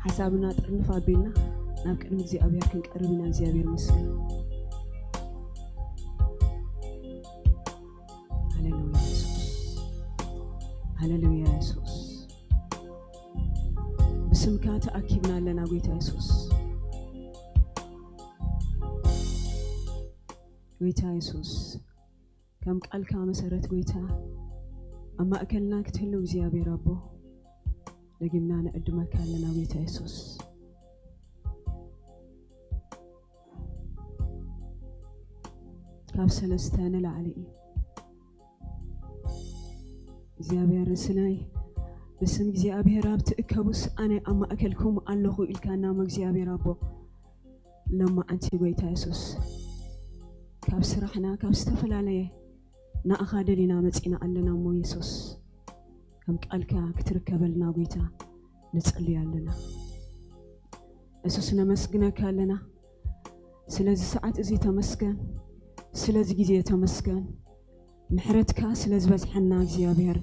ሓሳብና ጥርንፍ ኣቢልና ናብ ቅድሚ እግዚኣብሔር ክንቀርብ ኢና። እግዚኣብሔር ይመስገን። ሃሌሉያ የሱስ፣ ሃሌሉያ የሱስ። ብስምካ ተኣኪብና ኣለና ጎይታ የሱስ፣ ጎይታ የሱስ። ከም ቃልካ መሰረት ጎይታ ኣብ ማእከልና ክትህልው እግዚኣብሔር ኣቦ፣ ደጊምና ንዕድመካ ኣለና ጎይታ የሱስ። ካብ ሰለስተ ንላዕሊ እዩ እግዚኣብሔር። ስናይ ብስም እግዚኣብሔር ኣብ ትእከቡስ ኣነ ኣብ ማእከልኩም ኣለኹ ኢልካና እሞ እግዚኣብሔር ኣቦ፣ ሎማዓንቲ ጎይታ የሱስ ካብ ስራሕና ካብ ዝተፈላለየ ንኣኻ ደሊና መጺና ኣለና እሞ የሱስ ከም ቃልካ ክትርከበልና ጎይታ ንጽልይ ኣለና። የሱስ ነመስግነካ ኣለና። ስለዚ ሰዓት እዚ ተመስገን፣ ስለዚ ግዜ ተመስገን። ምሕረትካ ስለ ዝበዝሐና እግዚኣብሔር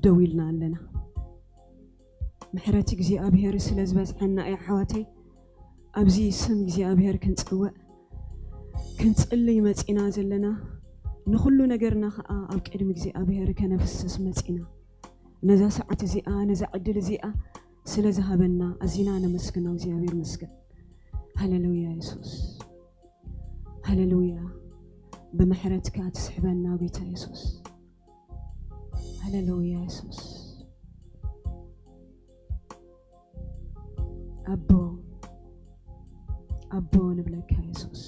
ደው ኢልና ኣለና። ምሕረት እግዚኣብሔር ስለ ዝበዝሐና እዩ ኣሕዋተይ፣ ኣብዚ ስም እግዚኣብሔር ክንጽውዕ ክንጽልይ መጺና ዘለና። ንኹሉ ነገርና ኸኣ ኣብ ቅድሚ እግዚኣብሔር ከነፍስስ መጺና። ነዛ ሰዓት እዚኣ፣ ነዛ ዕድል እዚኣ ስለ ዝሃበና ኣዚና ነመስግኖ። እግዚኣብሔር ይመስገን። ሃሌሉያ የሱስ። ሃሌሉያ። ብምሕረትካ ትስሕበና ጎይታ የሱስ። ሃሌሉያ የሱስ። ኣቦ ኣቦ ንብለካ የሱስ።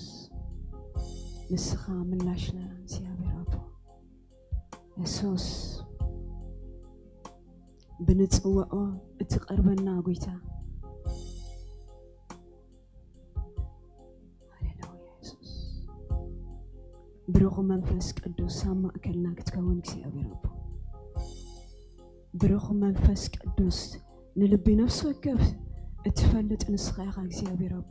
ንስኻ ምላሽና እግዚኣብሔር ኣቦ። የሱስ ብንጽውዖ እትቐርበና ጎይታ። ሃሌሉያ የሱስ። ብሩኽ መንፈስ ቅዱስ ኣብ ማእከልና ክትከውን እግዚኣብሔር ኣቦ። ብሩኽ መንፈስ ቅዱስ ንልቢ ነፍሲ ወከፍ እትፈልጥ ንስኻ ኢኻ እግዚኣብሔር ኣቦ።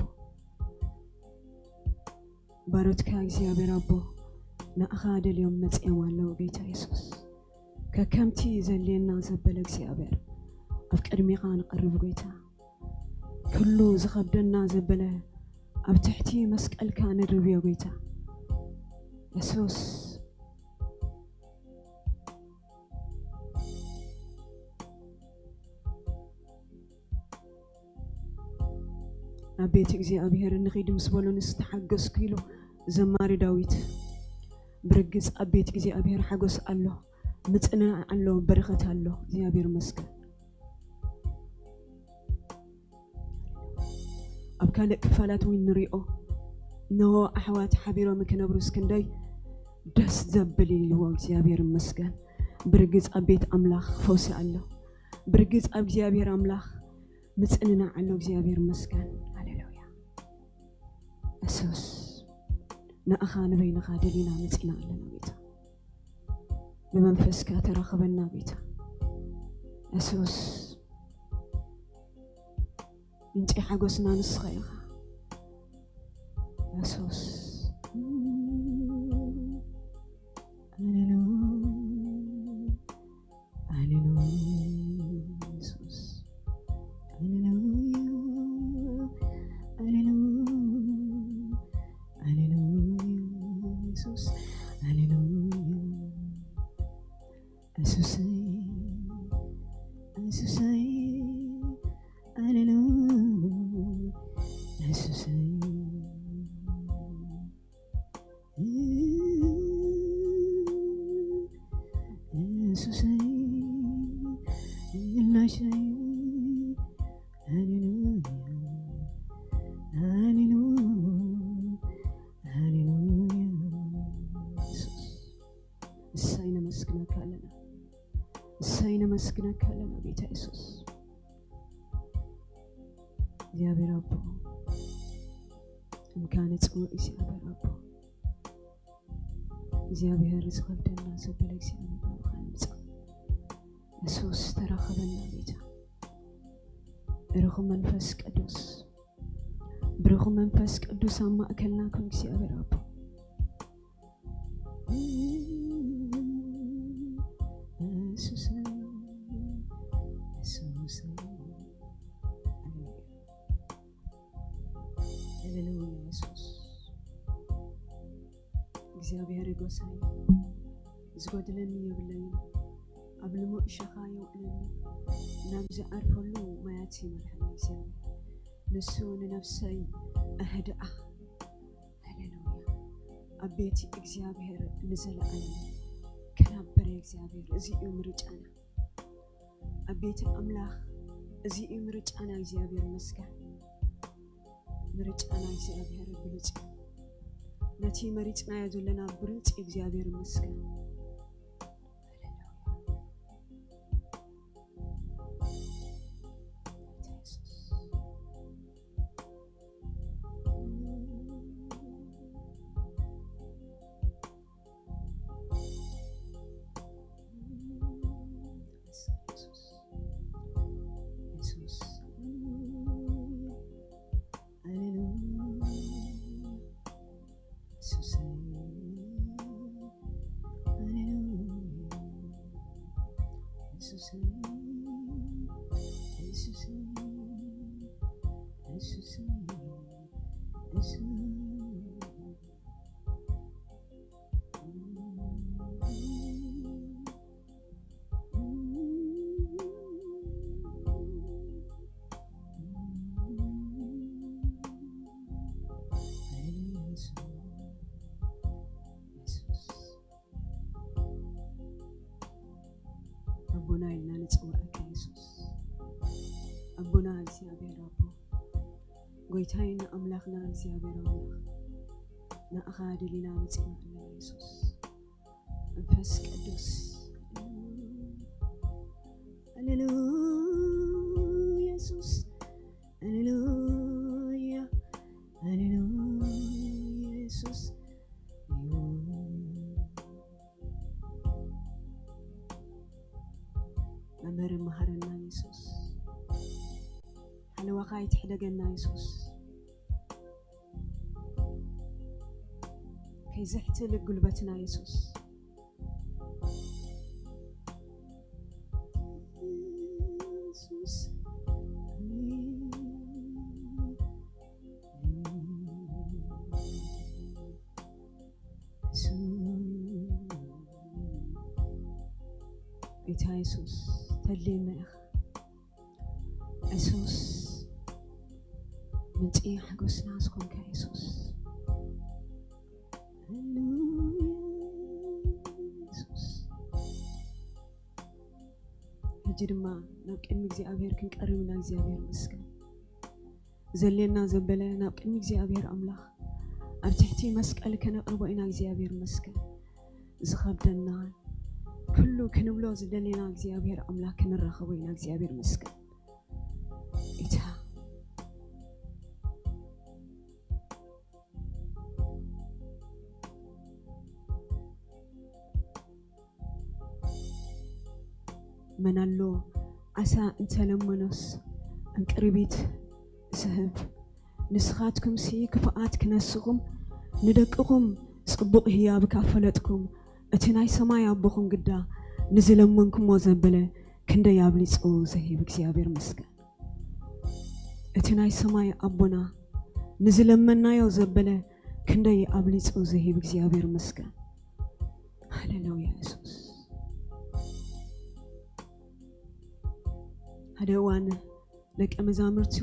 ባሮትካ እግዚኣብሔር ኣቦ ንኣኻ ደልዮም መጺኦም ኣለዉ ጎይታ የሱስ። ከከምቲ ዘድልየና ዘበለ እግዚኣብሔር ኣብ ቅድሚኻ ንቐርብ ጎይታ። ኩሉ ዝኸብደና ዘበለ ኣብ ትሕቲ መስቀልካ ንድርብዮ ጎይታ የሱስ። ናብ ቤት እግዚኣብሔር እንኺድ ምስ በሎ ንስ ተሓገዝኩ ኢሉ ዘማሪ ዳዊት። ብርግጽ ኣብ ቤት እግዚኣብሔር ሓጎስ ኣሎ፣ ምጽንናዕ ኣሎ፣ በረኸት ኣሎ። እግዚኣብሔር ይመስገን። ኣብ ካልእ ክፋላት እውን ንሪኦ፣ እነሆ ኣሕዋት ሓቢሮም ክነብሩስ ክንደይ ደስ ዘብል ኢልዎ። እግዚኣብሔር ይመስገን። ብርግጽ ኣብ ቤት ኣምላኽ ፈውሲ ኣሎ። ብርግጽ ኣብ እግዚኣብሔር ኣምላኽ ምጽንናዕ ኣሎ። እግዚኣብሔር ይመስገን። ሃሌሉያ። የሱስ ንኣኻ ንበይንኻ ደሊና መጺና ኣለና ጎይታ። ብመንፈስካ ተራኸበና ጎይታ። የሱስ ምንጪ ሓጎስና ንስኻ ኢኻ። የሱስ ሃሌሉያ። ሃሌሉያ የሱስ። ሃሌሉያ። ሃሌሉያ። ሃሌሉያ የሱስ። ሃሌሉያ። የሱሰይ። የሱሰይ። ሃሌሉያ። የሱሰይ። የሱሰይ ምላሸይ። ሃሌሉያ፣ ሃሌሉያ፣ ሃሌሉያ። የሱስ፣ እሰይ ነመስግነካ ኣለና፣ እሰይ ነመስግነካ ኣለና ጌታ የሱስ። እግዚኣብሔር ኣቦ፣ እንካ ንጽውዕ እግዚኣብሔር ኣቦ፣ እግዚኣብሔር ዝኸብደና ዘበለ እግዚኣብሔር ናብኻ ንምጻእ። የሱስ ተራኸበና ጌታ። ብሩኽ መንፈስ ቅዱስ፣ ብሩኽ መንፈስ ቅዱስ ኣብ ማእከልና ኩን እግዚኣብሔር ኣቦ። የሱስ፣ የሱስ። ሃሌሉያ የሱስ። እግዚኣብሔር ጎሳይ፣ ዝጎድለኒ የብለይን። ኣብ ልሙዕ ሸኻ የውዕለኒ፣ ናብ ዝዓርፈሉ ማያት ይመርሐኒ እግዚኣብሔር። ንሱ ንነፍሰይ ኣህድኣ። ሃሌሉያ። ኣብ ቤት እግዚኣብሔር ንዘለኣለም ክነብር እግዚኣብሔር፣ እዚ እዩ ምርጫና። ኣብ ቤት ኣምላኽ፣ እዚ እዩ ምርጫና። እግዚኣብሔር ይመስገን። ምርጫና እግዚኣብሔር ብሉጽ እዩ። ነቲ መሪጽናዮ ዘለና ብሉጽ እዩ። እግዚኣብሔር ይመስገን። ሃሌሉያ። ጌታ የሱስ። ኢልና ንጽውዐካ የሱስ። ኣቦና እግዚኣብሔር ኣቦ፣ ጎይታይና ኣምላኽና እግዚኣብሔር ኣምላኽ፣ ንኣኻ ደሊና መጺና ኣለና የሱስ። መንፈስ ቅዱስ፣ ሃሌሉያ የሱስ፣ ሃሌሉያ፣ ሃሌሉያ የሱስ። መምህር መሃረና የሱስ፣ ሓለዋኻ ይትሕደገና የሱስ። ከይዝሕትል ጉልበትና የሱስ። የሱስ። የሱስ። ጎይታ የሱስ፣ ተድልየና ኢኻ። የሱስ፣ ምንጪ ሓጎስና ዝኾንካ የሱስ። ሃሌሉያ የሱስ። ሕጂ ድማ ናብ ቅድሚ እግዚኣብሔር ክንቀርብ ኢና። እግዚኣብሔር ይመስገን። ዘድልየና ዘበለ ናብ ቅድሚ እግዚኣብሔር ኣምላኽ ኣብ ትሕቲ መስቀል ከነቕርቦ ኢና። እግዚኣብሔር ይመስገን። ዝኸብደና ኩሉ ክንብሎ ዝደለና እግዚኣብሔር ኣምላኽ ክንራኸቦ ኢና። እግዚኣብሔር ይመስገን። ኢታ መን ኣሎ ዓሳ እንተለመኖስ እንቅርቢት ዝህብ? ንስኻትኩምሲ ክፉኣት ክነስኹም ንደቅኹም ጽቡቕ ህያብ ካብ ፈለጥኩም፣ እቲ ናይ ሰማይ ኣቦኹም ግዳ ንዝለመንኩሞ ዘበለ ክንደይ ኣብሊጹ ዝህብ እግዚኣብሔር ይመስገን። እቲ ናይ ሰማይ ኣቦና ንዝለመናዮ ዘበለ ክንደይ ኣብሊጹ ዝህብ እግዚኣብሔር ይመስገን። ሃሌሉያ የሱስ። ሓደ እዋን ደቀ መዛሙርቱ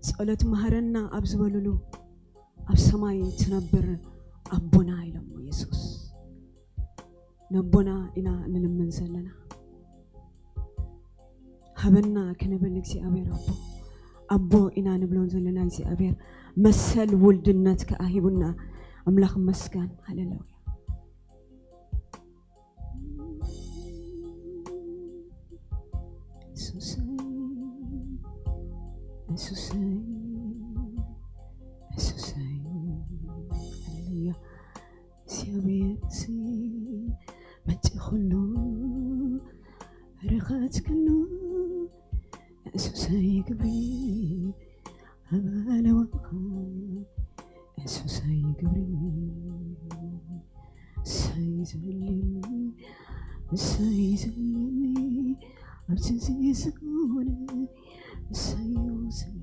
ጸሎት መሃረና ኣብ ዝበሉሉ፣ ኣብ ሰማይ ትነብር ኣቦና ኢሎሞ የሱስ። ነቦና ኢና ንልምን ዘለና። ሃበና ክንብል እግዚኣብሔር ኣቦ፣ ኣቦ ኢና ንብሎ ዘለና። እግዚኣብሔር መሰል ውልድነት ከኣ ሂቡና። ኣምላኽ ይመስገን። ሃሌሉያ። የሱሰይ፣ የሱሰይ፣ የሱሰይ። ሃሌሉያ። እግዚኣብሔር ሲ ምንጪ ኩሉ በረኸት ኩሉ፣ የሱሰይ ክብሪ ኣብ ኣለዋኻ፣ የሱሰይ ክብሪ እሰይ ዘልኒ፣ እሰይ ዘልኒ፣ ኣብዚ ዝኾነ እሰይ ውሰን።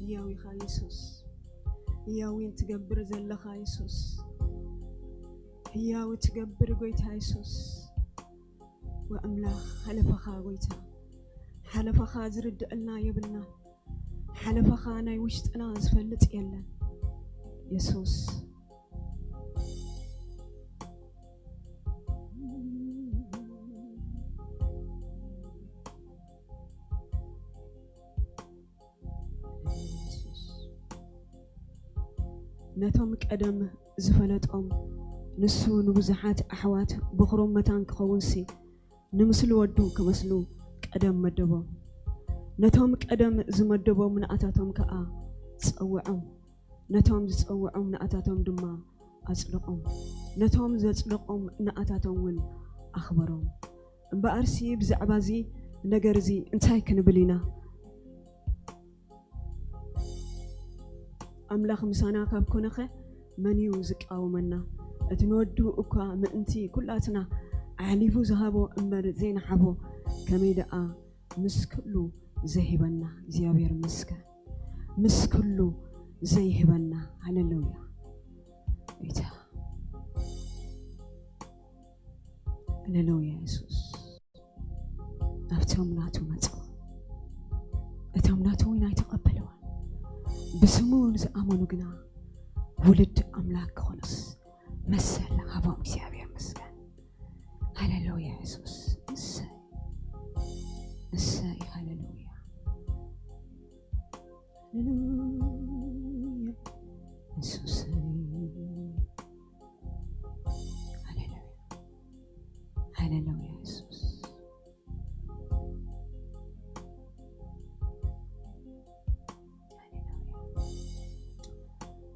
ህያው ኢኻ የሱስ፣ ህያው ትገብር ዘለኻ የሱስ፣ ህያው ትገብር ጎይታ የሱስ። ወኣምላኽ ሓለፋኻ ጎይታ፣ ሓለፋኻ ዝርድኣልና የብልና። ሓለፋኻ ናይ ውሽጥና ዝፈልጥ የለን የሱስ። ነቶም ቀደም ዝፈለጦም፣ ንሱ ንብዙሓት ኣሕዋት በኹሮም መታን ክኸውንሲ፣ ንምስሊ ወዱ ክመስሉ ቀደም መደቦም። ነቶም ቀደም ዝመደቦም ንኣታቶም ከኣ ጸውዖም። ነቶም ዝጸውዖም ንኣታቶም ድማ ኣጽደቖም። ነቶም ዘጽደቖም ንኣታቶም እውን ኣኽበሮም። እምበኣርሲ ብዛዕባ እዚ ነገር እዚ እንታይ ክንብል ኢና? ኣምላኽ ምሳና ካብ ኮነኸ መን እዩ ዝቃወመና? እቲ ንወዱ እኳ ምእንቲ ኩላትና ኣሕሊፉ ዝሃቦ እምበር ዘይነሓቦ፣ ከመይ ደኣ ምስ ኩሉ ዘይህበና? እግዚኣብሔር ይመስገን። ምስ ኩሉ ዘይህበና። ሃሌሉያ። ጎይታ፣ ሃሌሉያ። የሱስ፣ ኣብቶም ናቱ መጹ፣ እቶም ናቱ እውን ኣይተቐበልዎን። ብስሙ ንዝኣመኑ ግና ውሉድ ኣምላኽ ክኾኑስ መሰል ሃቦም። እግዚኣብሔር ይመስገን። ሃሌሉያ። የሱስ፣ እሰይ፣ እሰይ። ሃሌሉያ፣ ሃሌሉያ። የሱስ፣ ሃሌሉያ፣ ሃሌሉያ። የሱስ፣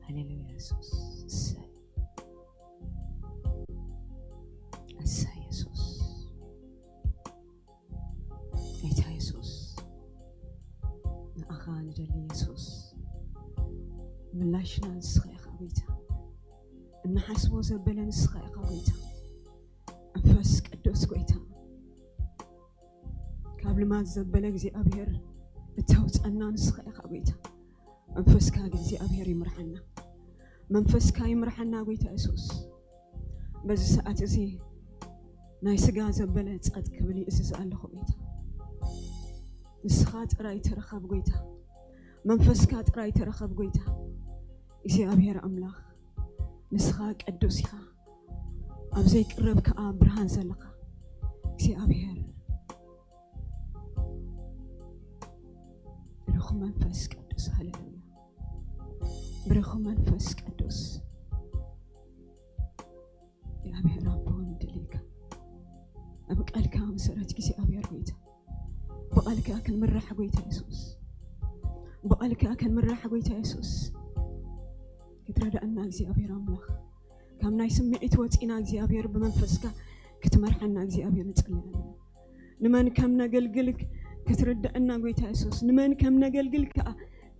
ሃሌሉያ፣ የሱስ፣ እሰይ፣ እሰይ። የሱስ፣ ጎይታ የሱስ፣ ንኣኻ ንደሊ የሱስ። ምላሽና ንስኻ ኢኻ ጎይታ። እንሓስቦ ዘበለ ንስኻ ኢኻ ጎይታ። መንፈስ ቅዱስ ጎይታ፣ ካብ ልማድ ዘበለ እግዚኣብሔር እተውፀና ንስኻ ኢኻ ጎይታ። መንፈስካ እግዚኣብሔር ይምርሓና። መንፈስካ ይምርሓና ጎይታ የሱስ። በዚ ሰዓት እዚ ናይ ስጋ ዘበለ ጸጥ ክብል ይእዝዝ ኣለኹ ጎይታ። ንስኻ ጥራይ ተረኸብ ጎይታ። መንፈስካ ጥራይ ተረኸብ ጎይታ። እግዚኣብሔር ኣምላኽ፣ ንስኻ ቅዱስ ኢኻ። ኣብ ዘይቅረብ ከኣ ብርሃን ዘለኻ እግዚኣብሔር፣ ብሩኽ መንፈስ ቅዱስ፣ ሃሌሉያ። ብሩኽ መንፈስ ቅዱስ፣ እግዚኣብሔር ኣቦ፣ ንደልየካ። ኣብ ቃልካ መሰረት እግዚኣብሔር ጎይታ፣ ብቓልካ ክንምራሕ ጎይታ የሱስ፣ ብቓልካ ክንምራሕ ጎይታ የሱስ፣ ክትረዳእና እግዚኣብሔር ኣምላኽ፣ ካብ ናይ ስምዒት ወፂና እግዚኣብሔር ብመንፈስካ ክትመርሓና እግዚኣብሔር ንጽሊ ኣለና። ንመን ከም ነገልግል ክትርድአና ጎይታ የሱስ፣ ንመን ከም ነገልግል ከኣ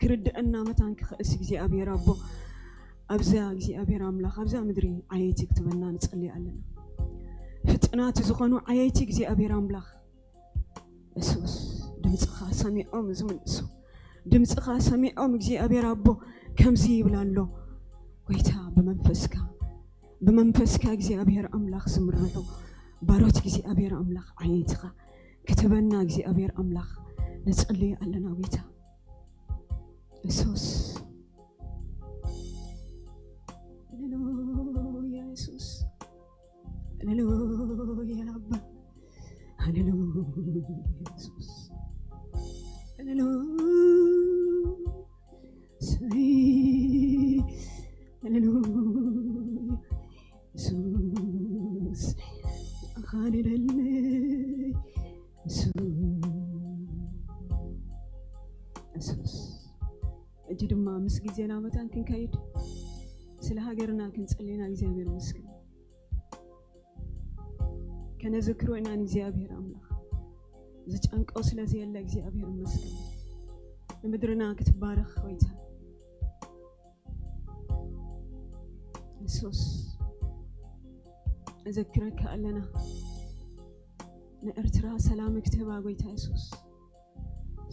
ክርድአና መታን ክኽእስ እግዚኣብሔር ኣቦ፣ ኣብዛ እግዚኣብሔር ኣምላኽ፣ ኣብዛ ምድሪ ዓየይቲ ክትበና ንጽሊ ኣለና። ፍጥናት ዝኾኑ ዓየይቲ እግዚኣብሔር ኣምላኽ፣ የሱስ፣ ድምፅኻ ሰሚዖም ዝምልሱ፣ ድምፅኻ ሰሚዖም እግዚኣብሔር ኣቦ ከምዚ ይብል ኣሎ፣ ጎይታ፣ ብመንፈስካ፣ ብመንፈስካ እግዚኣብሔር ኣምላኽ ዝምርሑ ባሮት እግዚኣብሔር ኣምላኽ ዓየይትኻ ክትበና እግዚኣብሔር ኣምላኽ ንጽሊ ኣለና ጎይታ። የሱስ፣ ሃሌሉያ የሱስ፣ ሃሌሉያ ኣባ፣ ሃሌሉያ የሱስ፣ ሃሌሉያ፣ ሃሌሉያ የሱስ፣ ኣኻልለለይ የሱስ፣ የሱስ። ሕጂ ድማ ምስ ግዜና መታን ክንከይድ ስለ ሃገርና ክንጽልይና እግዚኣብሔር ይመስገን። ከነዘክሮ ኢና ንእግዚኣብሔር ኣምላኽ። ዝጨንቆ ስለ ዘየለ እግዚኣብሔር ይመስገን። ንምድርና ክትባረኽ ጎይታ። የሱስ፣ ነዘክረካ ኣለና። ንኤርትራ ሰላም ክትህባ ጎይታ የሱስ።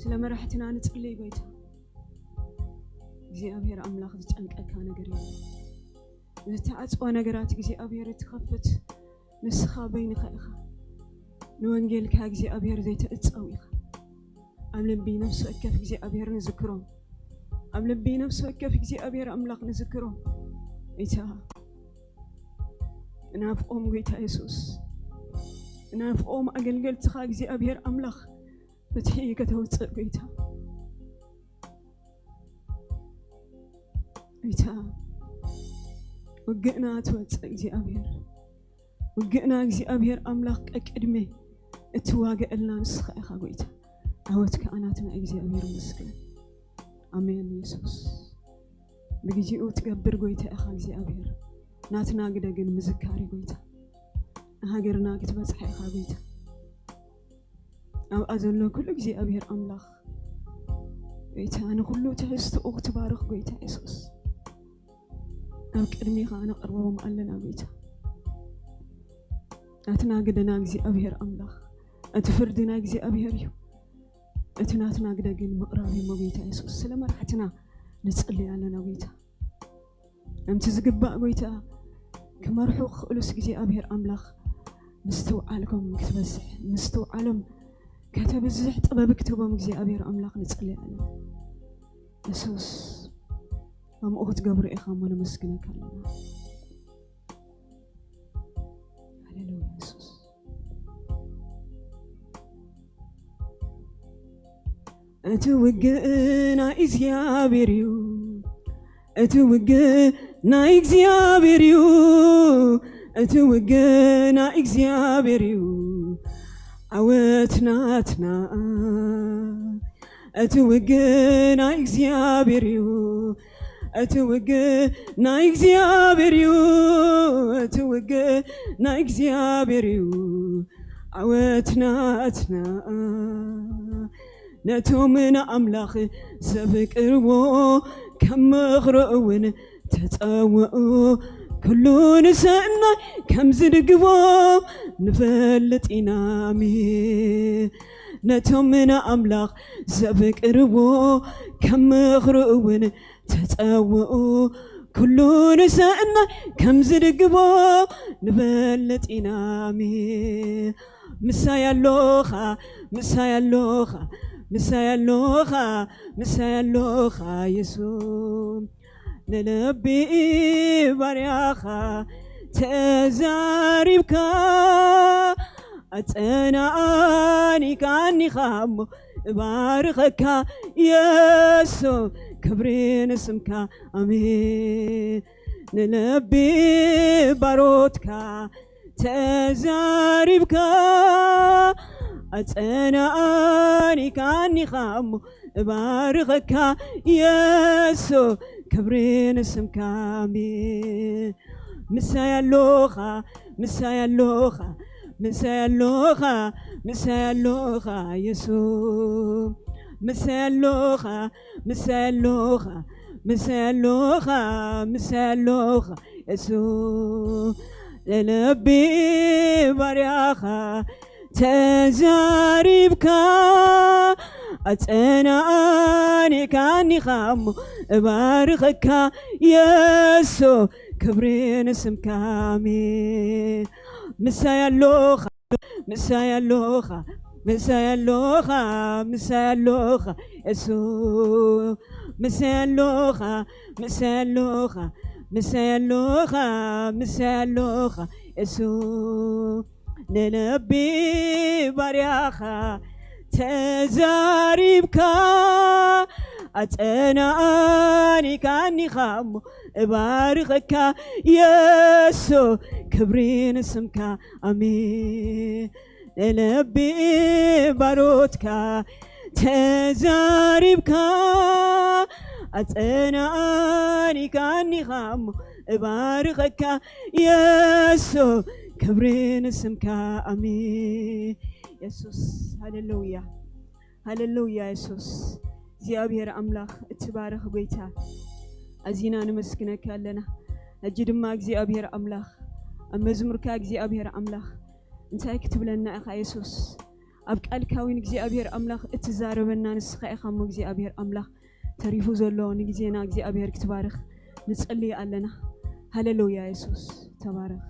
ስለ መራሕትና ንጽልይ ጎይታ። እግዚኣብሔር ኣምላኽ ዝጨንቀካ ነገር የለን። ዝተዓጽወ ነገራት እግዚኣብሔር እትኸፍት ንስኻ በይንኻ ኢኻ። ንወንጌልካ እግዚኣብሔር ዘይትዕጸው ኢኻ። ኣብ ልቢ ነፍሲ ወከፍ እግዚኣብሔር ንዝክሮም። ኣብ ልቢ ነፍሲ ወከፍ እግዚኣብሔር ኣምላኽ ንዝክሮም። እታ ናፍቆም ጎይታ የሱስ። ናፍቆም ኣገልገልትኻ እግዚኣብሔር ኣምላኽ ፍትሒ ከተውፅእ ጎይታ። ጎይታ፣ ውግእና ትወፅእ እግዚኣብሔር። ውግእና እግዚኣብሔር ኣምላኽ ቀቅድሜ እትዋገእልና ንስኻ ኢኻ ጎይታ። ዓወት ከኣ ናትና እግዚኣብሔር ይመስገን። ኣሜን። የሱስ ብግዜኡ ትገብር ጎይታ ኢኻ እግዚኣብሔር። ናትና ግደ ግን ምዝካር እዩ ጎይታ። ንሃገርና ክትበጽሓ ኢኻ ጎይታ። ኣብኣ ዘሎ ኩሉ እግዚኣብሔር ኣምላኽ ጎይታ፣ ንኹሉ ትሕዝትኡ ክትባርኽ ጎይታ የሱስ፣ ኣብ ቅድሜኻ ነቕርቦም ኣለና ጎይታ። ናትና ግደና እግዚኣብሔር ኣምላኽ፣ እቲ ፍርዲ ናይ እግዚኣብሔር እዩ። እቲ ናትና ግደ ግን ምቕራብ እዩ ጎይታ የሱስ። ስለ መራሕትና ንጽሊ ኣለና ጎይታ። እምቲ ዝግባእ ጎይታ ክመርሑ ክኽእሉስ እግዚኣብሔር ኣምላኽ ምስትውዓልኩም ክትበዝሕ፣ ምስትውዓሎም ከተብዝሕ ጥበብ ክትህቦም እግዚኣብሔር ኣምላኽ ንጽሊ ኣለና። የሱስ፣ ከምኡ ክትገብሩ ኢኻ እሞ ነመስግነካ ኣለና። ሃሌሉያ የሱስ። እቲ ውግእ ናይ እግዚኣብሔር እዩ። እቲ ውግእ ናይ እግዚኣብሔር እዩ። እቲ ውግእ ናይ እግዚኣብሔር እዩ። ዓወት ናትና። እቲ ውግእ ናይ እግዚኣብሔር እዩ። እቲ ውግእ ናይ እግዚኣብሔር እዩ። እቲ ውግእ ናይ እግዚኣብሔር እዩ። ዓወት ናትና። ነቶም ንኣምላኽ ዘፍቅርዎ ከም ምኽሩ እውን ተጸውዑ። ኩሉ ንሰናይ ከም ዝድግቦ ንፈልጥ ኢና። ኣሜን። ነቶም ንኣምላኽ ዘፍቅርዎ ከም ምኽሩ እውን ተጸውዑ። ኩሉ ንሰናይ ከም ዝድግቦ ንፈልጥ ኢና። ኣሜን። ምሳይ ኣሎኻ፣ ምሳይ ኣሎኻ፣ ምሳይ ኣሎኻ፣ ምሳይ ኣሎኻ የሱስ። ንልቢ ባርያኻ ተዛሪብካ፣ ኣጸናኒካኒኻ እሞ እባርኸካ የሱስ፣ ክብሪ ንስምካ። ኣሜን። ንልቢ ባሮትካ ተዛሪብካ፣ ኣጸናኒካኒኻ እሞ እባርኸካ የሱስ፣ ክብሪ ንስምካ። ኣሜን። ምሳይ ኣሎኻ፣ ምሳይ ኣሎኻ፣ ምሳይ ኣሎኻ፣ ምሳይ ኣሎኻ የሱስ። ምሳይ ኣሎኻ፣ ምሳይ ኣሎኻ፣ ምሳይ ኣሎኻ፣ ምሳይ ኣሎኻ የሱስ። ንልቢ ባርያኻ ተዛሪብካ፣ ኣጸናኒካኒኻ እሞ እባርኸካ የሱስ፣ ክብሪ ንስምካ። ኣሜን። ምሳይ ኣሎኻ፣ ምሳይ ኣሎኻ፣ ምሳይ ኣሎኻ፣ ምሳይ ኣሎኻ የሱስ። ምሳይ ኣሎኻ፣ ምሳይ ኣሎኻ፣ ምሳይ ኣሎኻ፣ ምሳይ ኣሎኻ የሱስ። ንልቢ ባርያኻ ተዛሪብካ፣ ኣጸናኒካኒኻ እሞ እባርኸካ የሱስ፣ ክብሪ ንስምካ። ኣሜን። ንልቢ ባሮትካ ተዛሪብካ፣ ኣጸናኒካኒኻ እሞ እባርኸካ የሱስ፣ ክብሪ ንስምካ። ኣሜን። የሱስ፣ ሃሌሉያ፣ ሃሌሉያ። የሱስ እግዚኣብሔር ኣምላኽ እትባረኽ ጎይታ፣ ኣዚና ነመስግነካ ኣለና። ሕጂ ድማ እግዚኣብሔር ኣምላኽ ኣብ መዝሙርካ እግዚኣብሔር ኣምላኽ እንታይ ክትብለና ኢኻ የሱስ? ኣብ ቃልካ እውን እግዚኣብሔር ኣምላኽ እትዛረበና ንስኻ ኢኻ እሞ እግዚኣብሔር ኣምላኽ ተሪፉ ዘሎ ንግዜና እግዚኣብሔር ክትባርኽ ንጽሊ ኣለና። ሃሌሉያ የሱስ ተባረኽ።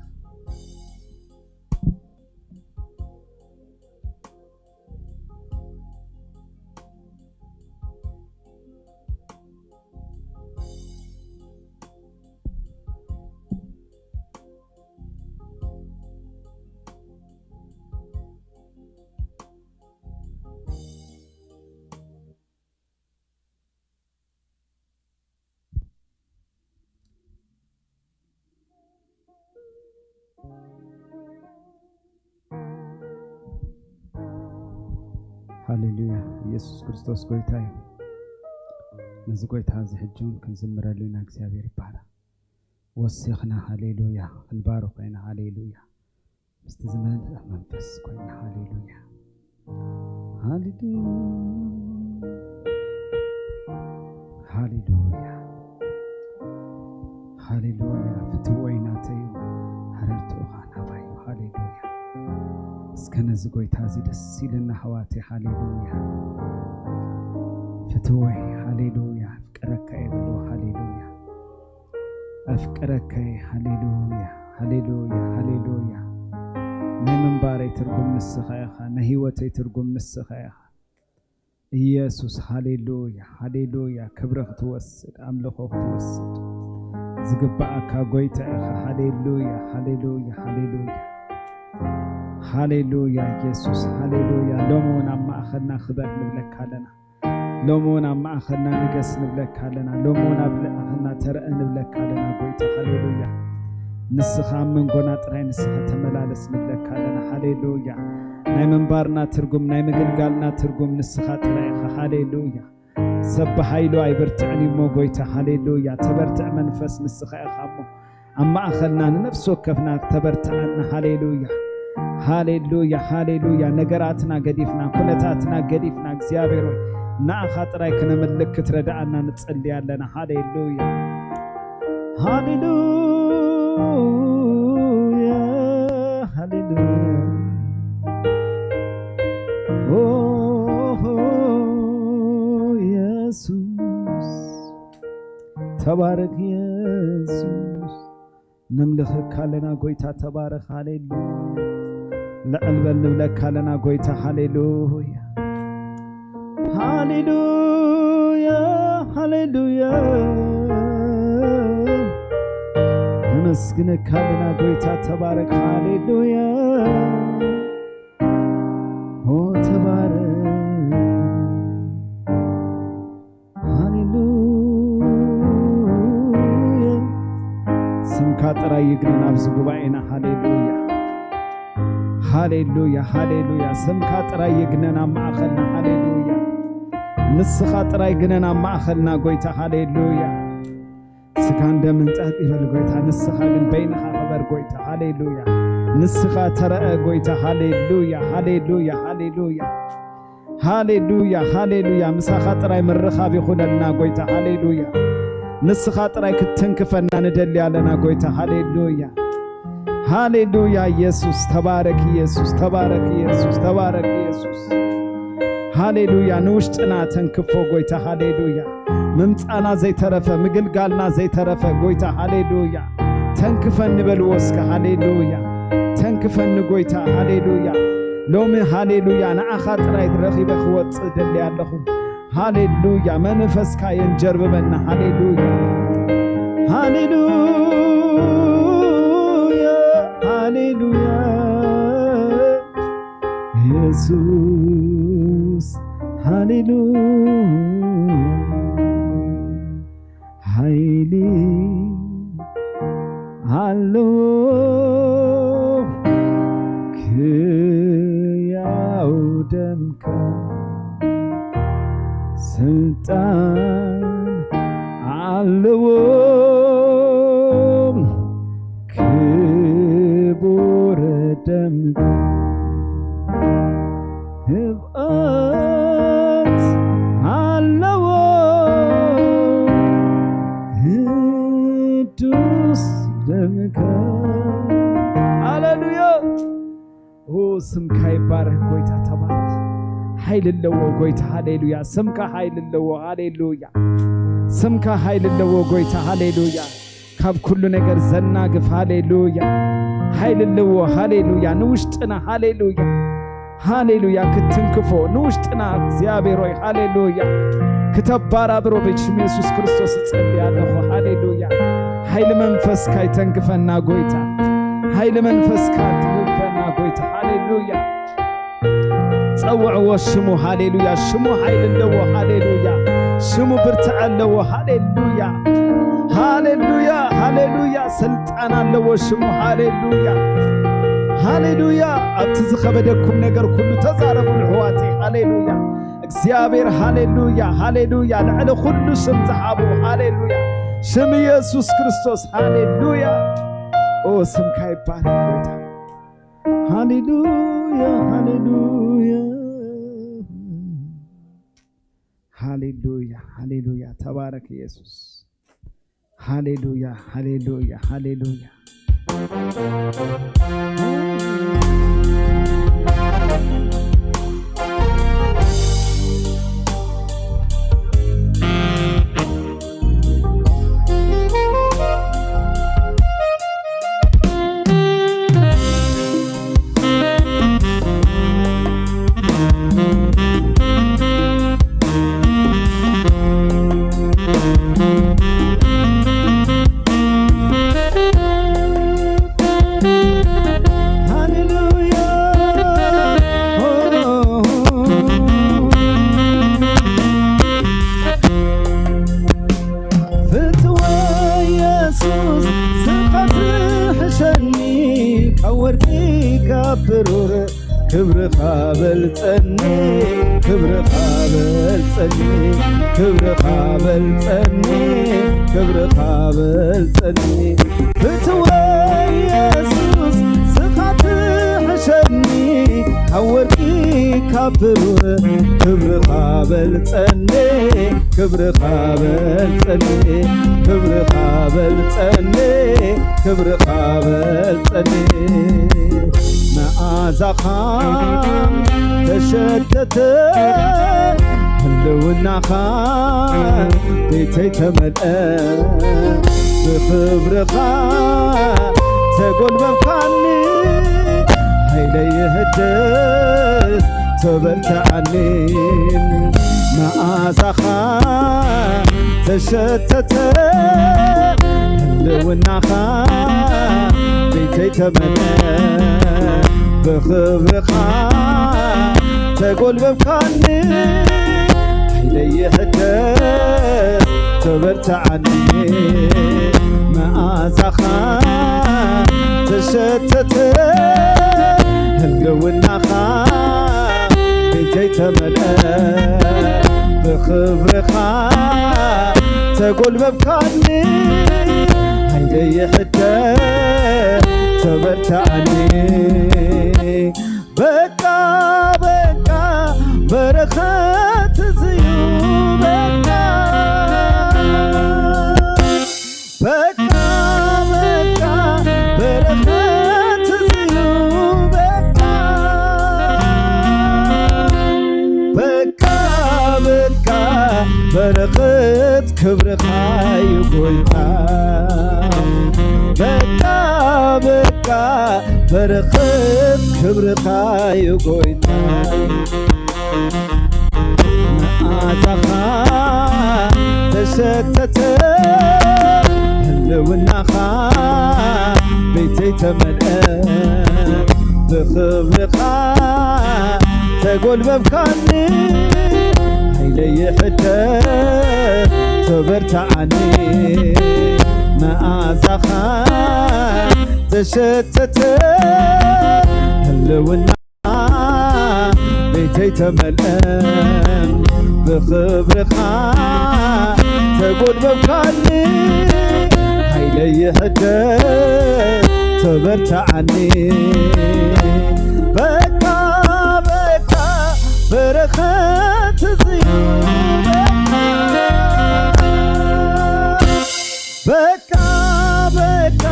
ሃሌሉያ። ኢየሱስ ክርስቶስ ጎይታ እዩ። ነዚ ጎይታ እዚ ሕጂ እውን ክንዝምረሉ ኢና። እግዚኣብሔር ይባረኽ። ወሲኽና ሃሌሉያ ክንባርኾ ኢና። ሃሌሉያ ምስቲ ዝመልእ መንፈስ ኮይና። ሃሌሉያ፣ ሃሌሉያ፣ ሃሌሉያ፣ ሃሌሉያ። ፍትወይ ናተይ እዩ፣ ሃረርትኡኻ ናባይ እዩ። ሃሌሉያ። እስከ ነዚ ጎይታ እዚ ደስ ኢልና ኣሕዋተይ። ሃሌሉያ። ፍትወይ፣ ሃሌሉያ። ኣፍቅረካ እየ በልዎ። ሃሌሉያ። ኣፍቅረካ እየ። ሃሌሉያ፣ ሃሌሉያ፣ ሃሌሉያ። ናይ ምንባረይ ትርጉም ንስኻ ኢኻ። ናይ ህይወተይ ትርጉም ንስኻ ኢኻ። ኢየሱስ፣ ሃሌሉያ፣ ሃሌሉያ። ክብሪ ክትወስድ፣ ኣምልኾ ክትወስድ ዝግባኣካ ጎይታ ኢኻ። ሃሌሉያ፣ ሃሌሉያ፣ ሃሌሉያ። ሃሌሉያ ኢየሱስ፣ ሃሌሉያ። ሎሚ እውን ኣብ ማእኸልና ክበር ንብለካ ኣለና። ሎሚ እውን ኣብ ማእኸልና ንገስ ንብለካ ኣለና። ሎሚ እውን ኣብ ማእኸልና ተረአ ንብለካ ኣለና ጎይታ። ሃሌሉያ። ንስኻ ኣብ መንጎና ጥራይ ንስኻ ተመላለስ ንብለካ ኣለና። ሃሌሉያ። ናይ ምንባርና ትርጉም፣ ናይ ምግልጋልና ትርጉም ንስኻ ጥራይ ኢኻ። ሃሌሉያ። ሰብ ብሓይሉ ኣይብርትዕን እዩ እሞ ጎይታ። ሃሌሉያ። ተበርትዕ መንፈስ ንስኻ ኢኻ እሞ ኣብ ማእኸልና ንነፍሲ ወከፍና ተበርትዓና። ሃሌሉያ፣ ሃሌሉያ፣ ሃሌሉያ። ነገራትና ገዲፍና፣ ኩነታትና ገዲፍና፣ እግዚኣብሔር ሆይ፣ ንኣኻ ጥራይ ክነምልክ ክትረድኣና ንጸሊ ኣለና። ሃሌሉያ፣ ሃሌሉያ፣ ሃሌሉያ። ኦ፣ ኢየሱስ፣ ተባረክ ኢየሱስ። ነምልኸካ ኣለና ጎይታ፣ ተባረኽ። ሃሌሉያ። ልዕል በል ንብለካ ኣለና ጎይታ። ሃሌሉያ፣ ሃሌሉያ፣ ሃሌሉያ። ነመስግነካ ኣለና ጎይታ፣ ተባረኽ። ሃሌሉያ፣ ኦ ተባረኽ። ሃሌሉያ። ስምካ ጥራይ ይግነን ኣብዚ ጉባኤና። ሃሌሉያ፣ ሃሌሉያ፣ ሃሌሉያ። ስምካ ጥራይ ይግነን ኣብ ማእኸልና። ሃሌሉያ። ንስኻ ጥራይ ግነን ኣብ ማእኸልና ጎይታ። ሃሌሉያ። ስጋን ደምን ጸጥ ይበል ጎይታ፣ ንስኻ ግን በይንኻ ክበር ጎይታ። ሃሌሉያ። ንስኻ ተረአ ጎይታ። ሃሌሉያ፣ ሃሌሉያ፣ ሃሌሉያ። ሃሌሉያ፣ ሃሌሉያ። ምሳኻ ጥራይ ምርኻብ ይኹነልና ጎይታ። ሃሌሉያ። ንስኻ ጥራይ ክትትንክፈና ንደሊ ኣለና ጎይታ። ሃሌሉያ፣ ሃሌሉያ። ኢየሱስ ተባረክ፣ ኢየሱስ ተባረክ፣ ኢየሱስ ተባረክ፣ ኢየሱስ። ሃሌሉያ። ንውሽጥና ተንክፎ ጎይታ። ሃሌሉያ። ምምጻና ዘይተረፈ፣ ምግልጋልና ዘይተረፈ ጎይታ። ሃሌሉያ። ተንክፈኒ በልዎ እስከ። ሃሌሉያ። ተንክፈኒ ጎይታ። ሃሌሉያ። ሎሚ ሃሌሉያ፣ ንኣኻ ጥራይ ረኺበ ክወጽእ ደሊ ኣለኹ። ሃሌሉያ። መንፈስካ የንጀርብበና። ሃሌሉያ፣ ሃሌሉያ፣ ሃሌሉያ። ኢየሱስ፣ ሃሌሉያ። ሓይሊ ኣለዎ ክያው ደምካ፣ ስልጣን ኣለዎ ክቡር ደምካ። ህብኣት ኣለዎ ቅዱስ ደምካ። ሃሌሉያ። ኦ፣ ስምካ ይባረክ ጎይታ፣ ተባረክ። ሓይሊ ኣለዎ ጎይታ። ሃሌሉያ። ስምካ ሓይሊ ኣለዎ። ሃሌሉያ። ስምካ ሓይሊ ኣለዎ ጎይታ። ሃሌሉያ። ካብ ኩሉ ነገር ዘናግፍ። ሃሌሉያ። ሓይሊ ኣለዎ። ሃሌሉያ። ንውሽጥና። ሃሌሉያ። ሃሌሉያ። ክትትንክፎ ንውሽጥና እግዚኣብሔር ሆይ። ሃሌሉያ። ክተባራብሮ በሽም የሱስ ክርስቶስ እጸልይ ኣለኹ። ሃሌሉያ። ሓይሊ መንፈስካ ይተንክፈና ጎይታ። ሓይሊ መንፈስካ ትንክፈና ጎይታ። ሃሌሉያ። ጸውዕዎ ሽሙ። ሃሌሉያ። ሽሙ ሓይሊ ኣለዎ። ሃሌሉያ። ሽሙ ብርትዐ ኣለዎ። ሃሌሉያ። ሃሌሉያ። ሃሌሉያ። ስልጣን ኣለዎ ሽሙ። ሃሌሉያ። ሃሌሉያ። ኣብቲ ዝኸበደኩም ነገር ኩሉ ተዛረቡ ኣሕዋተይ። ሃሌሉያ። እግዚኣብሔር። ሃሌሉያ። ሃሌሉያ። ልዕሊ ኩሉ ሽም ዝሃቡ። ሃሌሉያ። ሽም ኢየሱስ ክርስቶስ። ሃሌሉያ። ኦ፣ ስምካ ይባረክ ጎይታ። ሃሌሉያ፣ ሃሌሉያ። ሃሌሉያ፣ ሃሌሉያ። ተባረክ ኢየሱስ። ሃሌሉያ፣ ሃሌሉያ፣ ሃሌሉያ። ወርቂ ካብ ብሩር ክብርኻ በልጸኒ፣ ክብርኻ በልጸኒ፣ ክብርኻ በልጸኒ፣ ክብርኻ በልጸኒ። ፍትወይ የሱስ ስኻ ትሕሸኒ፣ ካብ ወርቂ ካብ ብሩር ክብርኻ በልጸኒ፣ ክብርኻ በልጸኒ፣ ክብርኻ በልጸኒ፣ ክብርኻ በልጸኒ። መዓዛኻ ተሸተተ፣ ህልውናኻ ቤተይ ተመልአ፣ ብኽብርኻ ተጎልበብካኒ፣ ሓይለይ ይህደስ ተበርትዓኒ። መዓዛኻ ተሸተተ፣ ህልውናኻ ቤተይ ተመልአ፣ ብኽብርኻ ተጎልበብካኒ፣ ሓይለይ ይሕደስ ተበርትዓኒ። መዓዛኻ ተሸተተ፣ ህልውናኻ ቤተይ ተመልአ፣ ብኽብርኻ ተጎልበብካኒ፣ ሓይለይ ይሕደስ ተበርትዓኒ። በቃ በቃ በረኸት እዚዩ በቃ። በቃ በቃ በረኸት እዚዩ በቃ። በቃ በቃ በረኸት ክብርኻ እዩ ጎይታ። በቃ በቃ በረኸት ክብርኻ እዩ ጎይታ። መዓዛኻ ተሸተተ፣ ህልውናኻ ቤተይ ተመልአ፣ ብኽብርኻ ተጎልበብካኒ፣ ሓይለይ ይሕደስ ተበርትዓኒ። መዓዛኻ ተሸተተ፣ ህልውና ቤተይ ተመልአ፣ ብኽብርኻ ተጎልበብካኒ፣ ሓይለይ ይሕደስ ተበርትዓኒ። በቃ በቃ በረኸት እዚዩ በቃ። በቃ በቃ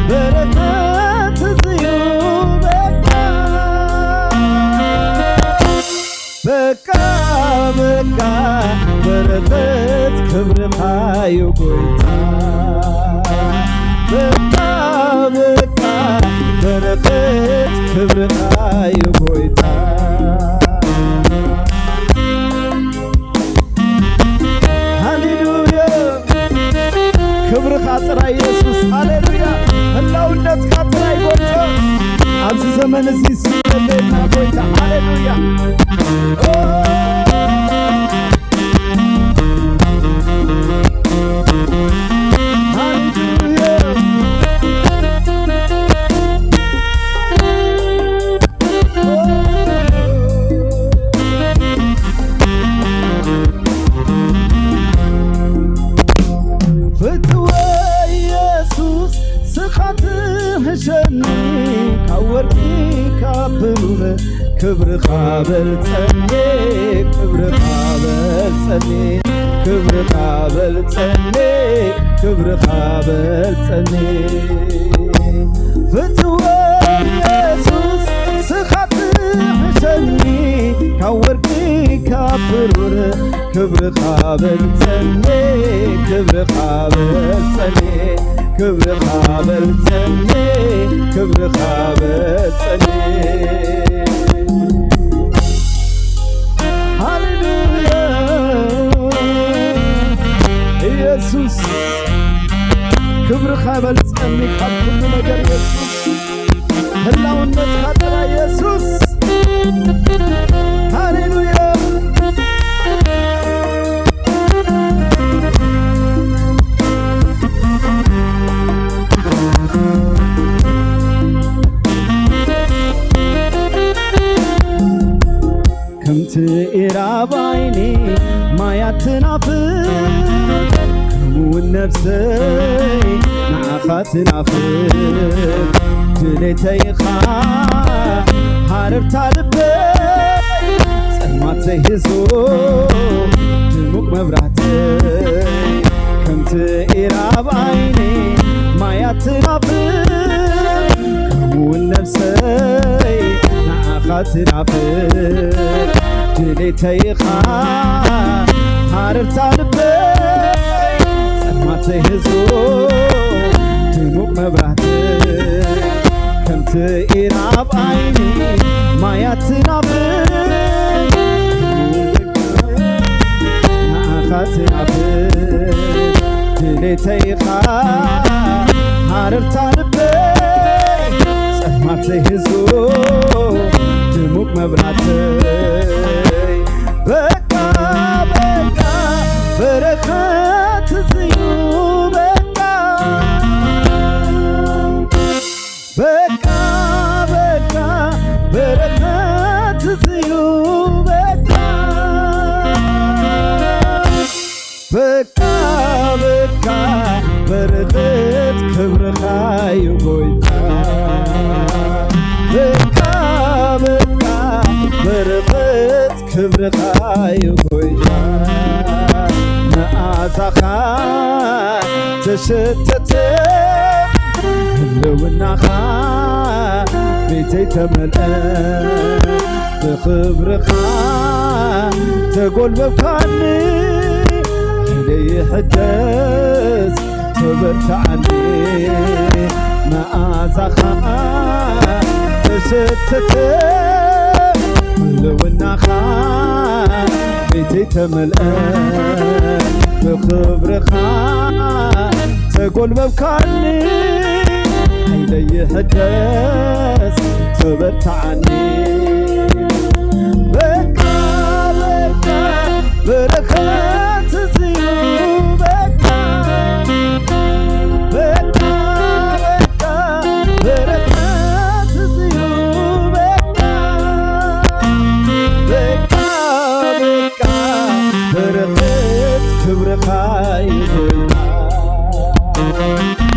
በረኸት እዚዩ በቃ። በቃ በቃ በረኸት ክብርኻዩ ጎይታ። በቃ በቃ በረኸት ክብርኻዩ ጎይታ። ሃሌሉያ። ክብርኻ ጥራይ የሱስ። ሃሌሉያ። ህላውነትካ ጥራይ ጎይታ። ኣብዚ ዘመን እዚ ስለ ጎይታ። ሃሌሉያ። ኦ። ሃሌሉያ። ፍትወ የሱስ ስኻ ትሕሸኒ ካብ ወርቂ ካብ ብሩር ክብርኻ በልጸኒ ክብርኻ በልጸኒ ክብርኻ በልጸኒ ክብርኻ በልጸኒ ፍትወ የሱስ ስኻ ትሕሸኒ ካብ ወርቂ ካብ ብሩር ክብርኻ በልጸኒ ክብርኻ በልጸኒ ክብርኻ በልጸኒ ክብርኻ በልጸኒ ሃሌሉያ ኢየሱስ ክብርኻ በልጸኒ ካብ ኩሉ ነገር ኢየሱስ ህላውነትካ ጥራይ የሱስ ሃሌሉያ ትናፍቅ ከምኡውን ነፍሰይ ንዓኻ ትናፍቅ ድሌተይ ኢኻ ሃረርታ ልበይ ጸልማት ዘይህዞ ድሙቕ መብራህተይ ከምቲ ኢራብ ዓይኒ ማያ ትናፍቅ ከምኡውን ነፍሰይ ንዓኻ ትናፍቅ ድሌተይ ኢኻ ሃረርታ ልበይ ጸልማት ዘይህዞ ድሙቕ መብራህተይ ከምቲ ኢራብ ዓይኒ ማያ ትናፍቅ ንዓኻ ትናፍቅ ድሌተይ ኢኻ ሃረርታ ልበይ ጸልማት ዘይህዞ ድሙቕ መብራህተይ በቃ በቃ በረኸት እዩ በቃ በቃ በቃ በረኸት እዩ በቃ በቃ በቃ በረኸት ክብርኻ እዩ ጎይታ በቃ በቃ በረኸት ክብርኻ እዩ ጎይታ መዓዛኻ ተሸተተ ህልውናኻ ቤተይ ተመልአ ብኽብርኻ ተጎልበብካኒ ኢለይ ይሕደስ ተበርትዓኒ መዓዛኻ ተሸተተ ህልውናኻ ቤተይ ተመልአ ብኽብርኻ ተጎልበብካኒ ሓይለይ ይሕደስ ተበርትዓኒ በቃ በቃ በረኸት እዩ በቃ በቃ በቃ በረኸት እዩ በቃ በቃ በቃ በረኸት ክብርኻ ይጎይታ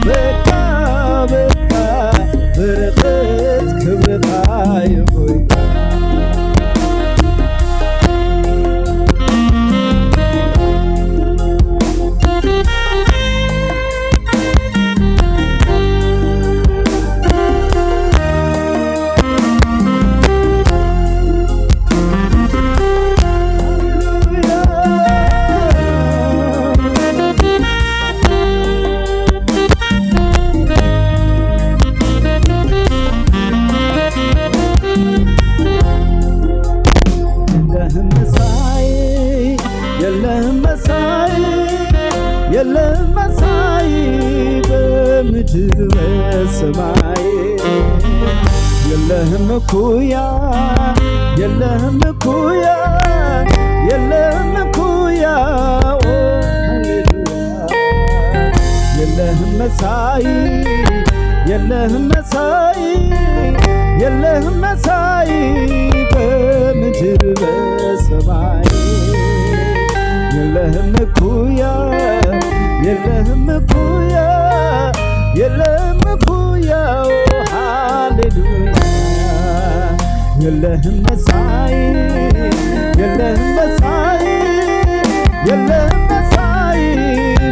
በቃ በቃ በረኸት ክብርኻ ይጎይታ የለህም መሳይ የለህም መሳይ የለህም መሳይ በምድር በሰማይ የለህም እኩያ የለህም እኩያ የለህም እኩያ ኦ ሃሌሉያ የለህም መሳይ የለህም መሳይ የለህም መሳይ በምድር በሰማይ የለህም እኩያ የለህም እኩያ የለህም እኩያ ሃሌሉያ የለህም መሳይ የለህም መሳይ የለህም መሳይ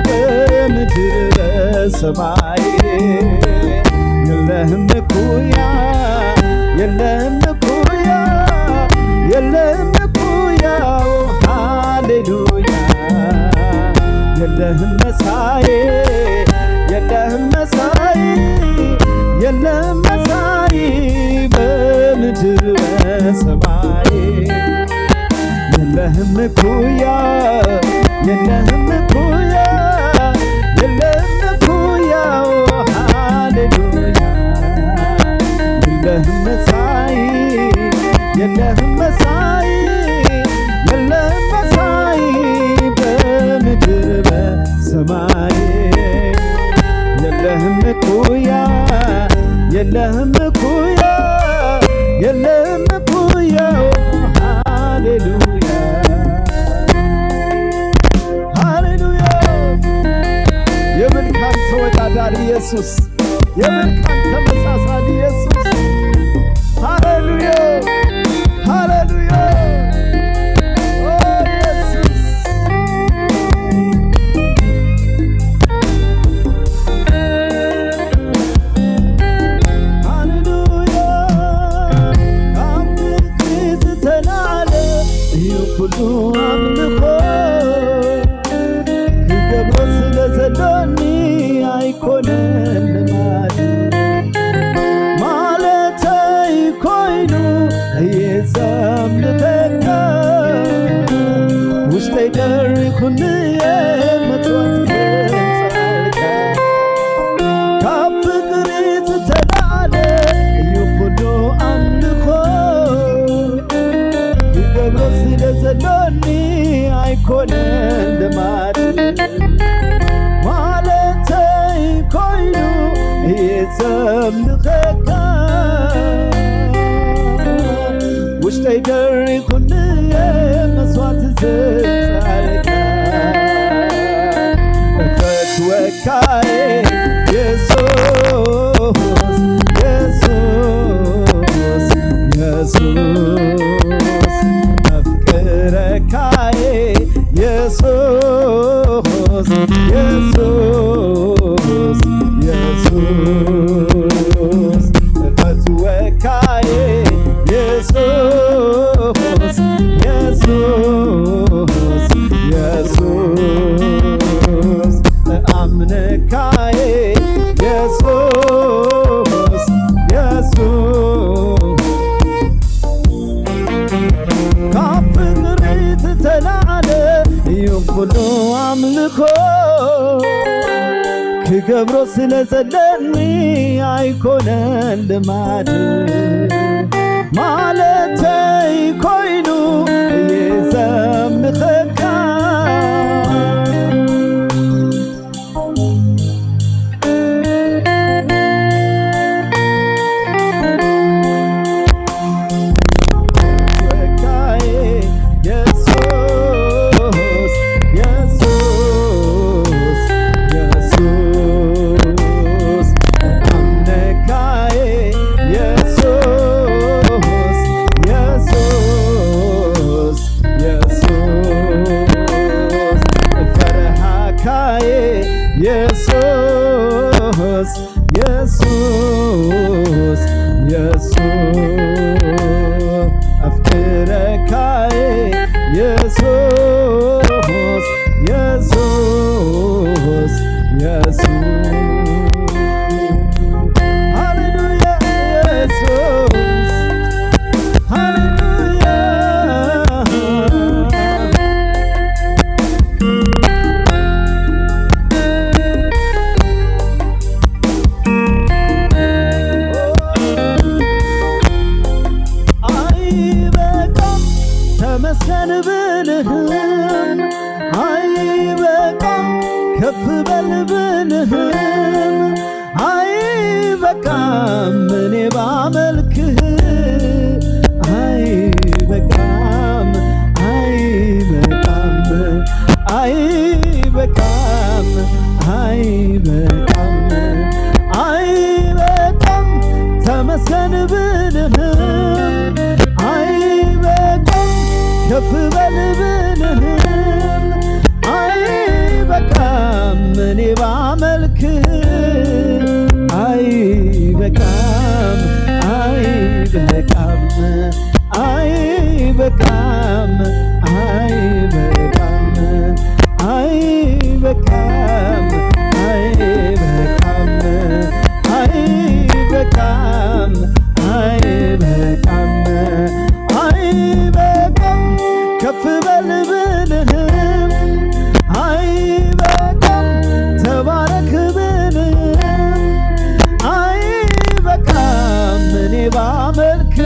በምድር በሰማይ የለህም እኩያ የለህም እኩያ የለህም እኩያ ሃሌሉያ የለህም መሳይ የለህም መሳይ የለህም መሳይ በምድር በሰማይ የለህም እኩያ የለህም እኩያ የለህም እኩያ ሃሌሉያ የለህም መሳይ የለህም መሳይ የለህም መሳይ በምድር በሰማይ የለህም እኩያ የለህም እኩያ የለህም እኩያ ሃሌሉያ ኢየሱስ፣ የምልካን ተመሳሳሊ ኢየሱስ። ሃሌሉያ፣ ሃሌሉያ። ኦ ኢየሱስ፣ ሃሌሉያ። ካብ ፍቅሪ ዝተላዕለ እዩ ኩሉ ኣምልኾ። ክገብሮ ስለ ዘሎኒ ኣይኮነን ልማድ ማለተይ ኮይኑ እየ ዘምልኸካ። ውሽጠይ ደሪኹኒ እየ መስዋዕት ዘምጻልካ። ካብ ፍቅሪ ዝተላዕለ እዩ ኩሉ ኣምልኾ። ክገብሮ ስለ ዘሎኒ ኣይኮነን ልማድ ማለተይ ኮይኑ እየ ዘምልኸካ። ውሽጠይ ደሪኹኒ መስዋዕት ዘምጻልካ። እፈትወካየ የሱስ፣ የሱስ፣ የሱስ። ኣፍቅረካየ የሱስ፣ የሱስ፣ የሱስ። እፈትወካየ የሱስ፣ የሱስ፣ የሱስ። እኣምነካየ የሱስ፣ የሱስ። ካብ ፍቅሪ ዝተላዕለ እዩ ኩሉ ኣምልኾ። ክገብሮ ስለ ዘለኒ ኣይኮነን ልማድ ማለተይ ኮይኑ እየ ዘምልኸካ። የሱስ፣ የሱስ፣ የሱስ። ኣፍቅረካየ የሱስ፣ የሱስ፣ የሱስ። ሃሌሉያ የሱስ፣ ሃሌሉያ። ኣይበቃም ተመስገን ብልህም፣ ኣይበቃም ከፍ በል ብልህም፣ ኣይበቃም እኔ ባመልክህ። ኣይበቃም፣ ኣይበቃም፣ ኣይበቃም፣ ኣይበቃም፣ ኣይበቃም ተመስገን ብልህም፣ ኣይበቃም ከፍ በል ብልህም፣ ኣይበቃም እኔ ባመልክህ። ኣይበቃም፣ ኣይበቃም፣ ኣይበቃም፣ ኣይበቃም፣ ኣይበቃም፣ ኣይበቃም፣ ኣይበቃም፣ ኣይበቃም ከፍ በል ብልህም፣ ኣይበቃም ተባረክ ብልህም፣ ኣይበቃም እኔ ባመልክ።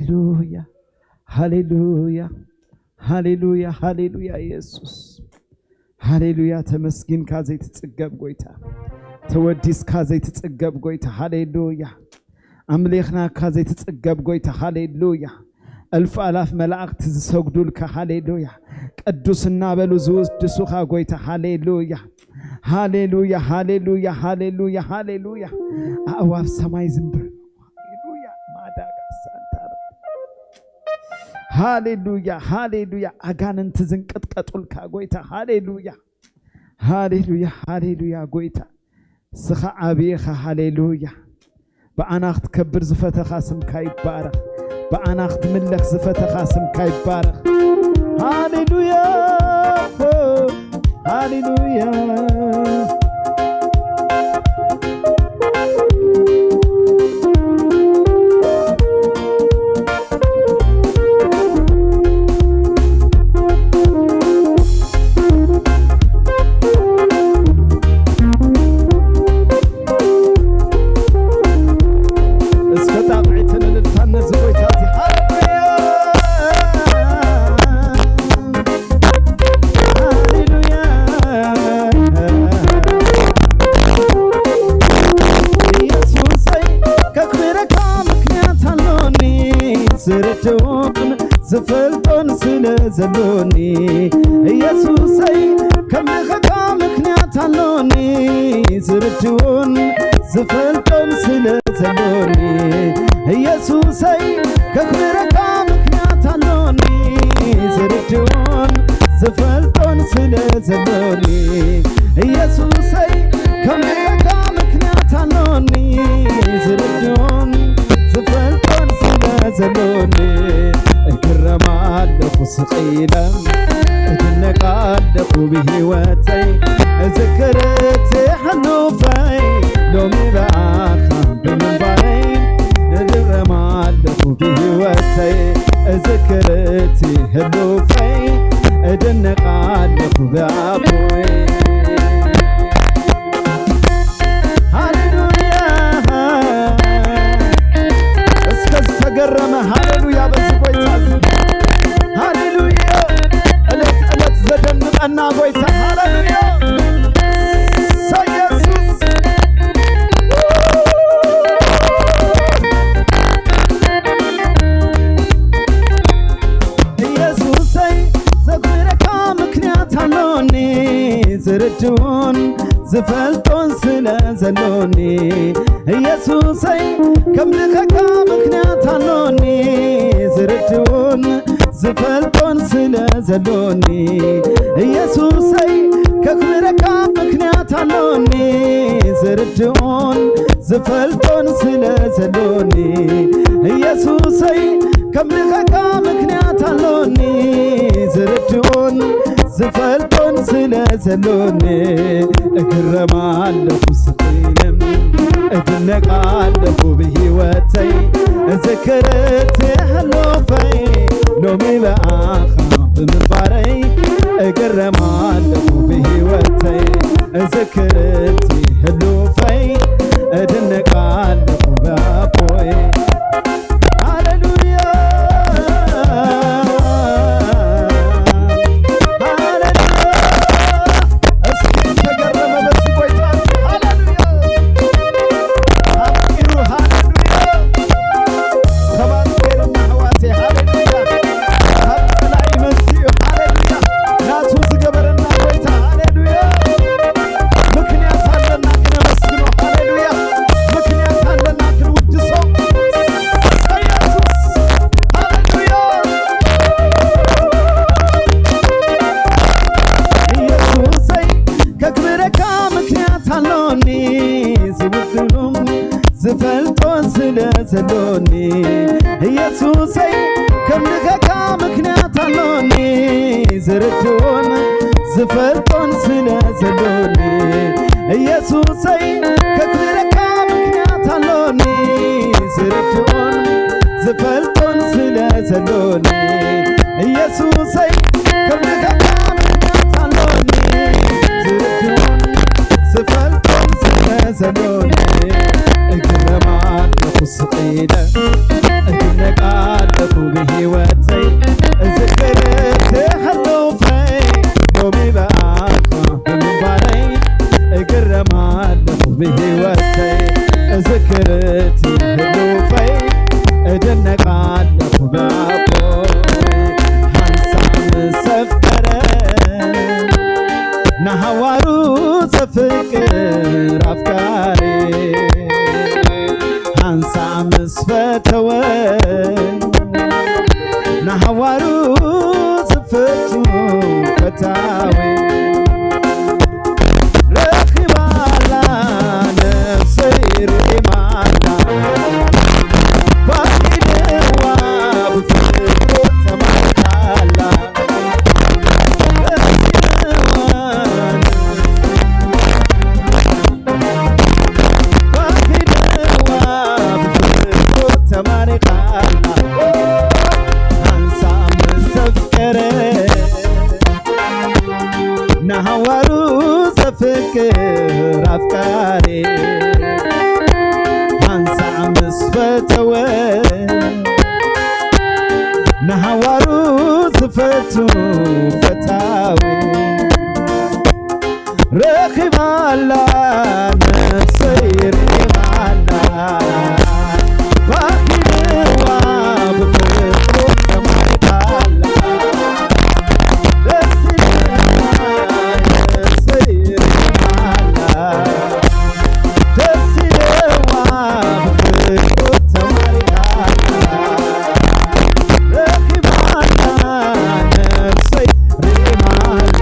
ሃሌሉያ፣ ሃሌሉያ፣ ሃሌሉያ፣ ሃሌሉያ። ኢየሱስ፣ ሃሌሉያ። ተመስጊንካ ዘይትጽገብ ጎይታ፣ ተወዲስካ ዘይትጽገብ ጎይታ፣ ሃሌሉያ። ኣምሊኽናካ ዘይትጽገብ ጎይታ፣ ሃሌሉያ። እልፍ ኣላፍ መላእኽቲ ዝሰግዱልካ፣ ሃሌሉያ። ቅዱስ እናበሉ ዝውድሱኻ ጎይታ፣ ሃሌሉያ። ሃሌሉያ፣ ሃሌሉያ፣ ሃሌሉያ፣ ሃሌሉያ። ኣእዋፍ ሰማይ ዝንብር፣ ሃሌሉያ። ማዳጋ ሳንታ፣ ሃሌሉያ፣ ሃሌሉያ። ኣጋንንቲ ዝንቅጥቀጡልካ ጎይታ፣ ሃሌሉያ፣ ሃሌሉያ፣ ሃሌሉያ። ጎይታ፣ ስኻ ዓብዪኻ፣ ሃሌሉያ። ብኣና ክትከብር ዝፈተኻ ስምካ ይባረኽ። ብኣና ክትምለኽ ዝፈተኻ ስምካ ይባረኽ። ሃሌሉያ፣ ሃሌሉያ። እስከ ጣቕዒትን እልልታን ነዚ ጎይታ እዚ። ሃሌሉያ! ሃሌሉያ! ኢየሱሰይ፣ ከኽብረካ ምኽንያት ኣሎኒ፣ ዝርድኡን ዝፈልጦን ስለ ዘሎኒ። ኢየሱሰይ፣ ከምልኸካ ምኽንያት ኣሎኒ፣ ዝርድኡን ዝፈልጦን ስለ ዘሎኒ። ኢየሱሰይ፣ ከኽብረካ ምኽንያት ኣሎኒ፣ ዝርድኡን ዝፈልጦን ስለ ዘሎኒ። ኢየሱሰይ፣ ከምልኸካ ምኽንያት ኣሎኒ፣ ዝርድኡን ዝፈልጦን ስለ ዘሎኒ። እግረም ኣለኹ ስቕ ኢለ፣ እድነቕ ኣለኹ ብህይወተይ፣ እዝክር እቲ ሕሉፈይ፣ ሎሚ ብኣኻ ብምንባረይ። እግረም ኣለኹ ብህይወተይ፣ እዝክር እቲ ሕሉፈይ፣ እድነቕ ኣለኹ ብኣቦይ። ሃሌሉያ። እስከ ዝተገረመ ሃሌሉያ በዚ ጎይታ እዚ። ሃሌሉያ። ዕለት ዕለት ዘደንቐና ጎይታ። ሃሌሉያ። ኢየሱስ። ኢየሱሰይ፣ ዘኽብረካ ምኽንያት ኣሎኒ፣ ዝርድኡን ዝፈልጦን ስለ ዘሎኒ። ኢየሱሰይ፣ ከምልኸካ ምኽንያት ኣሎኒ፣ ዝርድኡን ዝፈልጦን ስለ ዘሎኒ። ኢየሱሰይ፣ ከኽብረካ ምኽንያት ኣሎኒ፣ ዝርድኡን ዝፈልጦን ስለ ዘሎኒ። ኢየሱሰይ፣ ከምልኸካ ምኽንያት ኣሎኒ፣ ዝርድኡን ዝፈልጦን ስለ ዘሎኒ። እግረም ኣለኹ ስቕ ኢለ፣ እድነቕ ኣለኹ ብህይወተይ፣ እዝክር እቲ ሕሉፈይ፣ ሎሚ ብኣኻ ብምንባረይ። እግረም ኣለኹ ብህይወተይ፣ እዝክር እቲ ሕሉፈይ፣ እድነቕ ኣለኹ ብኣቦይ። ሃሌሉያ፣ ሃሌሉያ። እስኪ ተገረመ በዚ ጎይታ። ሃሌሉያ። ኣፍቂሩ፣ ሃሌሉያ። ሰባት ገይሩና ኣሕዋተይ፣ ሃሌሉያ። ካብ ጸላኢ መሲኡ፣ ሃሌሉያ። ናቱ ዝገበረና ጎይታ፣ ሃሌሉያ። ምኽንያት ኣለና ክነመስግኖ፣ ሃሌሉያ። ምኽንያት ኣለና ክንውድሶ፣ ኢየሱስ፣ ሃሌሉያ። ኢየሱሰይ፣ ከክብረካ ምኽንያት ኣሎኒ፣ ዝውድሉም ዝፈልጦን ስለ ዘሎኒ። ኢየሱሰይ፣ ከምልኸካ ምኽንያት ኣሎኒ፣ ዝርድኡን ዝፈልጦን ስለ ዘሎኒ። ኢየሱሰይ፣ ከክብረካ ምኽንያት ኣሎኒ፣ ዝርድኡን ዝፈልጦን ስለ ዘሎኒ። ኢየሱሰይ፣ ከምልኸካ ምኽንያት ኣሎኒ፣ ዝርድኡን ዝፈልጦን ስለ ዘሎኒ። እግረም ኣለኹ ስቕ ኢለ፣ እድነቕ ኣለኹ ንሓዋሩ ዝፈቱ ፈታዊ ረኺባላ ነፍሰይ ርኢማላ። ባኪ ደዋ ብፍቅሩ ተማርካላ። ተማሪኻላ ሓንሳብ ምስ ዘፍቀረ ንሃዋሩ ዘፍቅር ኣፍቃሪ ሓንሳብ ምስ ፈተወ ንሃዋሩ ዝፈቱ ፈታዊ ረኺባላ ነፍሰይ ርኢማላ ባኪ ደዋ ብፍቅሩ ተማሪኻላ ደስ ኢልዋ ነፍሰይ ርኢማላ ደስ ኢልዋ ብፍቅሩ ተማሪኻላ ረኺባላ ነፍሰይ ርኢማላ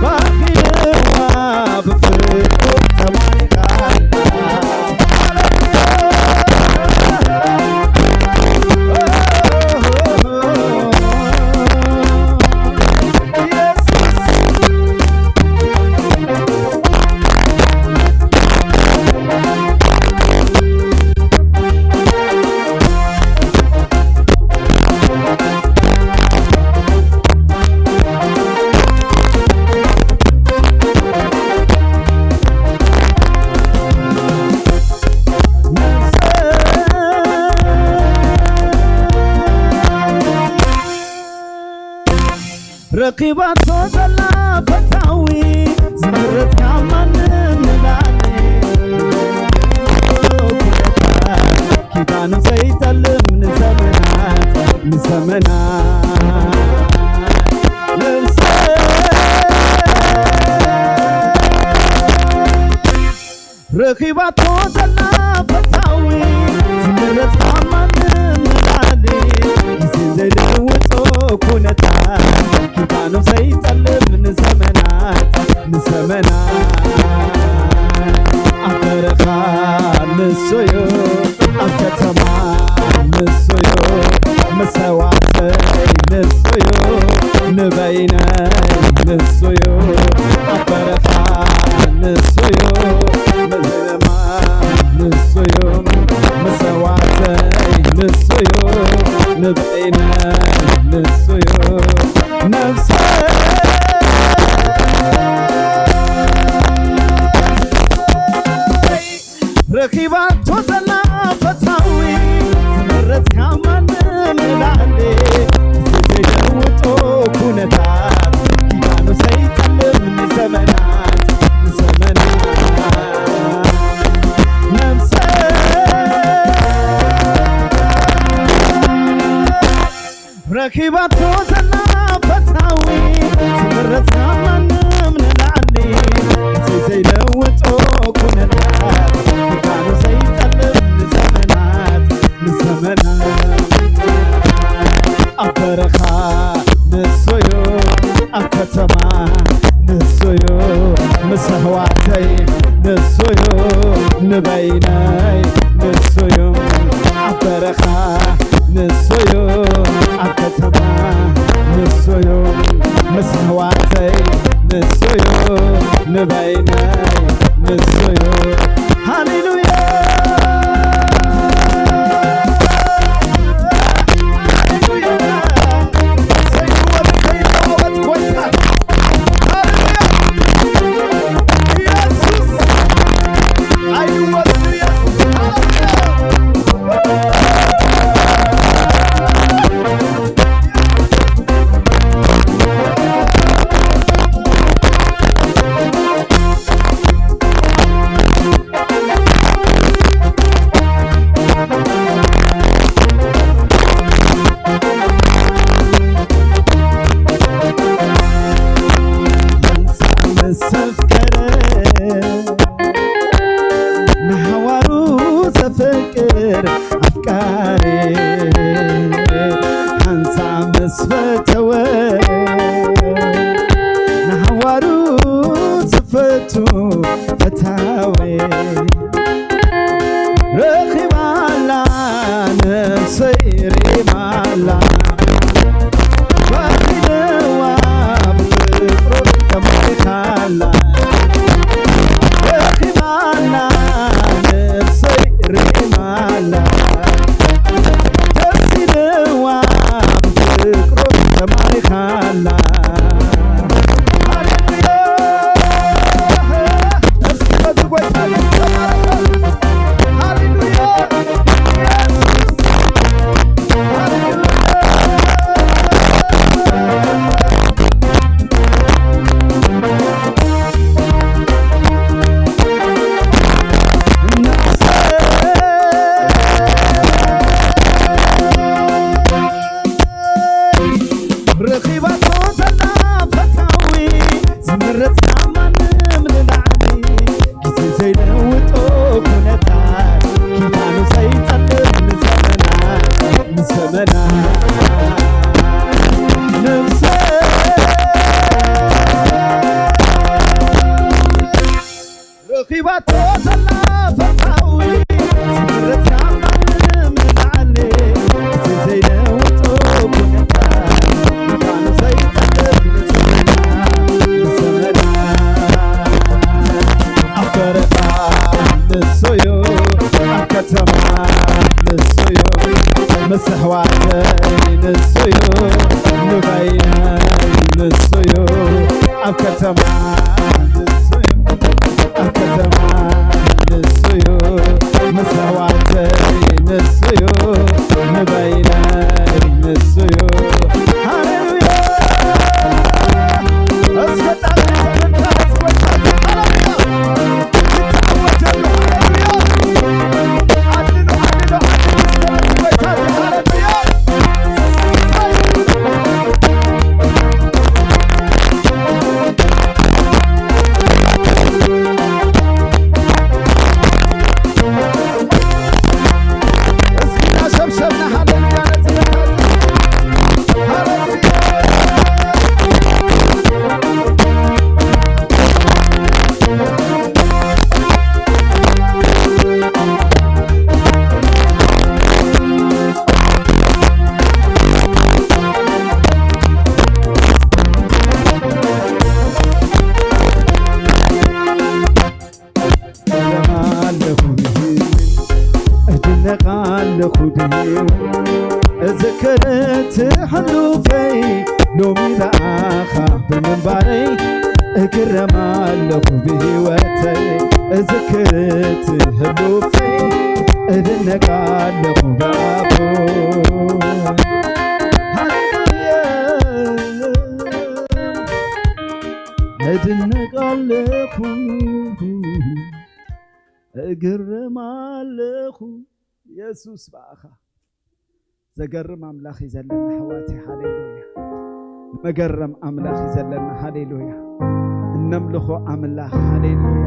ባኪ ደዋ ብፍቅሩ ተማሪኻላ። ረኺባቶ ዘላ ፈታዊ ዝምረጽ ካብ ማንም ንላዕሊ ኪዳኑ ዘይጠልም ንዘመናት ንዘመናት ነፍሰይ ረኺባቶ ዘላ ፈታዊ ዝምረጽ ካብ ማንም ንላዕሊ ግዜ ዘይልውጦ ኩነታት ኪዳኑ ዘይጠልም ንዘመናት ንዘመናት ኣብ በረኻ ንሱዩ ኣብ ከተማ ንሱዩ መሰዋዕተይ ንሱዩ ንበይነይ ንሱዩ ኣብ በረኻ ንሱዩ መዝለማ ንሱዩ መሰዋዕተይ ንሱዩ ንበይነይ ንሱዩ ነፍሰይ ረኺባቶ ዘላ ፈታዊ ዝምረጽ ካብ ማንም ንላዕሊ ግዜ ዘይለውጦ ኩነታት ኪዳኑ ዘይጠልም ንዘመናት ንዘመናት ነፍሰይ ረኺባቶ ዘላ ፈታዊ ዝምረጽ ካብ ማንም ንላዕሊ ግዜ ዘይለውጦ ኩነታት ኪዳኑ ዘይጠልም ንዘመናት ንዘመናት ኣብ በረኻ ንሱዩ ኣብ ከተማ ንሱዩ ምስ ኣሕዋተይ ንሱዩ ንበይነይ ንሱዩ ኣብ በረኻ ንሱዩ ኣብ ከተማ ንሱዩ ምስ ኣሕዋተይ ንሱዩ ንበይነይ ንሱዩ ሃሌሉያ ሃሌሉያ ዘይወድ ዘይለወጥ ጎይታ ሃሌሉያ ኢየሱስ ኣይወድን ኢየሱስ ሃሌሉያ ሪማላ ባኺነዋ ብፍቅሩ ተማሪኻላ ደኺማላ ነፍሰይ ሪማላ ደስ ኢልዋ ብፍቅሩ ተማሪኻላ። ሃሌሉያ። እስኪ በዚ ጎይታ ሃሌሉያ። ረኺባቶ ዘላ ፈታዊ ዝምረጽ ካብ ማንም ንላዕሊ ግዜ ዘይለውጦ ኩነታት ኪዳኑ ዘይጠልም ንዘመናት ንዘመናት ነፍሰ ረኺባቶ ዘላ ፈታዊ ዝምረጽ ካብ ማንም ንላዕሊ ግዜ ዘይለውጦ ኩነታት ኪዳኑ ዘይጠልም ንዘመናት ንዘመናት ኣብ በረኻ ንሱዩ ኣብ ከተማ ንሱዩ ምስ ኣሕዋተይ ንሱዩ ንበይነይ ንሱዩ ኣብ ከተማ ንሱዩ ኣብ ከተማ ንሱዩ ምስ ኣሕዋተይ ንሱዩ ንበይነይ ንሱዩ ሃሌሉያ እስከ ኣለኹ ብህይወት እድነቕ ኣለኹ ብህይወት እዝክር እቲ ሕሉፈይ ሎሚ ንኣኻ ብምንባረይ እግረም ኣለኹ ብህይወተይ እዝክር እቲ ሕሉፈይ እድነቕ ኣለኹ ብኣቦ ሃሌሉያ እድነቕ ኣለኹ እግረም ኣለኹ የሱስ ብኣኻ ዘገርም ኣምላኽ እዩ ዘለና ኣሕዋተይ ሃሌሉያ መገረም ኣምላኽ እዩ ዘለና ሃሌሉያ እነምልኾ ኣምላኽ ሃሌሉያ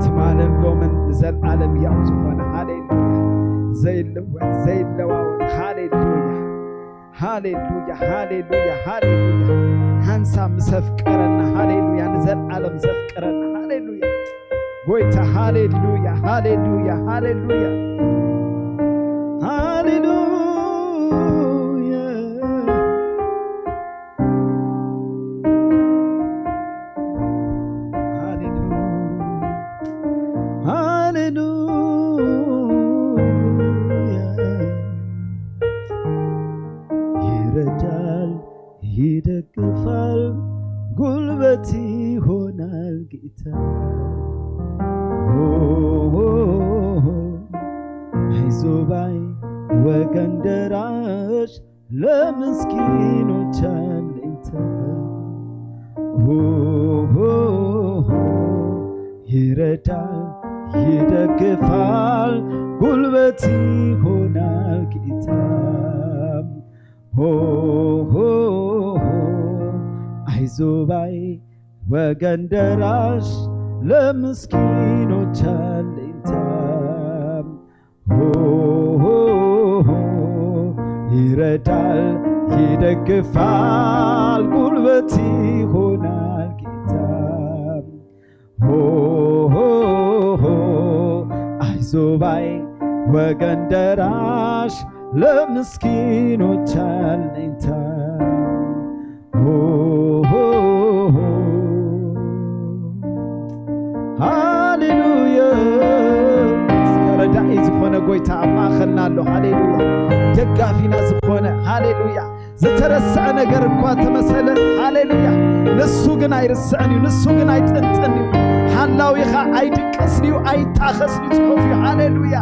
ትማልን ሎምን ንዘለዓለም ያው ዝኾነ ሃሌሉያ ዘይልወጥ ዘይለዋወጥ ሃሌሉያ ሃሌሉያ ሃሌሉያ ሃሌሉያ ሃንሳ ምስ ኣፍቀረና ሃሌሉያ ንዘለዓለም ዘፍቀረና ሃሌሉያ ጎይታ ሃሌሉያ ሃሌሉያ ሃሌሉያ ሃሌሉያ ሃሌሉያ ሃሌሉያ ይረዳል ይደግፋል ጉልበት ይሆናል ጌታ አይዞባይ ወገን ደራሽ ለምስኪኖች አለኝታ ይረዳል ይደግፋል ጉልበት ይሆናል ጌታ ሆ ሆ ሆ አይዞባይ ወገን ደራሽ ለምስኪኖች አለኝታ ሆ ሆ ሆ ይረዳል ይደግፋል ጉልበት ይሆናል ጌታ ሆ ሆ ሆ አይዞባይ ወገን ደራሽ ለምስኪኖች አለኝታ። ሆ፣ ሆ፣ ሆ፣ ሆ። ሃሌሉያ። እስከ ረዳኢ ዝኾነ ጎይታ ኣብ ማእኸልና ኣሎ። ሃሌሉያ። ደጋፊና ዝኾነ፣ ሃሌሉያ። ዝተረስዐ ነገር እኳ ተመሰለ። ሃሌሉያ። ንሱ ግን ኣይርስዕን እዩ። ንሱ ግን ኣይጥንጥን እዩ። ሓላዊኻ ኣይድቅስን እዩ፣ ኣይታኸስን እዩ። ጽሑፍ እዩ። ሃሌሉያ።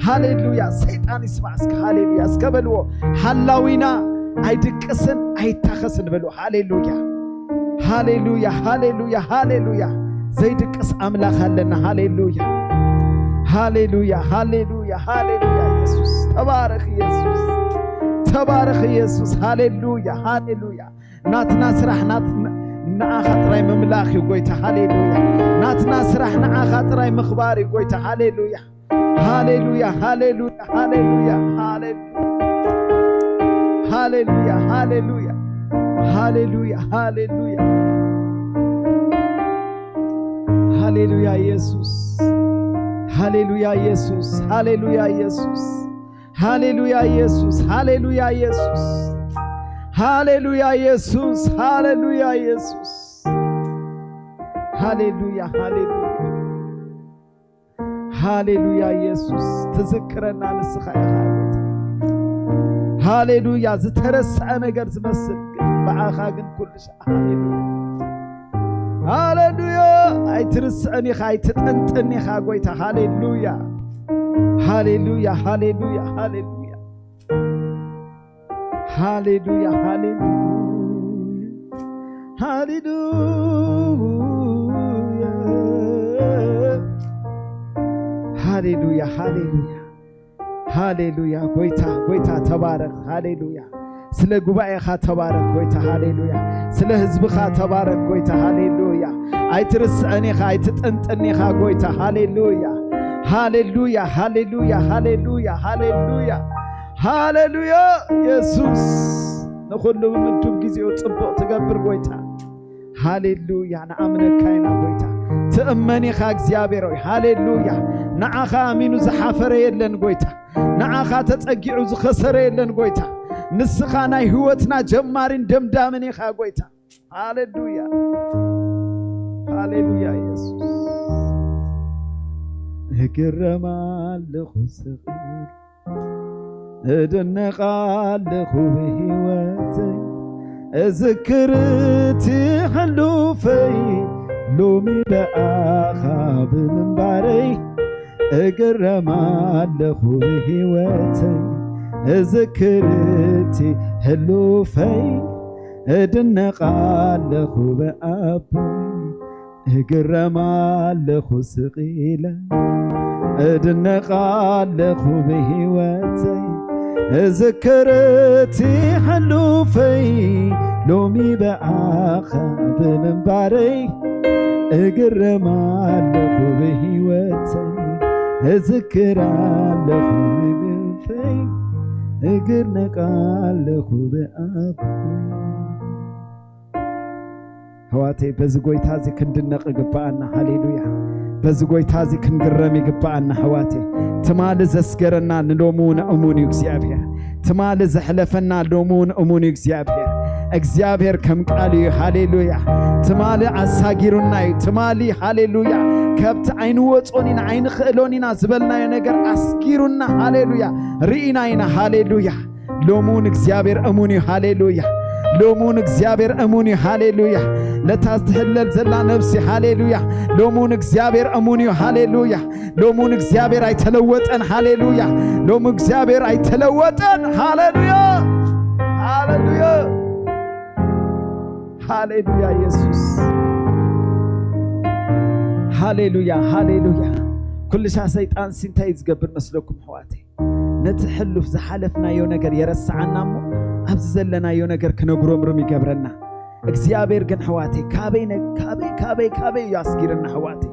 ሃሌሉያ። ሰይጣን ይስማዕ እስከ። ሃሌሉያ እስከ በልዎ። ሓላዊና ኣይድቅስን ኣይታኸስን በልዎ። ሃሌሉያ። ሃሌሉያ። ሃሌሉያ። ሃሌሉያ። ዘይድቅስ ኣምላኽ ኣለና። ሃሌሉያ። ሃሌሉያ። ሃሌሉያ። ሃሌሉያ። ኢየሱስ ተባረኽ። ኢየሱስ ተባረኽ። ኢየሱስ ሃሌሉያ። ሃሌሉያ። ናትና ስራሕ ናት-፣ ንዓኻ ጥራይ ምምላኽ እዩ ጎይታ። ሃሌሉያ። ናትና ስራሕ ንዓኻ ጥራይ ምኽባር እዩ ጎይታ። ሃሌሉያ። ሃሌሉያ። ሃሌሉያ። ሃሌሉያ። ሃሌሉያ። ሃሌሉያ። ሃሌሉያ። ሃሌሉያ። ሃሌሉያ። ሃሌሉያ ኢየሱስ። ሃሌሉያ ኢየሱስ። ሃሌሉያ ኢየሱስ። ሃሌሉያ ኢየሱስ። ሃሌሉያ ኢየሱስ። ሃሌሉያ ኢየሱስ። ሃሌሉያ። ሃሌሉያ። ሃሌሉያ ኢየሱስ። ትዝክረና ንስኻ ኢኻ ጎይታ። ሃሌሉያ። ዝተረስዐ ነገር ዝመስል ግን ብኣኻ ግን ኩሉ ሻዕ። ሃሌሉያ። ሃሌሉያ። ኣይትርስዕን ኢኻ፣ ኣይትጠንጥን ኢኻ ጎይታ። ሃሌሉያ። ሃሌሉያ። ሃሌሉያ። ሃሌሉያ። ሃሌሉያ። ሃሌሉያ። ሃሌሉያ። ሃሌሉያ። ሃሌሉያ። ሃሌሉያ። ጎይታ፣ ጎይታ ተባረኽ። ሃሌሉያ። ስለ ጉባኤኻ ተባረኽ ጎይታ። ሃሌሉያ። ስለ ህዝብኻ ተባረኽ ጎይታ። ሃሌሉያ። ኣይትርስዕን ኢኻ፣ ኣይትጥንጥን ኢኻ ጎይታ። ሃሌሉያ። ሃሌሉያ። ሃሌሉያ። ሃሌሉያ። ሃሌሉያ። ሃሌሉያ። ኢየሱስ ንኹሉ ብምዱብ ግዜኡ ጽቡቕ ትገብር ጎይታ። ሃሌሉያ። ንኣምነካ ኢና ጎይታ። ትእመን ኢኻ እግዚኣብሔር ሆይ። ሃሌሉያ። ንዓኻ ኣሚኑ ዝሓፈረ የለን ጎይታ። ንዓኻ ተጸጊዑ ዝኸሰረ የለን ጎይታ። ንስኻ ናይ ህይወትና ጀማሪን ደምዳምን ኢኻ ጎይታ። ሃሌሉያ። ሃሌሉያ ኢየሱስ። እግረም ኣለኹ ስቕ፣ እድነቕ ኣለኹ ብህይወተይ፣ እዝክር እቲ ሕሉፈይ፣ ሎሚ ብኣኻ ብምንባረይ፣ እግረም ኣለኹ ብህይወተይ፣ እዝክር እቲ ሕሉፈይ፣ እድነቕ ኣለኹ ብኣቦይ፣ እግረም ኣለኹ ስቕ ኢለ፣ እድነቕ ኣለኹ ብህይወተይ፣ እዝክር እቲ ሕሉፈይ፣ ሎሚ ብኣኻ ብምንባረይ፣ እግረም ኣለኹ ብህይወተይ፣ እዝክር ኣለኹ ብህይወተይ፣ እድነቕ ኣለኹ ብኣቦይ። ኣሕዋተይ፣ በዚ ጎይታ እዚ ክንድነቕ ይግብኣና። ሃሌሉያ። በዚ ጎይታ እዚ ክንግረም ይግብኣና ኣሕዋተይ። ትማሊ ዘስገረና ንሎሚ እውን እሙን እዩ እግዚኣብሔር። ትማሊ ዘሕለፈና ሎሚ እውን እሙን እዩ እግዚኣብሔር። እግዚኣብሔር ከም ቃሉ እዩ። ሃሌሉያ። ትማሊ ኣሳጊሩና እዩ። ትማሊ፣ ሃሌሉያ፣ ካብቲ ኣይንወጾን ኢና፣ ኣይንኽእሎን ኢና ዝበልናዮ ነገር ኣስጊሩና፣ ሃሌሉያ፣ ርኢና ኢና። ሃሌሉያ። ሎሚ እውን እግዚኣብሔር እሙን እዩ። ሃሌሉያ። ሎሚ እውን እግዚኣብሔር እሙን እዩ። ሃሌሉያ። ነታ ዝትሕለል ዘላ ነብሲ፣ ሃሌሉያ፣ ሎሚ እውን እግዚኣብሔር እሙን እዩ። ሃሌሉያ። ሎሚ እውን እግዚኣብሔር ኣይተለወጠን። ሃሌሉያ። ሎሚ እግዚኣብሔር ኣይተለወጠን። ሃሌሉያ። ሃሌሉያ። ሃሌሉያ ኢየሱስ። ሃሌሉያ። ሃሌሉያ። ኩልሻ ሰይጣን ሲ እንታይ እዩ ዝገብር መስለኩም ኣሕዋተይ? ነቲ ሕሉፍ ዝሓለፍናዮ ነገር የረስዓና እሞ ኣብዚ ዘለናዮ ነገር ክነጉረምርም ይገብረና። እግዚኣብሔር ግን ኣሕዋተይ ካበይ ነ-፣ ካበይ፣ ካበይ፣ ካበይ እዩ ኣስጊርና ኣሕዋተይ?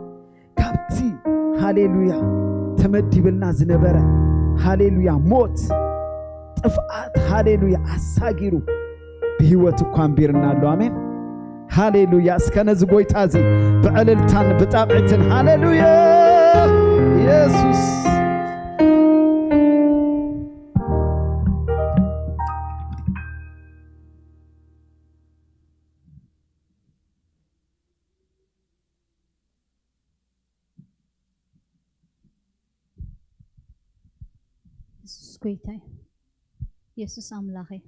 ካብቲ፣ ሃሌሉያ፣ ተመዲብልና ዝነበረ፣ ሃሌሉያ፣ ሞት፣ ጥፍኣት፣ ሃሌሉያ፣ ኣሳጊሩ ብህይወት እኳ ኣንቢርና ኣሎ። ኣሜን። ሃሌሉያ። እስከ ነዚ ጎይታ እዚ ብዕልልታን ብጣቕዒትን፣ ሃሌሉያ፣ ኢየሱስ። የሱስ ጎይታይ፣ የሱስ ኣምላኸይ።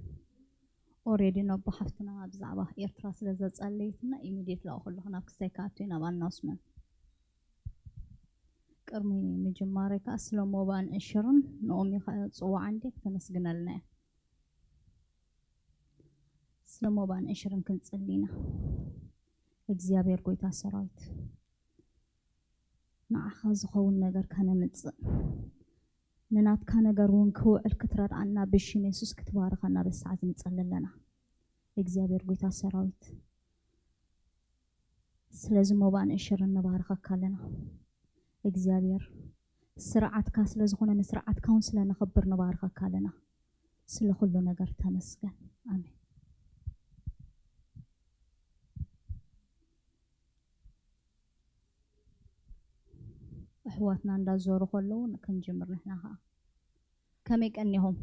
ኦሬዲ ነቦ ሓፍትና ብዛዕባ ኤርትራ ስለ ዘጸለይትና ኢሚድየት ላእኹ ኣለኹ ናብ ክሳይ ክኣቱ ናብ ኣናውስመንት። ቅድሚ ምጅማረይ ከኣ ስለ ሞባን እሽርን ንኦሚ ከኣ ጽዋዓ እንዴ ክተመስግነልና እያ። ስለ ሞባን እሽርን ክንጽሊ ኢና። እግዚኣብሔር ጎይታ ሰራዊት፣ ንዓኻ ዝኸውን ነገር ከነምጽእ፣ ንናትካ ነገር እውን ክውዕል ክትረድኣና ብሽም የሱስ ክትባርኸና በዚ ሰዓት ንጸሊ ኣለና። እግዚኣብሔር ጎይታ ሰራዊት፣ ስለዚ ሞባን እሽርን ንባርኸካ ኣለና። እግዚኣብሔር ስርዓትካ ስለ ዝኾነ ንስርዓትካ እውን ስለ ነኽብር ንባርኸካ ኣለና። ስለ ኩሉ ነገር ተመስገን። ኣሜን። ኣሕዋትና እንዳዞሩ ከለዉ ክንጅምር ንሕና ኸዓ። ከመይ ቀኒኹም?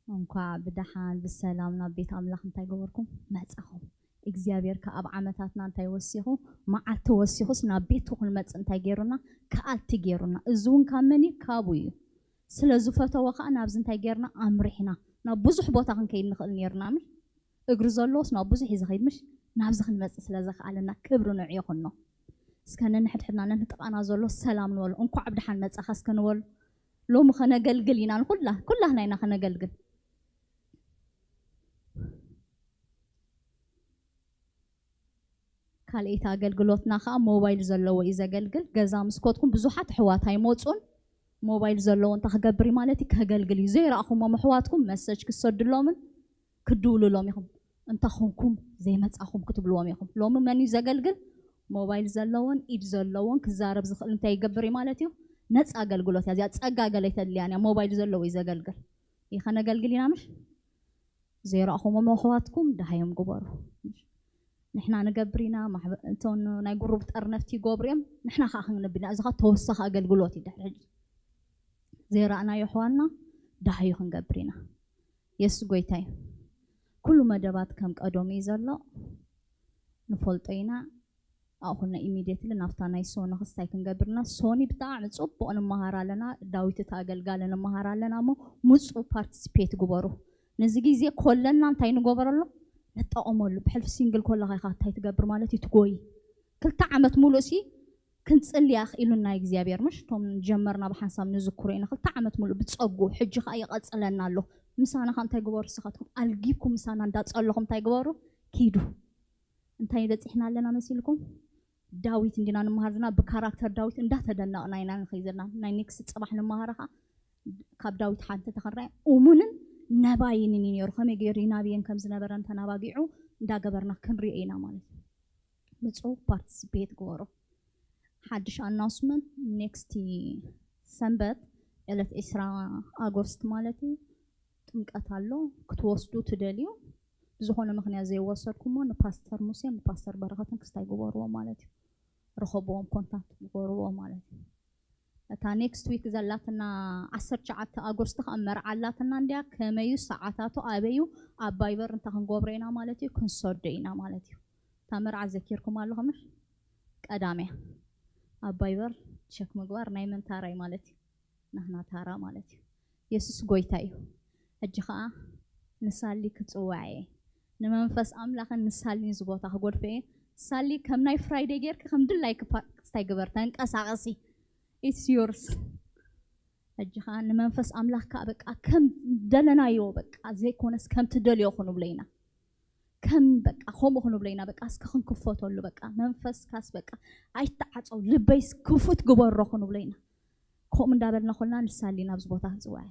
እንኳዕ ብደሓን ብሰላም ናብ ቤት ኣምላኽ እንታይ ገበርኩም? መጻኹም። እግዚኣብሔር ከኣ ኣብ ዓመታትና እንታይ ወሲኹ? መዓልቲ ወሲኹስ ናብ ቤቱ ክንመጽእ እንታይ ገይሩና? ከኣልቲ ገይሩና። እዚ እውን ካብ መን እዩ? ካብኡ እዩ። ስለ ዝፈተወ ከኣ ናብዚ እንታይ ገይርና? ኣምሪሕና። ናብ ብዙሕ ቦታ ክንከይድ ንኽእል ነይርና። ምሽ? እግሪ ዘለዎስ ናብ ብዙሕ እዩ ዝኸይድ። ምሽ? ናብዚ ክንመጽእ ስለ ዘኽኣለና ክብሪ ንዑ ይኹኖ። እስከ ነንሕድሕድና ነንጥቓና ዘሎ ሰላም ንበሎ። እንኳዕ ብደሓን መጻኻ እስከ ንበሎ። ሎሚ ከነገልግል ኢና። ንኩላ-፣ ኩላህና ኢና ከነገልግል። ካልኣይቲ ኣገልግሎትና ከኣ ሞባይል ዘለዎ እዩ ዘገልግል። ገዛ ምስ ከድኩም ብዙሓት ኣሕዋት ኣይመጹን። ሞባይል ዘለዎ እንታይ ክገብር እዩ ማለት እዩ? ከገልግል እዩ። ዘይረኣኹሞም ኣሕዋትኩም መሰጅ ክሰድሎምን ክድውልሎም ኢኹም። እንተ ኾንኩም ዘይመጻኹም ክትብልዎም ኢኹም። ሎሚ መን እዩ ዘገልግል? ሞባይል ዘለዎን ኢድ ዘለዎን ክዛረብ ዝኽእል እንታይ ይገብር እዩ ማለት እዩ? ነጻ ኣገልግሎት እያ። እዚኣ ጸጋ ገለ ኣይተድልያን እያ። ሞባይል ዘለዎ እዩ ዘገልግል። ይኸነገልግል ኢና ምሽ? ዘይረኣኹሞም ኣሕዋትኩም ደሃዮም ግበሩ። ንሕና ንገብር ኢና፣ ማሕበ-፣ እቶም ናይ ጉሩብ ጠርነፍቲ ይገብሩ እዮም፣ ንሕና ከኣ ክንነብር ኢና። እዚ ኸኣ ተወሳኺ ኣገልግሎት እዩ። ድሕሪ ሕጂ ዘይረኣናዮ ኣሕዋትና ደሃዩ ክንገብር ኢና። የሱስ ጎይታ እዩ። ኩሉ መደባት ከም ቀደሙ እዩ ዘሎ፣ ንፈልጦ ኢና። ኣብኡ ኾልና ኢሚድየትሊ ናብታ ናይ ሶኒ ክስታይ ክንገብር ኢና። ሶኒ ብጣዕሚ ጽቡቕ ንመሃር ኣለና። ዳዊት እቲ ኣገልጋሊ ንመሃር ኣለና እሞ ምጹ ፓርቲስፔት ግበሩ። ነዚ ግዜ ኮለና እንታይ ንገበረሉ? ንጠቐመሉ። ብሕልፊ ሲንግል ኮለኻ ኢኻ እንታይ ትገብር ማለት እዩ? ትጎይ። ክልተ ዓመት ሙሉእ ሲ ክንጽሊ ኣኽኢሉና እግዚኣብሔር ምሽ? እቶም ጀመርና ብሓንሳብ ንዝክሮ ኢና። ክልተ ዓመት ሙሉእ ብጸጉ፣ ሕጂ ኸኣ ይቐጽለና ኣሎ። ምሳና ኸኣ እንታይ ግበሩ ንስኻትኩም? ኣልጊብኩም ምሳና እንዳጸለኹም እንታይ ግበሩ? ኪዱ። እንታይ በጺሕና ኣለና መሲልኩም? ዳዊት እንዲና ንመሃር ዘለና፣ ብካራክተር ዳዊት እንዳተደነቕና ኢና ንኸይድ ዘለና። ናይ ኔክስት ጽባሕ ንመሃር ኸኣ ካብ ዳዊት ሓንቲ ተኽንራይ እሙንን ነባይንን እዩ ነይሩ። ከመይ ገይሩ ይናብየን ከም ዝነበረን ተናባጊዑ እንዳገበርና ክንሪኦ ኢና ማለት እዩ። ምጹ ፓርቲስፔት ግበሩ። ሓድሽ ኣናውስመንት፣ ኔክስት ሰንበት ዕለት ዕስራ ኣጎስት ማለት እዩ ጥምቀት ኣሎ። ክትወስዱ ትደልዩ ብዝኾነ ምኽንያት ዘይወሰድኩሞ ንፓስተር ሙሴን ንፓስተር በረኸትን ክስታይ ግበርዎ ማለት እዩ። ርኸብዎም፣ ኮንታክት ግበርዎ ማለት እዩ። እታ ኔክስት ዊክ ዘላትና ዓሰርተ ትሽዓተ ኣጎስት ከኣ መርዓ ኣላትና እንድያ። ከመዩ ሰዓታቱ ኣበዩ ኣብ ቫይበር እንተ ክንገብሮ ኢና ማለት እዩ፣ ክንሰዶ ኢና ማለት እዩ። እታ መርዓ ዘኪርኩም ኣለኹም? ቀዳምያ ኣብ ቫይበር ቸክ ምግባር ናይ መን ታራ እዩ ማለት እዩ? ናህና ታራ ማለት እዩ። የሱስ ጎይታ እዩ። ሕጂ ኸኣ ንሳሊ ክጽውዕ እየ። ንመንፈስ ኣምላኽን ንሳሊን እዚ ቦታ ክጎድፎ እየ። ሳሊ ከም ናይ ፍራይደይ ጌርኪ ከም ድላይኪ ፓ-፣ ክስታይ ግበር፣ ተንቀሳቐሲ። It's yours። ሕጂ ኸኣ ንመንፈስ ኣምላኽ ከኣ በቃ ከም ደለናዮ በቃ ዘይኮነስ ከም ትደልዮ ክንብሎ ኢና። ከም በቃ ከምኡ ክንብሎ ኢና። በቃ እስከ ክንክፈተሉ በቃ መንፈስካስ በቃ ኣይተዓጸው፣ ልበይስ ክፉት ግበሮ ክንብሎ ኢና። ከምኡ እንዳበልና ኮልና ንሳሊ ናብዚ ቦታ ክጽውዕ።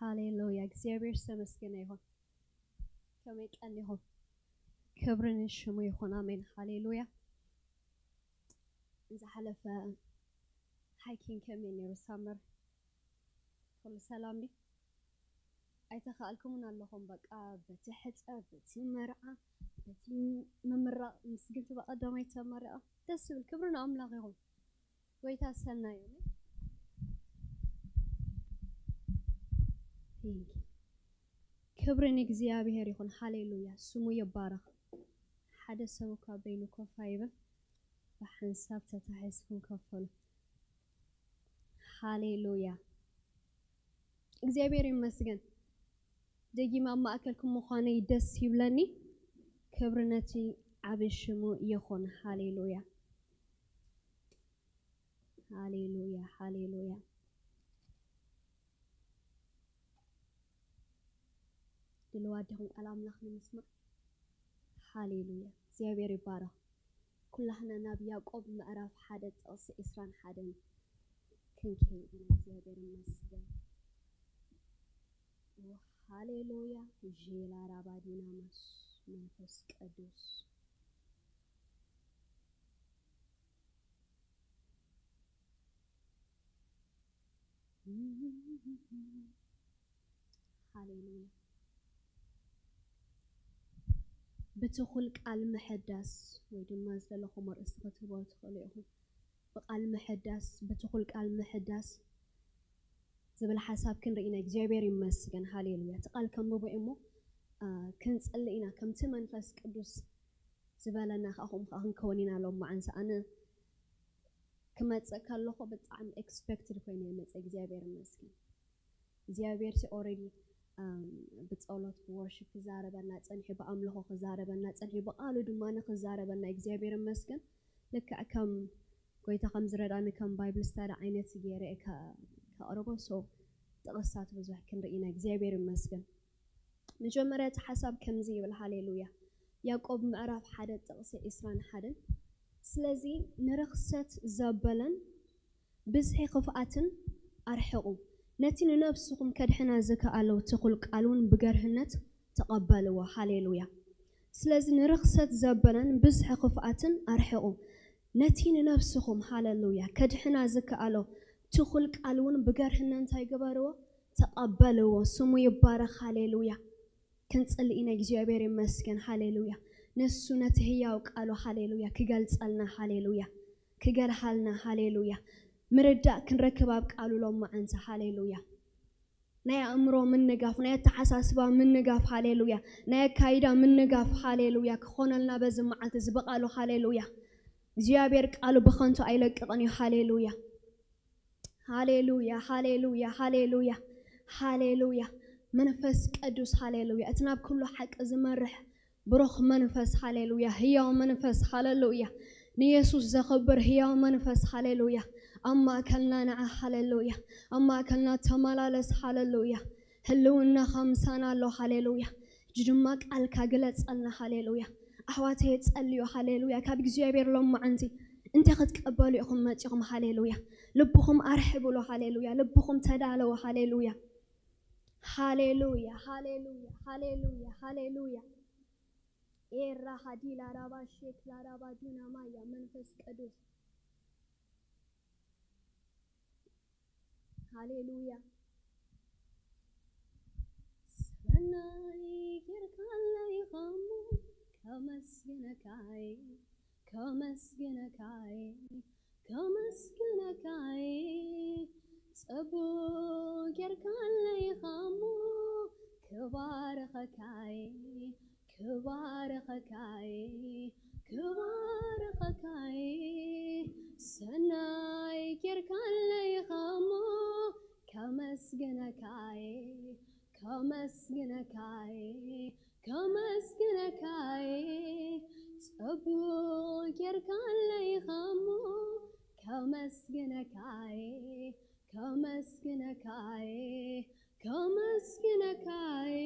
ሃሌሉያ፣ እግዚኣብሔር ዝተመስገነ ይኹን። ከመይ ቀኒኹም? ክብሪ ንሽሙ ይኹን። ኣሜን። ሃሌሉያ። ዝሓለፈ ሃይኪንግ ከመይ ነይሩ? ሳመር ኩሉ ሰላም ድዩ? ኣይተኻእልኩምን ኣለኹም። በቃ በቲ ሕጸ፣ በቲ መርዓ፣ በቲ ምምራቕ፣ ምስግንቲ በቐዳማይ ተመረቐ። ደስ ዝብል። ክብሪ ንኣምላኽ ይኹን። ጎይታ ሰናይ እዩ። Thank you። ክብሪ ንእግዚኣብሔር ይኹን። ሃሌሉያ፣ ስሙ ይባረኽ። ሓደ ሰብ እኳ በይኑ ኮፍ ኣይበል፣ ብሓንሳብ ተታሒዝኩም ከፈሉ። ሃሌሉያ፣ እግዚኣብሔር ይመስገን። ደጊም ኣብ ማእከልኩም ምዃነይ ደስ ይብለኒ። ክብሪ ነቲ ዓቢ ሽሙ ይኹን። ሃሌሉያ፣ ሃሌሉያ፣ ሃሌሉያ። ድልዋት ዲኹም ቃል ኣምላኽ ንምስማዕ? ሃሌሉያ፣ እግዚኣብሔር ይባረኽ። ኩላህና ናብ ያዕቆብ ምዕራፍ ሓደ ጥቕሲ ዕስራን ሓደን ክንከይድ ኢና። እግዚኣብሔር ይመስገን። ሃሌሉያ፣ ዤላ ራባዲናማስ መንፈስ ቅዱስ። ሃሌሉያ። ብትኹል ቃል ምሕዳስ ወይ ድማ ዝደለኹም ኣርእስቲ ክትህብዎ ትኽእሉ ኢኹም። ብቃል ምሕዳስ፣ ብትኹል ቃል ምሕዳስ ዝብል ሓሳብ ክንርኢ ኢና። እግዚኣብሔር ይመስገን። ሃሌሉያ። እቲ ቃል ከንብቦ እሞ፣ አ፣ ክንጽሊ ኢና። ከምቲ መንፈስ ቅዱስ ዝበለና ከኣ ከምኡ ከኣ ክንከውን ኢና። ሎም መዓንሳ ኣነ ክመጽእ ከለኹ ብጣዕሚ ኤክስፔክትድ ኮይነ እየ መጽእ። እግዚኣብሔር ይመስገን። እግዚኣብሔር ሲ ኦልሬዲ ብጸሎት ብወርሺፕ ክዛረበና ጸኒሑ፣ ብኣምልኾ ክዛረበና ጸኒሑ፣ ብቃሉ ድማ ንክዛረበና እግዚኣብሔር ይመስገን። ልክዕ ከም ጎይታ ከም ዝረዳኒ ከም ባይብል ስታዲ ዓይነት ገይረ እየ ከ-፣ ከቕርቦ። ሶ ጥቕስታት ብዙሕ ክንርኢ ኢና። እግዚኣብሔር ይመስገን። መጀመርያ እቲ ሓሳብ ከምዚ ይብል። ሃሌሉያ። ያዕቆብ ምዕራፍ ሓደ ጥቕሲ ዕስራን ሓደን፣ ስለዚ ንርኽሰት ዘበለን ብዝሒ ክፍኣትን ኣርሕቑ፣ ነቲ ንነብስኹም ከድሕና ዝከኣሎ ትኹል ቃል እውን ብገርህነት ተቐበልዎ። ሃሌሉያ። ስለዚ ንርኽሰት ዘበለን ብዝሒ ክፍኣትን ኣርሕቑ፣ ነቲ ንነብስኹም፣ ሃሌሉያ፣ ከድሕና ዝከኣሎ ትኹል ቃል እውን ብገርህነት እንታይ ግበርዎ? ተቐበልዎ። ስሙ ይባረኽ። ሃሌሉያ። ክንጽሊ ኢና። እግዚኣብሔር ይመስገን። ሃሌሉያ። ንሱ ነቲ ህያው ቃሉ፣ ሃሌሉያ፣ ክገልጸልና፣ ሃሌሉያ፣ ክገርሃልና፣ ሃሌሉያ፣ ምርዳእ ክንረክብ ኣብ ቃሉ ሎም መዓንተ፣ ሃሌሉያ። ናይ ኣእምሮ ምንጋፍ፣ ናይ ኣተሓሳስባ ምንጋፍ፣ ሃሌሉያ፣ ናይ ኣካይዳ ምንጋፍ፣ ሃሌሉያ፣ ክኾነልና በዚ መዓልቲ እዚ ብቃሉ፣ ሃሌሉያ። እግዚኣብሔር ቃሉ ብኸንቱ ኣይለቅቕን እዩ። ሃሌሉያ፣ ሃሌሉያ፣ ሃሌሉያ፣ ሃሌሉያ፣ ሃሌሉያ። መንፈስ ቅዱስ፣ ሃሌሉያ፣ እቲ ናብ ኩሉ ሓቂ ዝመርሕ ብሩኽ መንፈስ፣ ሃሌሉያ፣ ህያው መንፈስ፣ ሃሌሉያ፣ ንየሱስ ዘኽብር ህያው መንፈስ፣ ሃሌሉያ፣ ኣብ ማእከልና ንዓ፣ ሃሌሉያ፣ ኣብ ማእከልና ተመላለስ፣ ሃሌሉያ። ህልውናኻ ምሳና ኣሎ፣ ሃሌሉያ። ሕጂ ድማ ቃልካ ግለጸልና፣ ሃሌሉያ። ኣሕዋተይ ጸልዩ፣ ሃሌሉያ። ካብ እግዚኣብሔር ሎም መዓንቲ እንታይ ክትቀበሉ ኢኹም መጺኹም? ሃሌሉያ። ልብኹም ኣርሕብሉ፣ ሃሌሉያ። ልብኹም ተዳለዉ፣ ሃሌሉያ። ሃሌሉያ፣ ሃሌሉያ፣ ሃሌሉያ፣ ሃሌሉያ። ኤራ ሃዲላ ራባ ሼክ ላራባ ዱና ማያ መንፈስ ቅዱስ። ሃሌሉያ። ሰናይ ጌርካለይ ኸሞ ከመስግነካይ፣ ከመስግነካይ፣ ከመስግነካይ። ጽቡቕ ጌርካለይ ኸሞ ክባርኸካይ፣ ክባርኸካይ፣ ክባርኸካይ። ሰናይ ጌርካለይ ኸሞ ከመስግነካይ፣ ከመስግነካይ፣ ከመስግነካይ። ጽቡቕ ጌርካለይ ኸሞ ከመስግነካይ፣ ከመስግነካይ፣ ከመስግነካይ።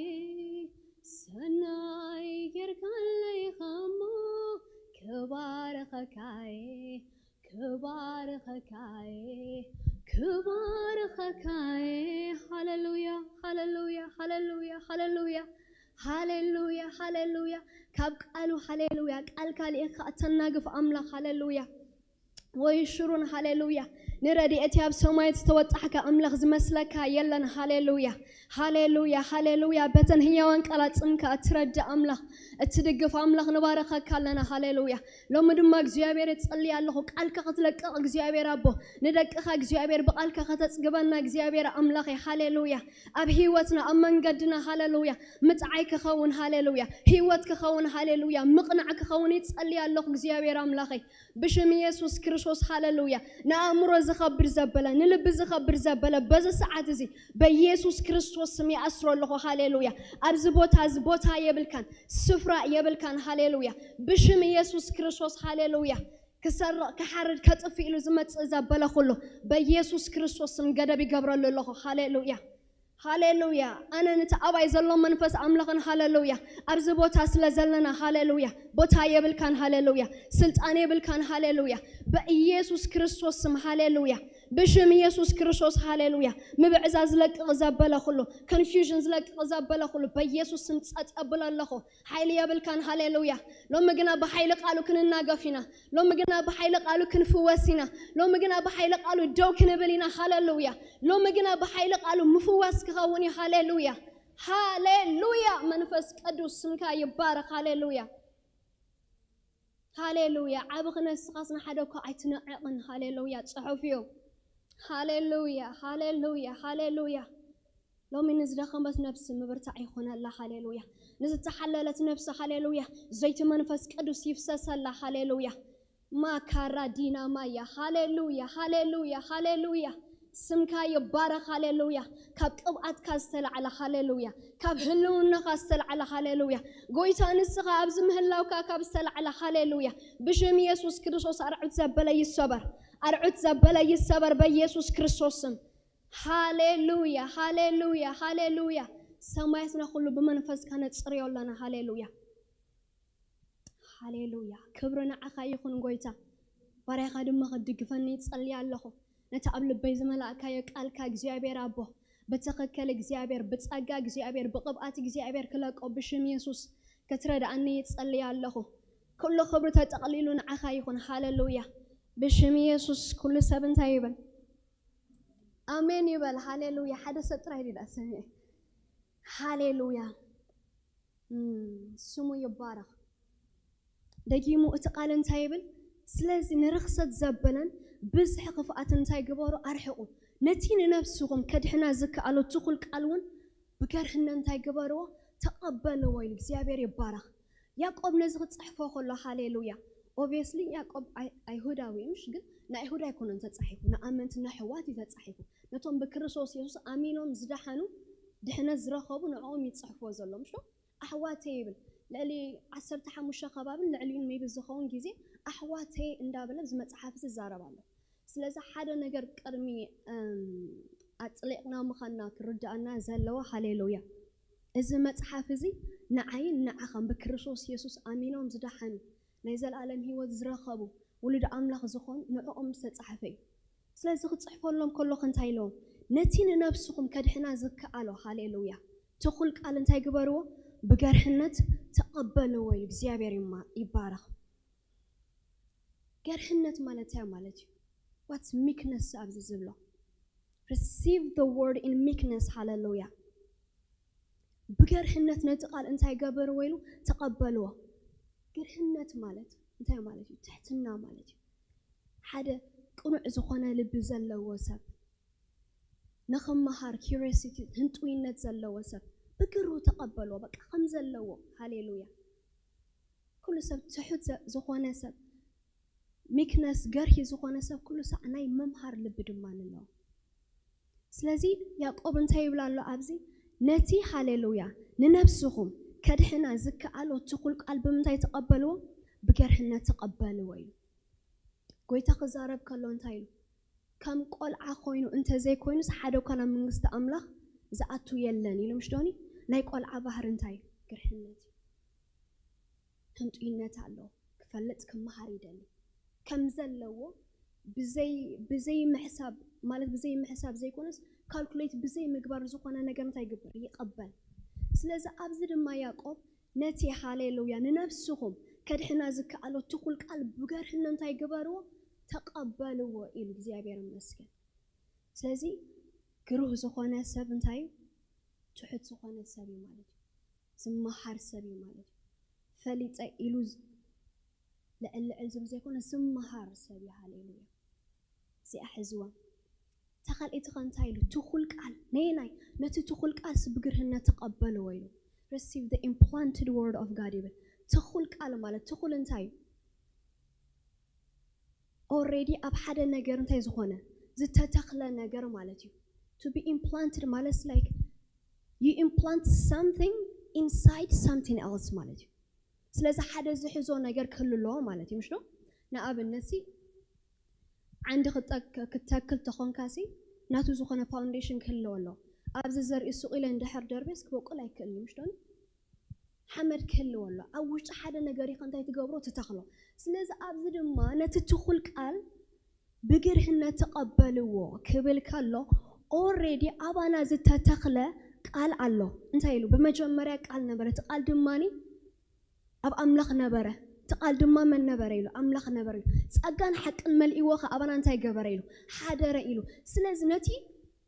ሰናይ ጌርካለይ ኸሞ ክባርኸካይ፣ ክባርኸካይ፣ ክባርኸካየ። ሃሌሉያ፣ ሃሌሉያ፣ ሃሌሉያ፣ ሃሌሉያ፣ ሃሌሉያ፣ ሃሌሉያ። ካብ ቃሉ ሃሌሉያ፣ ቃልካ ልኢኻ እተናግፍ ኣምላኽ፣ ሃሌሉያ። ወይ ሽሩን፣ ሃሌሉያ። ንረድኤት ኣብ ሰማያት ዝተወጣሕካ ኣምላኽ ዝመስለካ የለን። ሃሌሉያ፣ ሃሌሉያ፣ ሃሌሉያ። በተን ህያዋን ቃላት ጽምካ እትረድእ ኣምላኽ፣ እትድግፍ ኣምላኽ ንባረኸካ ኣለና። ሃሌሉያ። ሎሚ ድማ እግዚኣብሔር እጸሊ ኣለኹ፣ ቃልካ ክትለቅቕ እግዚኣብሔር ኣቦ፣ ንደቅኻ እግዚኣብሔር ብቃልካ ከተጽግበና እግዚኣብሔር ኣምላኸይ። ሃሌሉያ። ኣብ ህይወትና፣ ኣብ መንገድና፣ ሃሌሉያ፣ ምጽዓይ ክኸውን፣ ሃሌሉያ፣ ህይወት ክኸውን፣ ሃሌሉያ፣ ምቕናዕ ክኸውን ይጸሊ ኣለኹ እግዚኣብሔር ኣምላኸይ። ብሽም ኢየሱስ ክርስቶስ፣ ሃሌሉያ። ንኣእምሮ ዝኸብድ ዘበለ፣ ንልቢ ዝኸብድ ዘበለ በዚ ሰዓት እዚ በኢየሱስ ክርስቶስ ስም ይኣስሮ ኣለኹ። ሃሌሉያ። ኣብዚ ቦታ እዚ ቦታ የብልካን፣ ስፍራ የብልካን። ሃሌሉያ። ብሽም ኢየሱስ ክርስቶስ፣ ሃሌሉያ። ክሰርቕ፣ ክሓርድ፣ ከጥፍእ ኢሉ ዝመጽእ ዘበለ ኩሉ በኢየሱስ ክርስቶስ ስም ገደብ ይገብረሉ ኣለኹ። ሃሌሉያ፣ ሃሌሉያ። ኣነ ነቲ ኣባይ ዘሎ መንፈስ ኣምላኽን፣ ሃሌሉያ፣ ኣብዚ ቦታ ስለ ዘለና፣ ሃሌሉያ፣ ቦታ የብልካን። ሃሌሉያ፣ ስልጣን የብልካን። ሃሌሉያ። በኢየሱስ ክርስቶስ ስም፣ ሃሌሉያ፣ ብሽም ኢየሱስ ክርስቶስ፣ ሃሌሉያ። ምብዕዛ ዝለቅቕ ዘበለ ኩሉ፣ ኮንፊውዥን ዝለቅቕ ዘበለ ኩሉ በኢየሱስ ስም ጸጥ ኣብሎ ኣለኹ። ሓይሊ የብልካን። ሃሌሉያ። ሎሚ ግና ብሓይሊ ቃሉ ክንናገፍ ኢና። ሎሚ ግና ብሓይሊ ቃሉ ክንፍወስ ኢና። ሎሚ ግና ብሓይሊ ቃሉ ደው ክንብል ኢና። ሃሌሉያ። ሎሚ ግና ብሓይሊ ቃሉ ምፍዋስ ክኸውን እዩ። ሃሌሉያ፣ ሃሌሉያ። መንፈስ ቅዱስ ስምካ ይባረኽ። ሃሌሉያ፣ ሃሌሉያ። ዓቢ ክነስኻስ ንሓደ እኳ ኣይትንዕቕን። ሃሌሉያ፣ ጽሑፍ እዩ። ሃሌሉያ፣ ሃሌሉያ፣ ሃሌሉያ። ሎሚ ንዝደኸመት ነብሲ ምብርታዕ ይኾነላ። ሃሌሉያ። ንዝተሓለለት ነብሲ፣ ሃሌሉያ፣ ዘይቲ መንፈስ ቅዱስ ይፍሰሰላ። ሃሌሉያ። ማካራ ዲና ማያ። ሃሌሉያ፣ ሃሌሉያ፣ ሃሌሉያ። ስምካ ይባረኽ። ሃሌሉያ። ካብ ቅብኣትካ ዝተላዕለ፣ ሃሌሉያ፣ ካብ ህልውናኻ ዝተላዕለ፣ ሃሌሉያ፣ ጎይታ ንስኻ ኣብዚ ምህላውካ ካብ ዝተላዕለ፣ ሃሌሉያ፣ ብሽም ኢየሱስ ክርስቶስ ኣርዑት ዘበለ ይሰበር፣ ኣርዑት ዘበለ ይሰበር በኢየሱስ ክርስቶስ ስም። ሃሌሉያ፣ ሃሌሉያ፣ ሃሌሉያ። ሰማያትና ኩሉ ብመንፈስካ ነጽርዮ ኣለና። ሃሌሉያ፣ ሃሌሉያ። ክብሪ ንዓኻ ይኹን ጎይታ። ባርያኻ ድማ ክትድግፈኒ ይጸልይ ኣለኹ። ነቲ ኣብ ልበይ ዝመላእካዮ ቃልካ እግዚኣብሔር ኣቦ፣ ብትኽክል እግዚኣብሔር፣ ብጸጋ እግዚኣብሔር፣ ብቕብኣት እግዚኣብሔር ክለቆ ብሽም የሱስ ክትረድኣኒ ይጸልይ ኣለኹ። ኩሉ ክብሪ ተጠቕሊሉ ንዓኻ ይኹን። ሃሌሉያ። ብሽም የሱስ ኩሉ ሰብ እንታይ ይበል? ኣሜን ይበል። ሃሌሉያ። ሓደ ሰብ ጥራይ ዲዳ ሰሚዐ። ሃሌሉያ። እም፣ ስሙ ይባረኽ። ደጊሙ እቲ ቃል እንታይ ይብል? ስለዚ ንርኽሰት ዘበለን ብዝሒ ክፍኣት እንታይ ግበሩ? ኣርሕቑ። ነቲ ንነብስኹም ከድሕና ዝከኣሎ ትኹል ቃል እውን ብገርህነት እንታይ ግበርዎ? ተቐበልዎ ኢሉ። እግዚኣብሔር ይባረኽ። ያዕቆብ ነዚ ክጽሕፎ ከሎ፣ ሃሌሉያ። ኦብቪየስሊ ያዕቆብ ኣይ-፣ ኣይሁዳዊ እዩ፣ ምሽ? ግን ንኣይሁድ ኣይኮነን ተጻሒፉ፣ ንኣመንቲ ንኣሕዋት እዩ ተጻሒፉ። ነቶም ብክርስቶስ የሱስ ኣሚኖም ዝደሓኑ፣ ድሕነት ዝረኸቡ ንዕኦም ይጽሕፎ ዘሎ፣ ምሽ ዶ? ኣሕዋተይ ይብል። ልዕሊ ዓሰርተ ሓሙሽተ ከባብን ልዕሊኡን ሜቢ ዝኸውን ግዜ ኣሕዋተይ እንዳበለ እዚ መጽሓፍ እዚ ይዛረብ ኣሎ። ስለዚ ሓደ ነገር ቅድሚ፣ እም፣ ኣጽሊቕና ምዃንና ክርድኣና ዘለዎ፣ ሃሌሉያ፣ እዚ መጽሓፍ እዚ ንዓይን ንዓኻን ብክርስቶስ የሱስ ኣሚኖም ዝደሓኑ ናይ ዘለኣለም ህይወት ዝረኸቡ ውሉድ ኣምላኽ ዝኾኑ ንዕኦም ዝተጻሕፈ እዩ። ስለዚ ክጽሕፈሎም ከለኹ እንታይ ኢለዎም? ነቲ ንነብስኹም ከድሕና ዝከኣሎ፣ ሃሌሉያ፣ ትኹል ቃል እንታይ ግበርዎ? ብገርህነት ተቐበልዎ ኢሉ። እግዚኣብሔር ይማ-፣ ይባረኽ። ገርህነት ማለት እንታይ ማለት እዩ? What's meekness ኣብዚ ዝብሎ? Receive the word in meekness፣ ሃሌሉያ። ብገርህነት ነቲ ቃል እንታይ ገበርዎ ኢሉ? ተቐበልዎ። ገርህነት ማለት እንታይ ማለት እዩ? ትሕትና ማለት እዩ። ሓደ ቅኑዕ ዝኾነ ልቢ ዘለዎ ሰብ፣ ንኽመሃር ኪዩሪዮሲቲ፣ ህንጡይነት ዘለዎ ሰብ ብግሩ ተቐበልዎ፣ በቃ ከም ዘለዎ። ሃሌሉያ። ኩሉ ሰብ ትሑት ዘ-፣ ዝኾነ ሰብ፣ ሚክነስ፣ ገርሂ ዝኾነ ሰብ ኩሉ ሳዕ ናይ ምምሃር ልቢ ድማ ኣለዎ። ስለዚ ያዕቆብ እንታይ ይብል ኣሎ ኣብዚ? ነቲ፣ ሃሌሉያ፣ ንነብስኹም ከድሕና ዝከኣሎ ትኹል ቃል ብምንታይ ተቐበልዎ? ብገርህነት ተቐበልዎ ኢሉ። ጎይታ ክዛረብ ከሎ እንታይ ኢሉ? ከም ቆልዓ ኮይኑ እንተዘይኮይኑስ ሓደ እኳ ናብ መንግስቲ ኣምላኽ ዝኣቱ የለን ኢሉ፣ ምሽ ዶኒ? ናይ ቆልዓ ባህሪ እንታይ እዩ? ገርህነት እዩ። ህንጡይነት ኣለዎ። ክፈልጥ ክመሃር ይደሊ። ከም ዘለዎ ብዘይ ብዘይ ምሕሳብ ማለት ብዘይ ምሕሳብ ዘይኮነስ ካልኩሌት ብዘይ ምግባር ዝኾነ ነገር እንታይ ይግበር? ይቐበል። ስለዚ ኣብዚ ድማ ያዕቆብ ነቲ ሃሌሉያ ንነፍስኹም ከድሕና ዝከኣሎ ትኹል ቃል ብገርህነት እንታይ ግበርዎ? ተቐበልዎ ኢሉ። እግዚኣብሔር ይመስገን። ስለዚ ግሩህ ዝኾነ ሰብ እንታይ እዩ? ትሑት ዝኾነ ሰብ እዩ ማለት እዩ። ዝመሃር ሰብ እዩ ማለት እዩ። ፈሊጠ ኢሉ ዝ- ልዕል ልዕል ዝብል ዘይኮነ ዝመሃር ሰብ እዩ። ሃሌሉያ። እዚኣ ሕዝዋ። እታ ካልኣይቲ ኸ እንታይ ኢሉ? ትኹል ቃል ነየናይ? ነቲ ትኹል ቃል ብግርህነት ተቐበልዎ ኢሉ። Receive the implanted word of God ይብል። ትኹል ቃል ማለት ትኹል እንታይ እዩ? Already ኣብ ሓደ ነገር እንታይ ዝኾነ? ዝተተኽለ ነገር ማለት እዩ። To be implanted ማለት like you implant something inside something else ማለት እዩ። ስለዚ ሓደ ዝሕዞ ነገር ክህሉ ኣለዎ ማለት እዩ፣ ምሽ ዶ? ንኣብነት ሲ ዓንዲ ክተክ- ክትተክል ተኾንካ ሲ ናቱ ዝኾነ ፋውንዴሽን ክህልዎ ኣለዎ። ኣብዚ ዘርኢ ሱቕ ኢለ እንድሕር ደርቤስ ክበቁል ኣይክእልን እዩ፣ ምሽ ዶ? ሓመድ ክህልዎ ኣሎ። ኣብ ውሽጢ ሓደ ነገር ኢኻ እንታይ ትገብሮ? ትተኽሎ። ስለዚ ኣብዚ ድማ ነቲ ትኹል ቃል ብግርህነት ተቐበልዎ ክብል ከሎ already ኣባና ዝተተኽለ ቃል ኣሎ። እንታይ ኢሉ? ብመጀመርያ ቃል ነበረ፣ እቲ ቃል ድማኒ ኣብ ኣምላኽ ነበረ፣ እቲ ቃል ድማ መን ነበረ ኢሉ? ኣምላኽ ነበረ ኢሉ። ጸጋን ሓቅን መልእዎ ኸ ኣባና እንታይ ገበረ ኢሉ? ሓደረ ኢሉ። ስለዚ ነቲ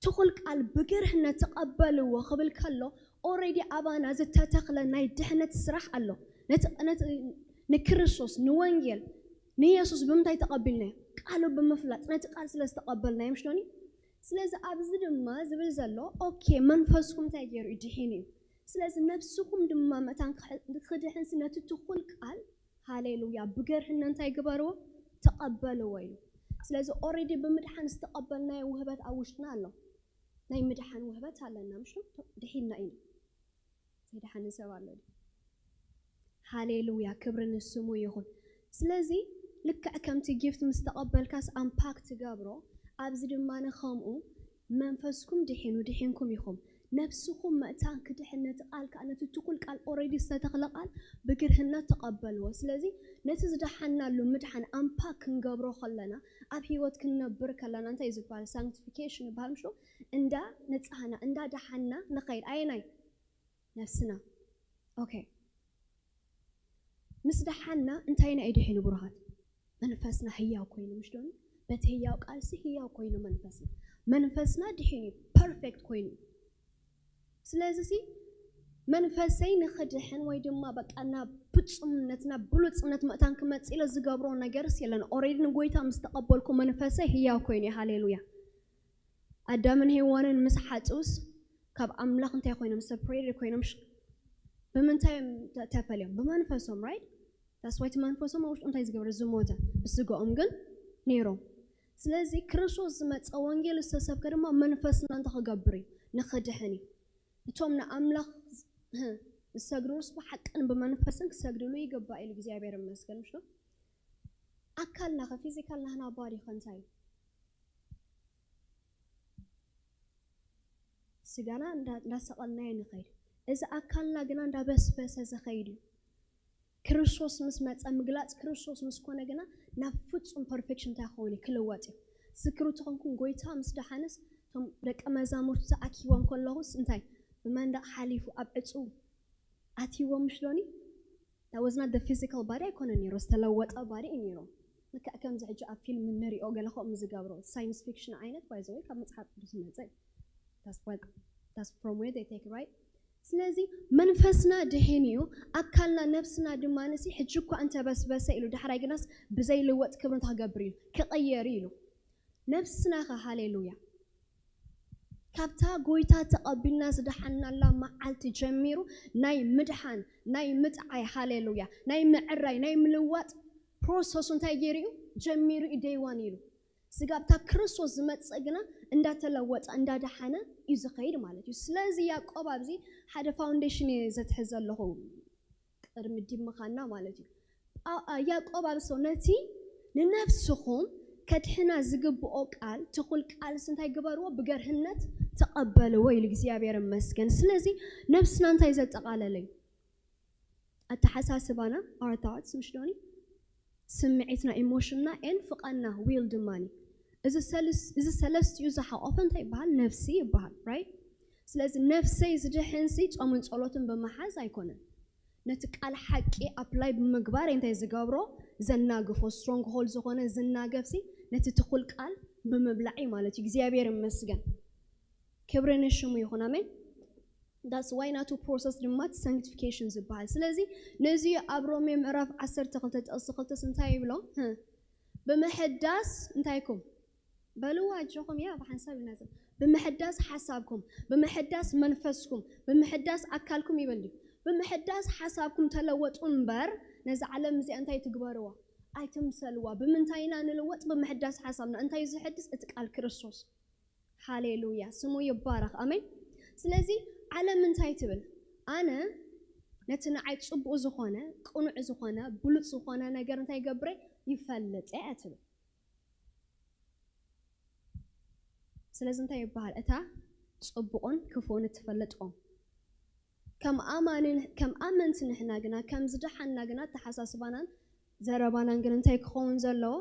ትኹል ቃል ብግርህነት ተቐበልዎ ክብል ከሎ already ኣባና ዝተተኽለ ናይ ድሕነት ስራሕ ኣሎ። ነቲ ነቲ ንክርስቶስ ንወንጌል ንየሱስ ብምንታይ ተቐቢልናዮ? ቃሉ ብምፍላጥ ነቲ ቃል ስለ ዝተቐበልናዮ ምሽ ዶኒ? ስለዚ ኣብዚ ድማ ዝብል ዘሎ ኦኬ መንፈስኩም እንታይ ገይሩ እዩ? ድሒኑ እዩ። ስለዚ ነብስኹም ድማ መታን ክሕ- ክድሕንሲ ነቲ ትኹል ቃል ሃሌሉያ ብገርህነት እንታይ ግበርዎ? ተቐበልዎ ኢሉ። ስለዚ already ብምድሓን ዝተቐበልናዮ ውህበት ኣብ ውሽጥና ኣሎ። ናይ ምድሓን ውህበት ኣለና ምሽ ድሒና ኢና። ዘይድሓን ሰብ ኣሎ ድዩ? ሃሌሉያ ክብሪ ንስሙ ይኹን። ስለዚ ልክዕ ከምቲ ጊፍት ምስ ተቐበልካስ ኣምፓክ ትገብሮ ኣብዚ ድማ ንከምኡ መንፈስኩም ድሒኑ ድሒንኩም ኢኹም። ነብስኹም መእታን ክድሕን ነቲ ቃል ከዓ ነቲ ትኩል ቃል already ዝተተኽለ ቃል ብግርህነት ተቐበልዎ። ስለዚ ነቲ ዝደሓናሉ ምድሓን ኣምፓክ ክንገብሮ ከለና ኣብ ህይወት ክንነብር ከለና እንታይ እዩ ዝበሃል? ሳንክቲፊኬሽን ይበሃል ምሽ? እንዳ ነጻህና እንዳ ደሓና ንኸይድ ኣየናይ ነፍስና ኦኬ ምስ ደሓና እንታይ ኢና ድሒኑ ብሩኻት? መንፈስና ህያው ኮይኑ ምሽ ዶኒ? በቲ ህያው ቃልሲ ህያው ኮይኑ መንፈስና መንፈስና ድሒኑ እዩ። ፐርፌክት ኮይኑ እዩ። ስለዚ ሲ መንፈሰይ ንኽድሕን ወይ ድማ በቃ ናብ ፍጹምነት ናብ ብሉጽነት መእታን ክመጽእ ኢለ ዝገብሮ ነገርስ የለን። ኦሬዲ ንጎይታ ምስ ተቐበልኩ መንፈሰይ ህያው ኮይኑ እዩ። ሃሌሉያ። ኣዳምን ሄዋንን ምስ ሓጽኡስ ካብ ኣምላኽ እንታይ ኮይኖም? ሰፕሬትድ ኮይኖም። ሽ- ብምንታይ እዮም ተ- ተፈልዮም? ብመንፈሶም፣ ራይት? ታስዋይቲ መንፈሶም ኣብ ውሽጡ እንታይ ዝገብረ? ዝሞተ። ብስጋኦም ግን ነይሮም። ስለዚ ክርስቶስ ዝመፀ ወንጌል ዝተሰብከ ድማ መንፈስና እንታይ ክገብር እዩ? ንኽድሕን እዩ። እቶም ንኣምላኽ ዝሰግዱሉስ ብሓቅን ብመንፈስን ክሰግድሉ ይግባእ ኢሉ እግዚኣብሔር ይመስገን። ምሽ ኣካልና ከ ፊዚካል ናህና ባዲ ከ እንታይ እዩ? ስጋና እንዳ- እንዳሰቐልናዮ ንኸይድ። እዚ ኣካልና ግና እንዳበስበሰ ዝኸይድ እዩ። ክርስቶስ ምስ መፀ ምግላፅ ክርስቶስ ምስ ኮነ ግና ናብ ፍፁም ፐርፌክሽን እንታይ ክኸውን እዩ? ክልወጥ እዩ። ዝክሩ ተኾንኩም ጎይታ ምስ ደሓንስ እቶም ደቀ መዛሙርቱ ተኣኪቦም ከለኹስ እንታይ ብመንደቕ ሓሊፉ ኣብ ዕፁ ኣትይዎም ምሽ ዶኒ? That was not the physical body ኣይኮነ ነይሩ ዝተለወጠ ባዲ እዩ ነይሩ። ልክዕ ከምዚ ሕጂ ኣብ ፊልም እንሪኦ ገለ ከምኡ ዝገብሮ ሳይንስ ፊክሽን ዓይነት ባይዘወይ ካብ መፅሓፍ ቅዱስ ዝመፀ እዩ። That's what that's from where they take right ስለዚ መንፈስና ድሒን እዩ ኣካልና ነብስና ድማ ንሲ ሕጂ እኳ እንተበስበሰ ኢሉ ዳሕራይ ግናስ ብዘይልወጥ ክብሪ እንታይ ክገብር እዩ ክቐየር እዩ ኢሉ ነብስና ኸ ሃሌሉያ ካብታ ጎይታ ተቐቢልና ዝደሓናላ መዓልቲ ጀሚሩ ናይ ምድሓን ናይ ምጥዓይ ሃሌሉያ ናይ ምዕራይ ናይ ምልዋጥ ፕሮሰሱ እንታይ ገይሩ እዩ ጀሚሩ እዩ ደይዋን ኢሉ ስጋብታ ክርስቶስ ዝመፅእ ግና እንዳተለወጠ እንዳደሓነ እዩ ዝኸይድ ማለት እዩ ስለዚ ያዕቆብ ኣብዚ ሓደ ፋውንዴሽን እየ ዘትሕዝ ዘለኹ ቅድሚ ዲምኻና ማለት እዩ ያዕቆብ ኣብሶ ነቲ ንነፍስኹም ከድሕና ዝግብኦ ቃል ትኹል ቃልስ እንታይ ግበርዎ ብገርህነት ተቐበልዎ ኢሉ እግዚኣብሔር መስገን ስለዚ ነብስና እንታይ ዘጠቓለለ እዩ ኣተሓሳስባና our thoughts ምሽ ዶኒ ስምዒትና፣ ኢሞሽንና፣ ኤን ፍቓድና፣ ዊል፣ ድማኒ። እዚ ሰለስ-፣ እዚ ሰለስቲኡ ዝሓቆፈ እንታይ ይበሃል? ነፍሲ ይበሃል፣ ራይት? ስለዚ ነፍሰይ ዝድሕንሲ ጾምን ጸሎትን ብምሓዝ ኣይኮነን። ነቲ ቃል ሓቂ ኣፕላይ ብምግባር እንታይ ዝገብሮ? ዘናግፎ፣ ስትሮንግ ሆል ዝኾነ ዝናገፍሲ ነቲ ትኹል ቃል ብምብላዕ እዩ ማለት እዩ። እግዚኣብሔር ይመስገን። ክብሪ ንሽሙ ይኹን። ኣሜን። That's why ናቱ ፕሮሰስ ድማ ሳንክቲፊኬሽን ዝበሃል። ስለዚ ነዚ ኣብ ሮሜ ምዕራፍ ዓሰርተ ክልተ ጥቕሲ ክልተስ እንታይ ይብሎ? ህ፣ ብምሕዳስ እንታይኩም? በልዋ ኣጆኹም፣ ያ ብሓንሳብ ኢና ዘ-፣ ብምሕዳስ ሓሳብኩም፣ ብምሕዳስ መንፈስኩም፣ ብምሕዳስ ኣካልኩም ይበል ድዩ? ብምሕዳስ ሓሳብኩም ተለወጡ እምበር ነዛ ዓለም እዚኣ እንታይ ትግበርዋ? ኣይትምሰልዋ። ብምንታይ ኢና ንልወጥ? ብምሕዳስ ሓሳብና። እንታይ እዩ ዝሕድስ? እቲ ቃል ክርስቶስ። ሃሌሉያ፣ ስሙ ይባረኽ። ኣሜን። ስለዚ ዓለም እንታይ ትብል? ኣነ ነቲ ንዓይ ጽቡቕ ዝኾነ፣ ቅኑዕ ዝኾነ፣ ብሉጽ ዝኾነ ነገር እንታይ ይገብረ? ይፈልጥ እየ ትብል። ስለዚ እንታይ ይበሃል? እታ ጽቡቕን ክፉእን እትፈልጥ ኦም። ከም ኣማኒ-፣ ከም ኣመንቲ ንሕና ግና፣ ከም ዝደሓንና ግና፣ ኣተሓሳስባናን ዘረባናን ግን እንታይ ክኸውን ዘለዎ?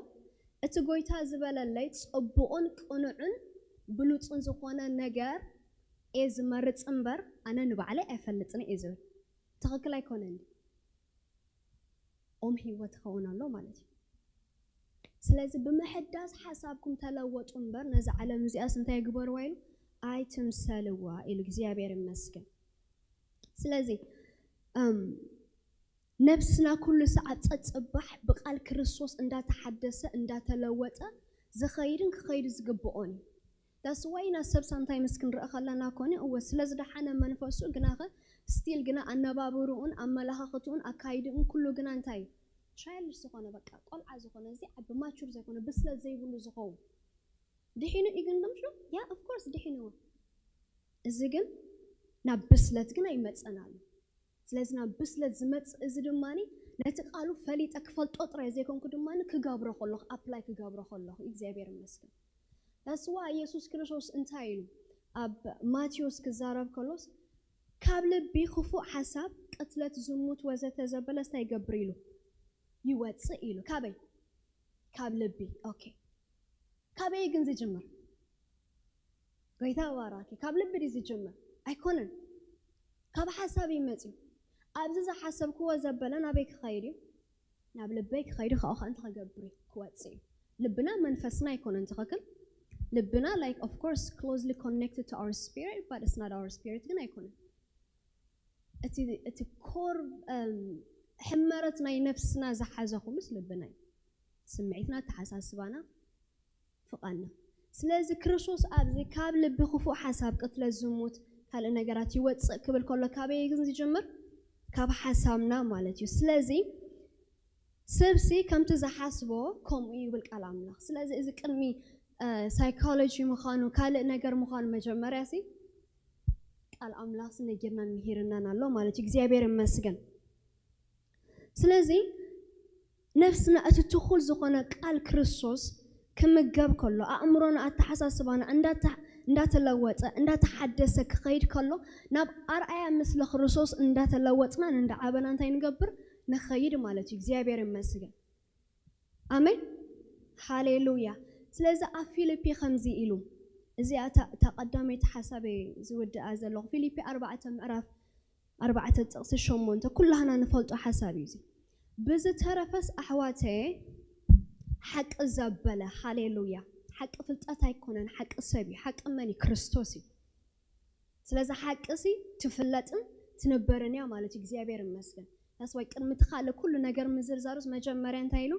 እቲ ጎይታ ዝበለለይ ጽቡቕን ቅኑዕን ብሉጽን ዝኾነ ነገር እየ ዝመርጽ እምበር፣ ኣነ ንባዕለይ ኣይፈልጥን እየ ዝብል። ትኽክል ኣይኮነን። ኦም ህይወት ይኸውን ኣሎ ማለት እዩ። ስለዚ ብምሕዳስ ሓሳብኩም ተለወጡ እምበር፣ ነዛ ዓለም እዚኣስ እንታይ ግበርዋ ኢሉ? ኣይትምሰልዋ ኢሉ። እግዚኣብሔር ይመስገን። ስለዚ፣ እም፣ ነብስና ኩሉ ሰዓት ጸጽባሕ ብቃል ክርስቶስ እንዳተሓደሰ፣ እንዳተለወጠ ዝኸይድን ክኸይድ ዝግብኦን እዩ። That's why ኢና ሰብ ሳምታይምስ ክንርኢ ከለና ኮነ፣ እወ፣ ስለ ዝደሓነ መንፈሱ፣ ግናኸ ስቲል ግና ኣነባብርኡን ኣመለኻኽትኡን ኣካይድኡን ኩሉ ግና እንታይ እዩ? ቻይልድሽ ዝኾነ፣ በቃ ቆልዓ ዝኾነ፣ እዚ ዓቢ ማቹር ዘይኮነ፣ ብስለት ዘይብሉ ዝኸውን። ድሒኑ እዩ ግን፣ ደምሹ? ያ፣ ኦፍ ኮርስ ድሒንዎ። እዚ ግን ናብ ብስለት ግን ኣይመጸን ኣሎ። ስለዚ ናብ ብስለት ዝመጽእ እዚ ድማኒ ነቲ ቃሉ ፈሊጠ ክፈልጦ ጥራይ ዘይኮንኩ ድማኒ ክገብሮ ከለኹ፣ ኣፕላይ ክገብሮ ከለኹ፣ እግዚኣብሔር ይመስገን። That's why ኢየሱስ ክርስቶስ እንታይ ኢሉ? ኣብ ማቴዎስ ክዛረብ ከሎስ፣ ካብ ልቢ ክፉእ ሓሳብ፣ ቅትለት፣ ዝሙት፣ ወዘተ ዘበለስ እንታይ ይገብር ኢሉ? ይወጽእ ኢሉ። ካበይ? ካብ ልቢ። ኦኬ። ካበይ ግን ዝጅምር? ጎይታ ባራኪ። ካብ ልቢ ድዩ ዝጅምር? ኣይኮነን። ካብ ሓሳብ እዩ መጽዩ። ኣብዚ ዝሓሰብክዎ ዘበለ ናበይ ክኸይድ እዩ? ናብ ልበይ ክኸይድ፣ ካብኡ ኸዓ እንታይ ክገብር እዩ? ክወጽእ እዩ። ልብና መንፈስና ኣይኮነን፣ ትኽክል? ልብና፣ like, of course, closely connected to our spirit, but it's not our spirit ግን ኣይኮነን። እቲ፣ እቲ ኮር፣ እም፣ ሕመረት ናይ ነፍስና ዝሓዘ ኩሉስ ልብና እዩ። ስምዒትና፣ ኣተሓሳስባና፣ ፍቓድና። ስለዚ ክርስቶስ ኣብዚ ካብ ልቢ ክፉእ ሓሳብ፣ ቅትለት፣ ዝሙት፣ ካልእ ነገራት ይወጽእ ክብል ከሎ ካበይ ግን ዝጅምር? ካብ ሓሳብና ማለት እዩ። ስለዚ ሰብሲ ከምቲ ዝሓስቦ ከምኡ ይብል ቃል ኣምላኽ። ስለዚ እዚ ቅድሚ፣ እ፣ ሳይኮሎጂ ምዃኑ፣ ካልእ ነገር ምዃኑ መጀመርያ ሲ ቃል ኣምላኽ ሲ ነጊርናን ምሂርናን ኣሎ ማለት እዩ። እግዚኣብሔር ይመስገን። ስለዚ ነፍስና እቲ ትኹል ዝኾነ ቃል ክርስቶስ ክምገብ ከሎ፣ ኣእምሮና፣ ኣተሓሳስባና እንዳተ-፣ እንዳተለወጠ፣ እንዳተሓደሰ ክኸይድ ከሎ፣ ናብ ኣርኣያ ምስሊ ክርስቶስ እንዳተለወጥና እንዳዓበና እንታይ ንገብር? ንኸይድ ማለት እዩ። እግዚኣብሔር ይመስገን። ኣሜን። ሃሌሉያ። ስለዚ ኣብ ፊልፒ ከምዚ ኢሉ፣ እዚኣ እታ፣ እታ ቀዳመይቲ ሓሳበይ ዝውድኣ ዘለኹ፣ ፊልፒ ኣርባዕተ ምዕራፍ ኣርባዕተ ጥቕሲ ሸሞንተ ኩላህና ንፈልጦ ሓሳብ እዩ እዚ። ብዝተረፈስ ኣሕዋተየ፣ ሓቂ ዘበለ፣ ሃሌሉያ፣ ሓቂ ፍልጠት ኣይኮነን፣ ሓቂ ሰብ እዩ። ሓቂ መን እዩ? ክርስቶስ እዩ። ስለዚ ሓቂ ሲ ትፍለጥን ትንበርን እያ ማለት እዩ። እግዚኣብሔር ይመስገን። That's why ቅድሚ እቲ ካልእ ኩሉ ነገር ምዝርዛሩስ መጀመርያ እንታይ ኢሉ?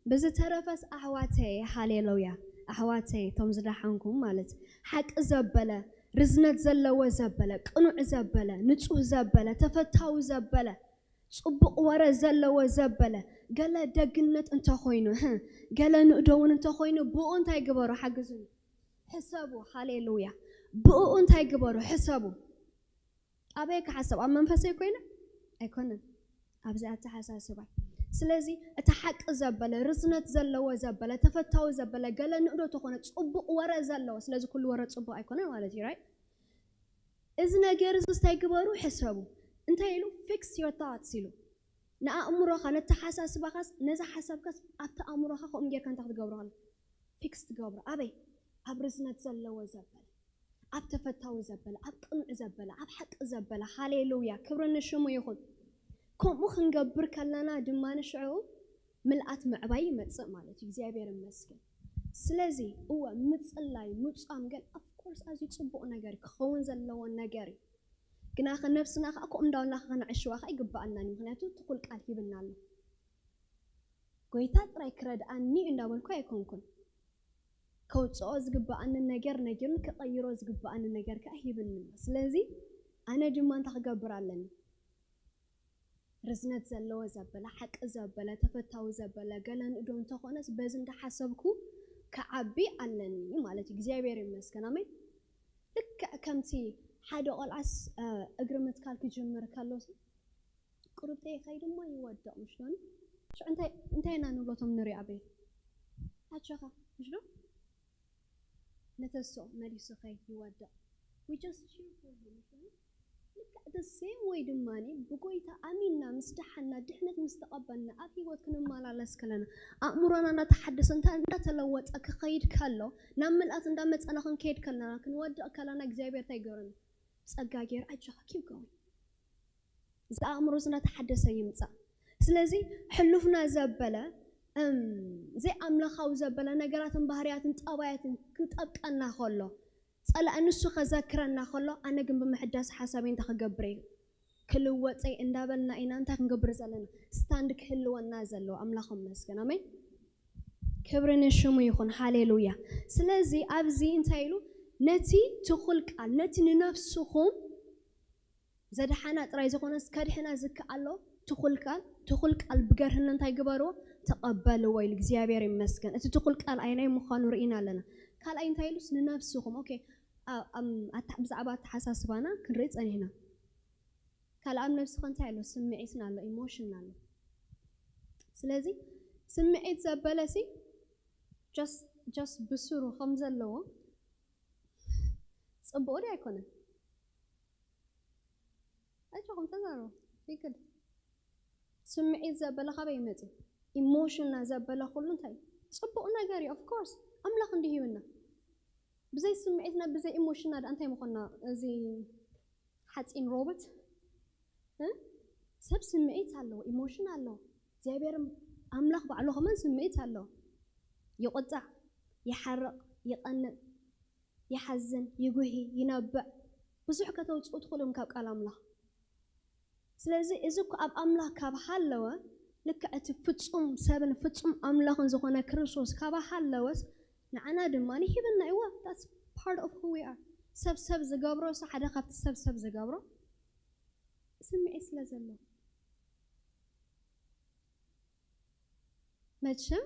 ብዝተረፈስ ኣሕዋተየ፣ ሃሌሉያ፣ ኣሕዋተየ፣ እቶም ዝደሓንኩም ማለት፣ ሓቂ ዘበለ፣ ርዝነት ዘለዎ ዘበለ፣ ቅኑዕ ዘበለ፣ ንጹህ ዘበለ፣ ተፈታዊ ዘበለ፣ ጽቡቕ ወረ ዘለዎ ዘበለ፣ ገለ ደግነት እንተኾይኑ፣ ህ፣ ገለ ንእዶ እውን እንተኾይኑ፣ ብኡ እንታይ ግበሩ? ሓግዙኒ። ሕሰቡ። ሃሌሉያ። ብኡ እንታይ ግበሩ? ሕሰቡ። ኣበይ ክሓሰብ? ኣብ መንፈሰይ ኮይነ? ኣይኮነን። ኣብዚ ኣተሓሳስባይ። ስለዚ እቲ ሓቂ ዘበለ፣ ርዝነት ዘለዎ ዘበለ፣ ተፈታዊ ዘበለ፣ ገለ ንእዶ ተኾነ፣ ጽቡቕ ወረ ዘለዎ፣ ስለዚ ኩሉ ወረ ጽቡቕ ኣይኮነን ማለት እዩ፣ ራይት? እዚ ነገር እዚ እንታይ ግበሩ? ሕሰቡ። እንታይ ኢሉ? Fix your thoughts ኢሉ። ንኣእምሮኻ ነተሓሳስባኻስ ነዛ ሓሳብካስ ኣብቲ ኣእምሮኻ ከምኡ ጌርካ እንታይ ክትገብሮ ከሎ ፊክስ ትገብሮ ኣበይ ኣብ ርዝነት ዘለዎ ዘበለ ኣብ ተፈታዊ ዘበለ ኣብ ቅኑዕ ዘበለ ኣብ ሓቂ ዘበለ ሃሌሉያ ክብሪ ንሽሙ ይኹን። ከምኡ ክንገብር ከለና ድማ ንሽዑ ምልኣት ምዕባይ ይመጽእ ማለት እዩ። እግዚኣብሔር ይመስገን። ስለዚ እወ ምጽላይ ምጻም ግን ኦፍኮርስ ኣዝዩ ጽቡቕ ነገር ክኸውን ዘለዎ ነገር እዩ። ግና ነብስና ከዓ ከምኡ እንዳበልና ከነዕሽዋ ከዓ ይግበኣናን እዩ። ምክንያቱ ትኹል ቃል ሂብና ኣሎ። ጎይታ ጥራይ ክረድኣኒ እዩ እንዳበልኩ ኣይኮንኩን። ከውፅኦ ዝግበኣኒ ነገር ነጊሩን ክቐይሮ ዝግበኣኒ ነገር ከዓ ሂብኒ ኣሎ። ስለዚ ኣነ ድማ እንታይ ክገብር ኣለኒ? ርዝነት ዘለዎ ዘበለ፣ ሓቂ ዘበለ፣ ተፈታዊ ዘበለ፣ ገለ ንእዶ እንተኾነስ በዚ እንዳሓሰብኩ ክዓቢ ኣለኒ ማለት እዩ። እግዚኣብሔር ይመስገን። ኣሜን። ልክዕ ከምቲ ሓደ ቆልዓስ እግሪ ምትካል ክጅምር ከሎ ቁሩብተይ ይኸይድ እሞ ይወድቕ ምሽ ዶኒ? ሽዑ እንታይ እንታይ ኢና ንብሎቶም ንሪኦ ኣበይ ኣጆኻ ምሽ ዶ? ነተስኦ መሊሱ ኸይድ ይወድቕ። We just cheer for him ምሽ ዶኒ? ልክዕ the same way ድማ ብጎይታ ኣሚንና ምስ ደሓና ድሕነት ምስ ተቐበልና ኣብ ህይወት ክንመላለስ ከለና ኣእምሮና እናተሓደሰ እንታ እንዳተለወጠ ክኸይድ ከሎ ናብ ምልኣት እንዳመፀና ክንከይድ ከለና ክንወድቕ ከለና እግዚኣብሔር እንታይ ይገብረና? ጸጋ ገይሩ ኣጆኻ keep going እዚ ኣእምሮ እዚ እናተሓደሰ ይምጻእ። ስለዚ ሕሉፍና ዘበለ እም፣ ዘይኣምላኻዊ ዘበለ ነገራትን ባህርያትን ጠባያትን ክጠብቀና ከሎ ጸላእ ንሱ ከዘክረና ከሎ ኣነ ግን ብምሕዳስ ሓሳበይ እንታይ ክገብር እየ ክልወጠይ እንዳበልና ኢና እንታይ ክንገብር ዘለና ስታንድ ክህልወና ዘለዎ ኣምላኽ ይመስገን ኣሜን ክብሪ ንሽሙ ይኹን ሃሌሉያ ስለዚ ኣብዚ እንታይ ኢሉ ነቲ ትኹል ቃል ነቲ ንነፍስኹም ዘድሓና ጥራይ ዝኾነስ ከድሕና ዝከኣሎ ትኹል ቃል ትኹል ቃል ብገርህና እንታይ ግበርዎ ተቐበልዎ ኢሉ እግዚኣብሔር ይመስገን እቲ ትኹል ቃል ኣይናይ ምዃኑ ርኢና ኣለና ካልኣይ እንታይ ኢሉስ ንነብስኹም ኦኬ ብዛዕባ ኣተሓሳስባና ክንርኢ ፀኒሕና ካልኣብ ነብስኻ እንታይ ኣሎ ስምዒትና ኣሎ ኢሞሽን ኣሎ ስለዚ ስምዒት ዘበለ ሲ ጀስት ብስሩ ከም ዘለዎ ፅቡቕ ዶ ኣይኮነን ኣጆኹም ተዛረቡ ይግድ ስምዒት ዘበለ ካበይ ይመፅእ ኢሞሽንና ዘበለ ኩሉ እንታይ ፅቡቕ ነገር እዩ ኦፍኮርስ ኣምላኽ እንዲ ሂብና ብዘይ ስምዒትና ብዘይ ኢሞሽንና ዳ እንታይ ምኾንና እዚ ሓፂን ሮቦት ሰብ ስምዒት ኣለዎ ኢሞሽን ኣለዎ እግዚኣብሔር ኣምላኽ ባዕሉ ከማን ስምዒት ኣለዎ ይቆጣዕ ይሓርቕ ይቐንእ ይሓዝን ይጉሂ ይነብዕ ብዙሕ ከተውፅኡ ትኽእሉም ካብ ቃል ኣምላኽ ስለዚ እዚ እኮ ኣብ ኣምላኽ ካብ ሃለወ ልክዕ እቲ ፍፁም ሰብን ፍፁም ኣምላኽን ዝኾነ ክርስቶስ ካብ ሃለወስ ንዓና ድማ ሂብና ይዋ that's part of who we are ሰብ ሰብ ዝገብሮ ሓደ ካብቲ ሰብ ሰብ ዝገብሮ ስምዒት ስለ ዘሎ መቸም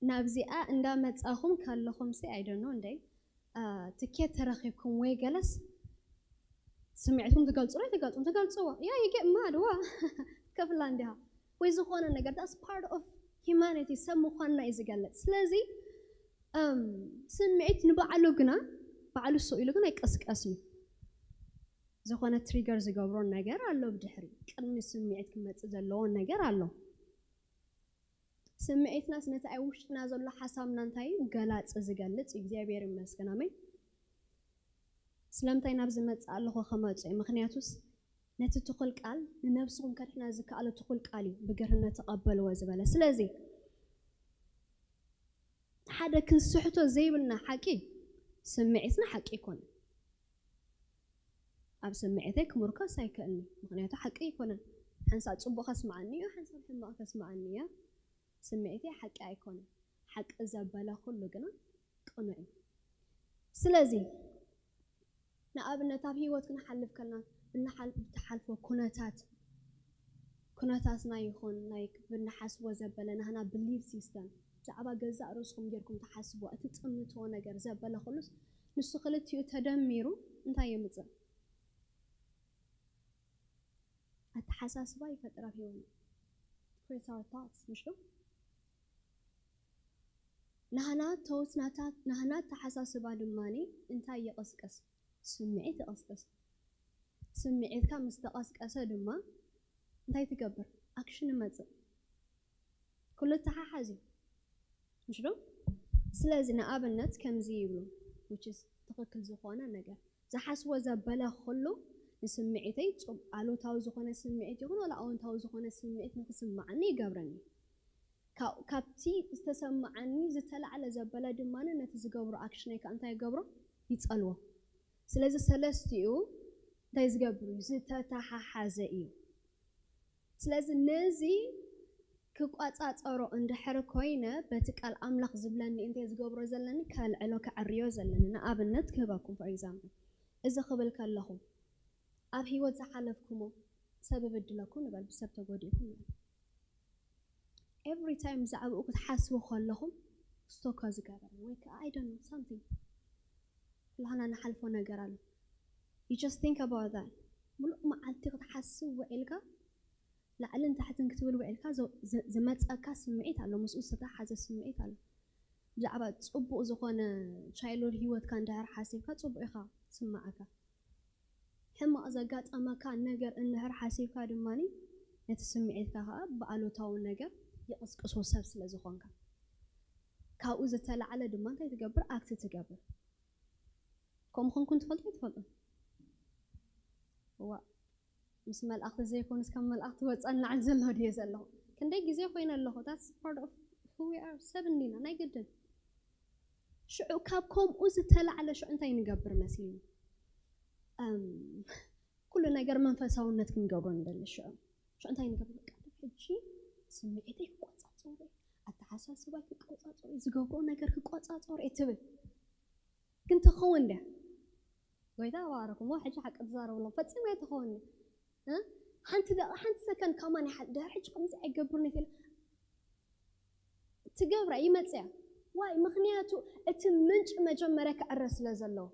ናብዚኣ እንዳመፃኹም ከለኹም ሲ ኣይደኖ እንደ ትኬት ተረኺብኩም ወይ ገለስ ስምዒትኩም ትገልፁ ዶ ትገልፁም ትገልፅዎ ያ ይገ ማድዋ ከፍላ እንዲሃ ወይ ዝኾነ ነገር that's part of humanity ሰብ ምዃንና እዩ ዝገልፅ ስለዚ ስምዒት ንባዕሉ ግና ባዕሉ ስቕ ኢሉ ግን ኣይቀስቀስን እዩ ዝኾነ ትሪገር ዝገብሮ ነገር ኣሎ ብድሕሪ ቅድሚ ስምዒት ክመፅእ ዘለዎ ነገር ኣሎ ስምዒትናስ ነቲ ኣብ ውሽጥና ዘሎ ሓሳብና እንታይ እዩ ገላፂ ዝገልፅ እዩ እግዚኣብሔር ይመስገን ኣሜን ስለምንታይ ናብ ዝመፅእ ኣለኹ ከመፁ እዩ ምክንያቱስ ነቲ ትኹል ቃል ንነብስኹም ከድሕና ዝከኣለ ትኹል ቃል እዩ ብግርህነት ተቐበልዎ ዝበለ ስለዚ ሓደ ክንስሕቶ ዘይብልና ሓቂ ስምዒትና ሓቂ ይኮነ ኣብ ስምዒተይ ክምርኮስ ኣይክእልኒ ምክንያቱ ሓቂ ኣይኮነን ሓንሳብ ፅቡቅ ከስምዓኒ እዩ ሓንሳብ ሕማቅ ከስምዓኒ እያ ስምዒተይ ሓቂ ኣይኮነን ሓቂ ዘበለ ኩሉ ግና ቅኑዕ እዩ ስለዚ ንኣብነት ኣብ ህይወት ክንሓልፍ ከልና ብንሓል ብትሓልፎ ኩነታት ኩነታትና ይኹን ናይ ብንሓስቦ ዘበለ ናህና ብሊፍ ሲስተም ብዛዕባ ገዛእ ርእስኹም ጌርኩም ትሓስቦ እቲ ጥምትዎ ነገር ዘበለ ኩሉስ ንሱ ክልቲኡ ተደሚሩ እንታይ የምፅእ ኣተሓሳስባ ይፈጥር ኣብ ህይወትና create our thoughts ምሽ ዶ ናህና ተውት ናህና ኣተሓሳስባ ድማ እንታይ ይቕስቅስ ስምዒት ይቕስቅስ ስምዒትካ ምስ ተቐስቀሰ ድማ እንታይ ትገብር? ኣክሽን ይመጽእ። ኩሉ ተሓሓዝ እዩ። ምሽ ዶ? ስለዚ ንኣብነት ከምዚ ይብሉ፣ which is ትኽክል ዝኾነ ነገር። ዝሓስቦ ዘበለ ኩሉ ንስምዒተይ ጽብ-፣ ኣሉታዊ ዝኾነ ስምዒት ይኹን ዋላ ኣወንታዊ ዝኾነ ስምዒት ንክስምዓኒ ይገብረኒ። ካብ-፣ ካብቲ ዝተሰምዓኒ ዝተላዕለ ዘበለ ድማ ነቲ ዝገብሮ ኣክሽነይ ከኣ እንታይ ይገብሮ? ይጸልዎ። ስለዚ ሰለስቲኡ እንታይ ዝገብር እዩ? ዝተተሓሓዘ እዩ። ስለዚ ነዚ ክቋጻጸሮ እንድሕር ኮይነ በቲ ቃል ኣምላኽ ዝብለኒ እንተ ዝገብሮ ዘለኒ ከልዕሎ ከዕርዮ ዘለኒ። ንኣብነት ክህበኩም፣ for example፣ እዚ ክብል ከለኹ ኣብ ህይወት ዝሓለፍኩሞ ሰብ እብድለኩም ንበል፣ ብሰብ ተጎዲእኩም ንበል። Every time ብዛዕባኡ ክትሓስቡ ከለኹም ስቶካ ዝገበረ ወይ ከዓ I don't know something ኩላህና ንሓልፎ ነገር ኣሎ። You just think about that። ሙሉእ መዓልቲ ክትሓስብ ውዒልካ ላዕልን ታሕትን ክትብል ውዒልካ ዝ-፣ ዝ-፣ ዝመፀካ ስምዒት ኣሎ፣ ምስኡ ዝተተሓሓዘ ስምዒት ኣሎ። ብዛዕባ ፅቡቕ ዝኾነ ቻይልድ ህይወትካ እንድሕር ሓሲብካ ፅቡቕ ኢኻ ስምዓካ። ሕማቕ ዘጋጠመካ ነገር እንድሕር ሓሲብካ ድማ ነቲ ስምዒትካ ከዓ ብኣሉታዊ ነገር ይቕስቅሶ ሰብ ስለ ዝኾንካ። ካብኡ ዝተላዕለ ድማ እንታይ ትገብር? ኣክት ትገብር። ከምኡ ኮንኩም ትፈልጡ ኣይትፈልጡ? ዋ፣ ምስ መላእኽቲ ዘይኮኑስ ካብ መላእኽቲ ወፃእ ንላዕሊ ዘሎ ድየ ዘለኹ? ክንደይ ግዜ ኮይነ ኣለኹ። That's part of who we are። ሰብ እንዲና ናይ ግድን። ሽዑ ካብ ከምኡ ዝተላዕለ ሽዑ እንታይ ንገብር መሲሉ? እም፣ ኩሉ ነገር መንፈሳውነት ክንገብሮ ንደሊ። ሽዑ ሽዑ እንታይ ንገብር? በቃ ሕጂ ስምዒተይ ክቆጻጸሩ፣ ኣተሓሳስባይ ክቆጻጸሩ፣ ዝገብሮ ነገር ክቆጻጸሩ እየ ትብል። ግን ትኸውን ድያ? ጎይታ ባረኩም። ሕጂ ሓቂ ትዛረቡ ኣለኹም። ፈጺሙ ኣይትኸውን። እ? ሓንቲ ደቂ፣ ሓንቲ ሰከንድ ከማን ይሓል። ድሕሪ ሕጂ ከምዚ ኣይገብርን እየ ትብል። ትገብራ፣ ይመጽያ። ዋይ? ምኽንያቱ እቲ ምንጪ መጀመርያ ክዕረ ስለ ዘለዎ።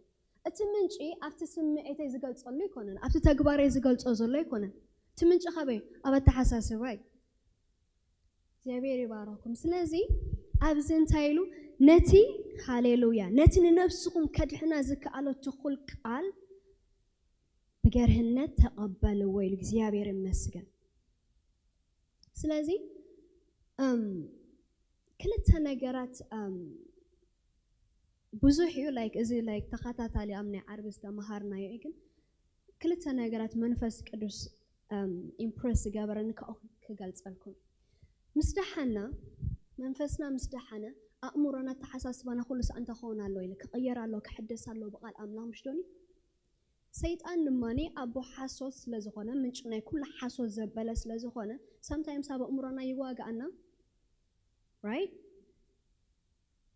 እቲ ምንጪ ኣብቲ ስምዒተይ ዝገልጸሉ ኣይኮነን፣ ኣብቲ ተግባረይ ዝገልጾ ዘሎ ኣይኮነን። እቲ ምንጪ ካበይ? ኣብ ኣተሓሳስባይ። እግዚኣብሔር ይባረኩም። ስለዚ ኣብዚ እንታይ ኢሉ? ነቲ፣ ሃሌሉያ፣ ነቲ ንነፍስኹም ከድሕና ዝከኣሎ ትኹል ቃል ብገርህነት ተቐበልዎ ኢሉ። እግዚኣብሔር ይመስገን። ስለዚ፣ እም፣ ክልተ ነገራት፣ እም፣ ብዙሕ እዩ፣ ላይክ፣ እዚ፣ ላይክ፣ ተኸታታሊ ኣብ ናይ ዓርቢ ዝተመሃርናዮ እዩ፣ ግን ክልተ ነገራት መንፈስ ቅዱስ፣ እም፣ ኢምፕረስ ዝገበረኒ ካብኡ ክገልጸልኩም። ምስ ደሓና፣ መንፈስና ምስ ደሓነ፣ ኣእምሮና፣ ኣተሓሳስባና ኩሉ ሰኣን እንታይ ክኸውን ኣለዎ ኢለ፣ ክቕየር ኣለዎ፣ ክሕደስ ኣለዎ ብቓል ኣምላኽ፣ ምሽ ዶኒ? ሰይጣን ድማ ኣቦ ሓሶት ስለ ዝኾነ፣ ምንጪ ናይ ኩሉ ሓሶት ዘበለ ስለ ዝኾነ፣ ሳምታይምስ ኣብ ኣእምሮና ይዋጋኣና፣ ራይት?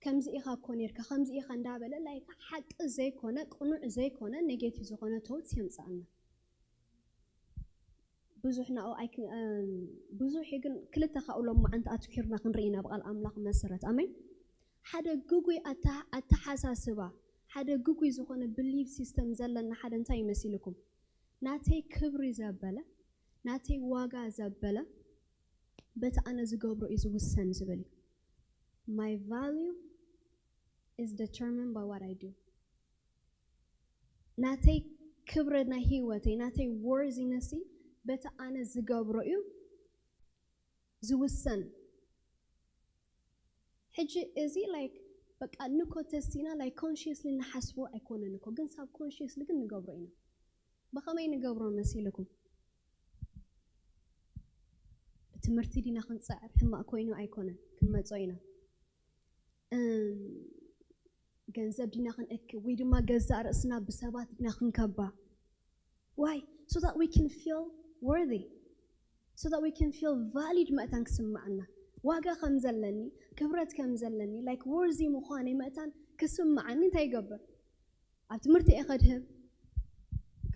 ከምዚ ኢኻ እኮ ኔርካ፣ ከምዚ ኢኻ እንዳበለ፣ ላይክ፣ ሓቂ ዘይኮነ፣ ቅኑዕ ዘይኮነ፣ ኔጌቲቭ ዝኾነ ቶትስ የምጽኣልና። ብዙሕ ናኡ ኣይክ-፣ እም፣ ብዙሕ እዩ፣ ግን ክልተ ካብኡ ሎማዓንቲ ኣትኲርና ክንርኢ ኢና ብቓል ኣምላኽ መሰረት። ኣሜን። ሓደ ግጉይ ኣታ-፣ ኣተሓሳስባ፣ ሓደ ግጉይ ዝኾነ ብሊፍ ሲስተም ዘለና ሓደ እንታይ ይመሲልኩም? ናተይ ክብሪ ዘበለ፣ ናተይ ዋጋ ዘበለ፣ በቲ ኣነ ዝገብሮ እዩ ዝውሰን ዝብል እዩ። My value is determined by what I do። ናተይ ክብሪ ናይ ህይወተይ፣ ናተይ ወርዚነሲ በቲ ኣነ ዝገብሮ እዩ ዝውሰን። ሕጂ እዚ፣ ላይክ፣ በቃ ንኮ ተሲና፣ ላይክ፣ ኮንሽየስሊ ንሓስቦ ኣይኮነን እኮ፣ ግን ሳብ ኮንሽየስሊ ግን ንገብሮ ኢና። ብኸመይ ንገብሮ መሲልኩም? ብትምህርቲ ዲና ክንጽዕር? ሕማቕ ኮይኑ ኣይኮነን፣ ክንመጾ ኢና። እም፣ ገንዘብ ዲና ክንእክብ ወይ ድማ ገዛእ ርእስና ብሰባት ዲና ክንከባ? Why? So that we can feel worthy, so that we can feel valid፣ መእታን ክስምዓና፣ ዋጋ ከም ዘለኒ፣ ክብረት ከም ዘለኒ፣ ላይክ፣ ወርዚ ምዃነይ መእታን ክስምዓኒ እንታይ ይገብር? ኣብ ትምህርቲ እየ ከድህብ፣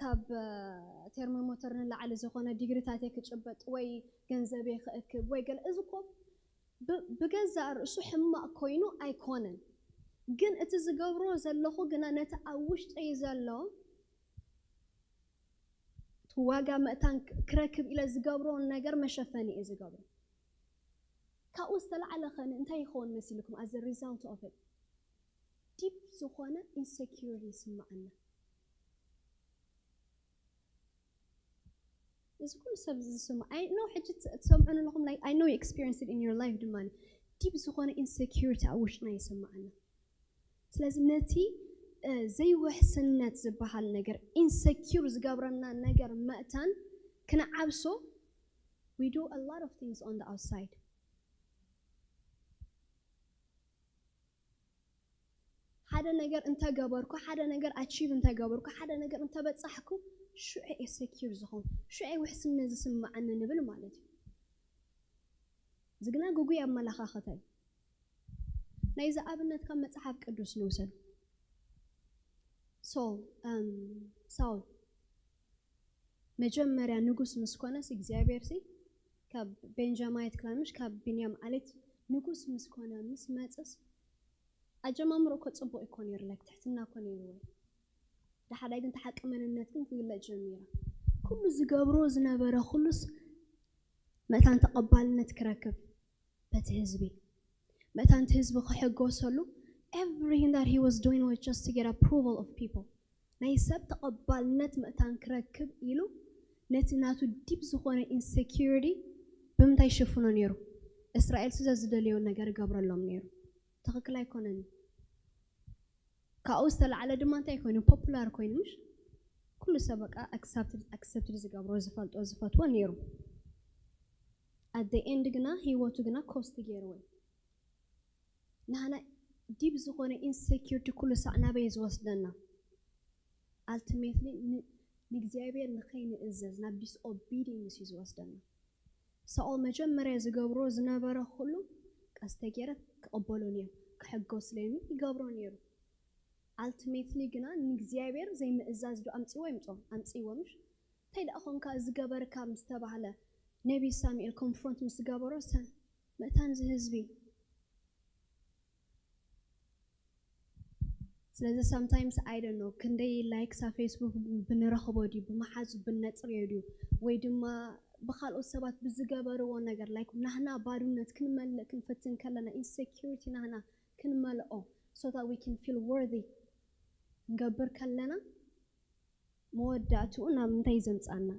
ካብ፣ እ፣ ቴርሞሜተር ንላዕሊ ዝኾነ ዲግሪታት እየ ክጭበጥ ወይ ገንዘብ እየ ክእክብ ወይ ገለ፣ እዚ እኮ ብ-፣ ብገዛእ ርእሱ ሕማቕ ኮይኑ ኣይኮነን። ግን እቲ ዝገብሮ ዘለኹ ግና ነቲ ኣብ ውሽጠይ ዘሎ እቲ ዋጋ መእታን ክ-፣ ክረክብ ኢለ ዝገብሮ ነገር መሸፈኒ እየ ዝገብሮ። ካብኡ ዝተላዕለ ኸ እንታይ ይኸውን መሲልኩም? As a result of it፣ ዲፕ ዝኾነ ኢንሴኪዩር ይስምዓና። እዚ ኩሉ ሰብ ዝስማ I know ሕጂ ትሰምዑ ኣለኹም like I know you experience it in your life ድማ ዲብ ዝኾነ insecurity ኣብ ውሽጥና ይስምዓና። ስለዚ ነቲ ዘይውሕስነት ዝበሃል ነገር insecure ዝገብረና ነገር መእታን ክንዓብሶ we do a lot of things on the outside። ሓደ ነገር እንተገበርኩ ሓደ ነገር achieve እንተገበርኩ ሓደ ነገር እንተበጻሕኩ ሽዑ insecure ዝኸውን ሽዑ ውሕስነት ዝስምዓኒ ንብል ማለት እዩ። እዚ ግና ግጉይ ኣመለኻኽታ እዩ። ናይዚ ኣብነት ካብ መጽሓፍ ቅዱስ ንውሰድ። ሶል ሳውል መጀመርያ ንጉስ ምስ ኮነስ እግዚኣብሔር ሲ ካብ ቤንጃማይት ክላን ምሽ ካብ ቢንያም ዓሌት ንጉስ ምስ ኮነ ምስ መጽስ ኣጀማምሮ እኮ ጽቡቕ እኮ ነይሩ like ትሕትና እኮ ነይሩ ወይ ዳሓዳይ ግን ተሓቂ መንነት ግን ክግለጽ ጀሚራ። ኩሉ ዝገብሮ ዝነበረ ኩሉስ መእታን ተቐባልነት ክረክብ በቲ ህዝቢ መእታን እቲ ህዝቢ ክሕጎሰሉ everything that he was doing was just to get approval of people ናይ ሰብ ተቐባልነት መእታን ክረክብ ኢሉ ነቲ ናቱ ዲብ ዝኾነ insecurity ብምንታይ ይሽፍኖ ነይሩ? እስራኤል ስለ ዝደልዮ ነገር ይገብረሎም ነይሩ። ትኽክል ኣይኮነን። ካብኡ ዝተላዕለ ድማ እንታይ ኮይኑ popular ኮይኑ ምሽ ኩሉ ሰብ በቃ accepted ዝገብሮ ዝፈልጦ ዝፈትዎ ነይሩ። At the end ግና ህይወቱ ግና cost ገይርዎ። ንሕና ዲብ ዝኾነ insecurity ኩሉ ሳዕ ናበይ ዝወስደና? Ultimately ንእግዚኣብሔር ንኸይንእዘዝ ናብ disobedience እዩ ዝወስደና። ሳኦል መጀመርያ ዝገብሮ ዝነበረ ኩሉ ቀስተ ገይረ ክቕበሎ ነይሩ ክሕጎስለኒ ይገብሮ ነይሩ። Ultimately ግና ንእግዚኣብሔር ዘይምእዛዝ ዶ ኣምፅዎ ይምፅኦ ኣምፅዎ ምሽ እንታይ ደኣ ኾንካ እዚ ገበርካ ምስ ተባህለ ነቢ ሳሙኤል confront ምስ ገበሮ ሰ መእታን እዚ ህዝቢ ስለዚ sometimes I don't know ክንደይ likes ኣብ Facebook ብንረኽቦ ድዩ ብመሓዙ ብነፅርዮ ድዩ ወይ ድማ ብካልኦት ሰባት ብዝገበርዎ ነገር like ናህና ባዶነት ክንመልእ ክንፍትን ከለና insecurity ናህና ክንመልኦ so that we can feel worthy ክንገብር ከለና መወዳእትኡ ናብ ምንታይ ዘምፃና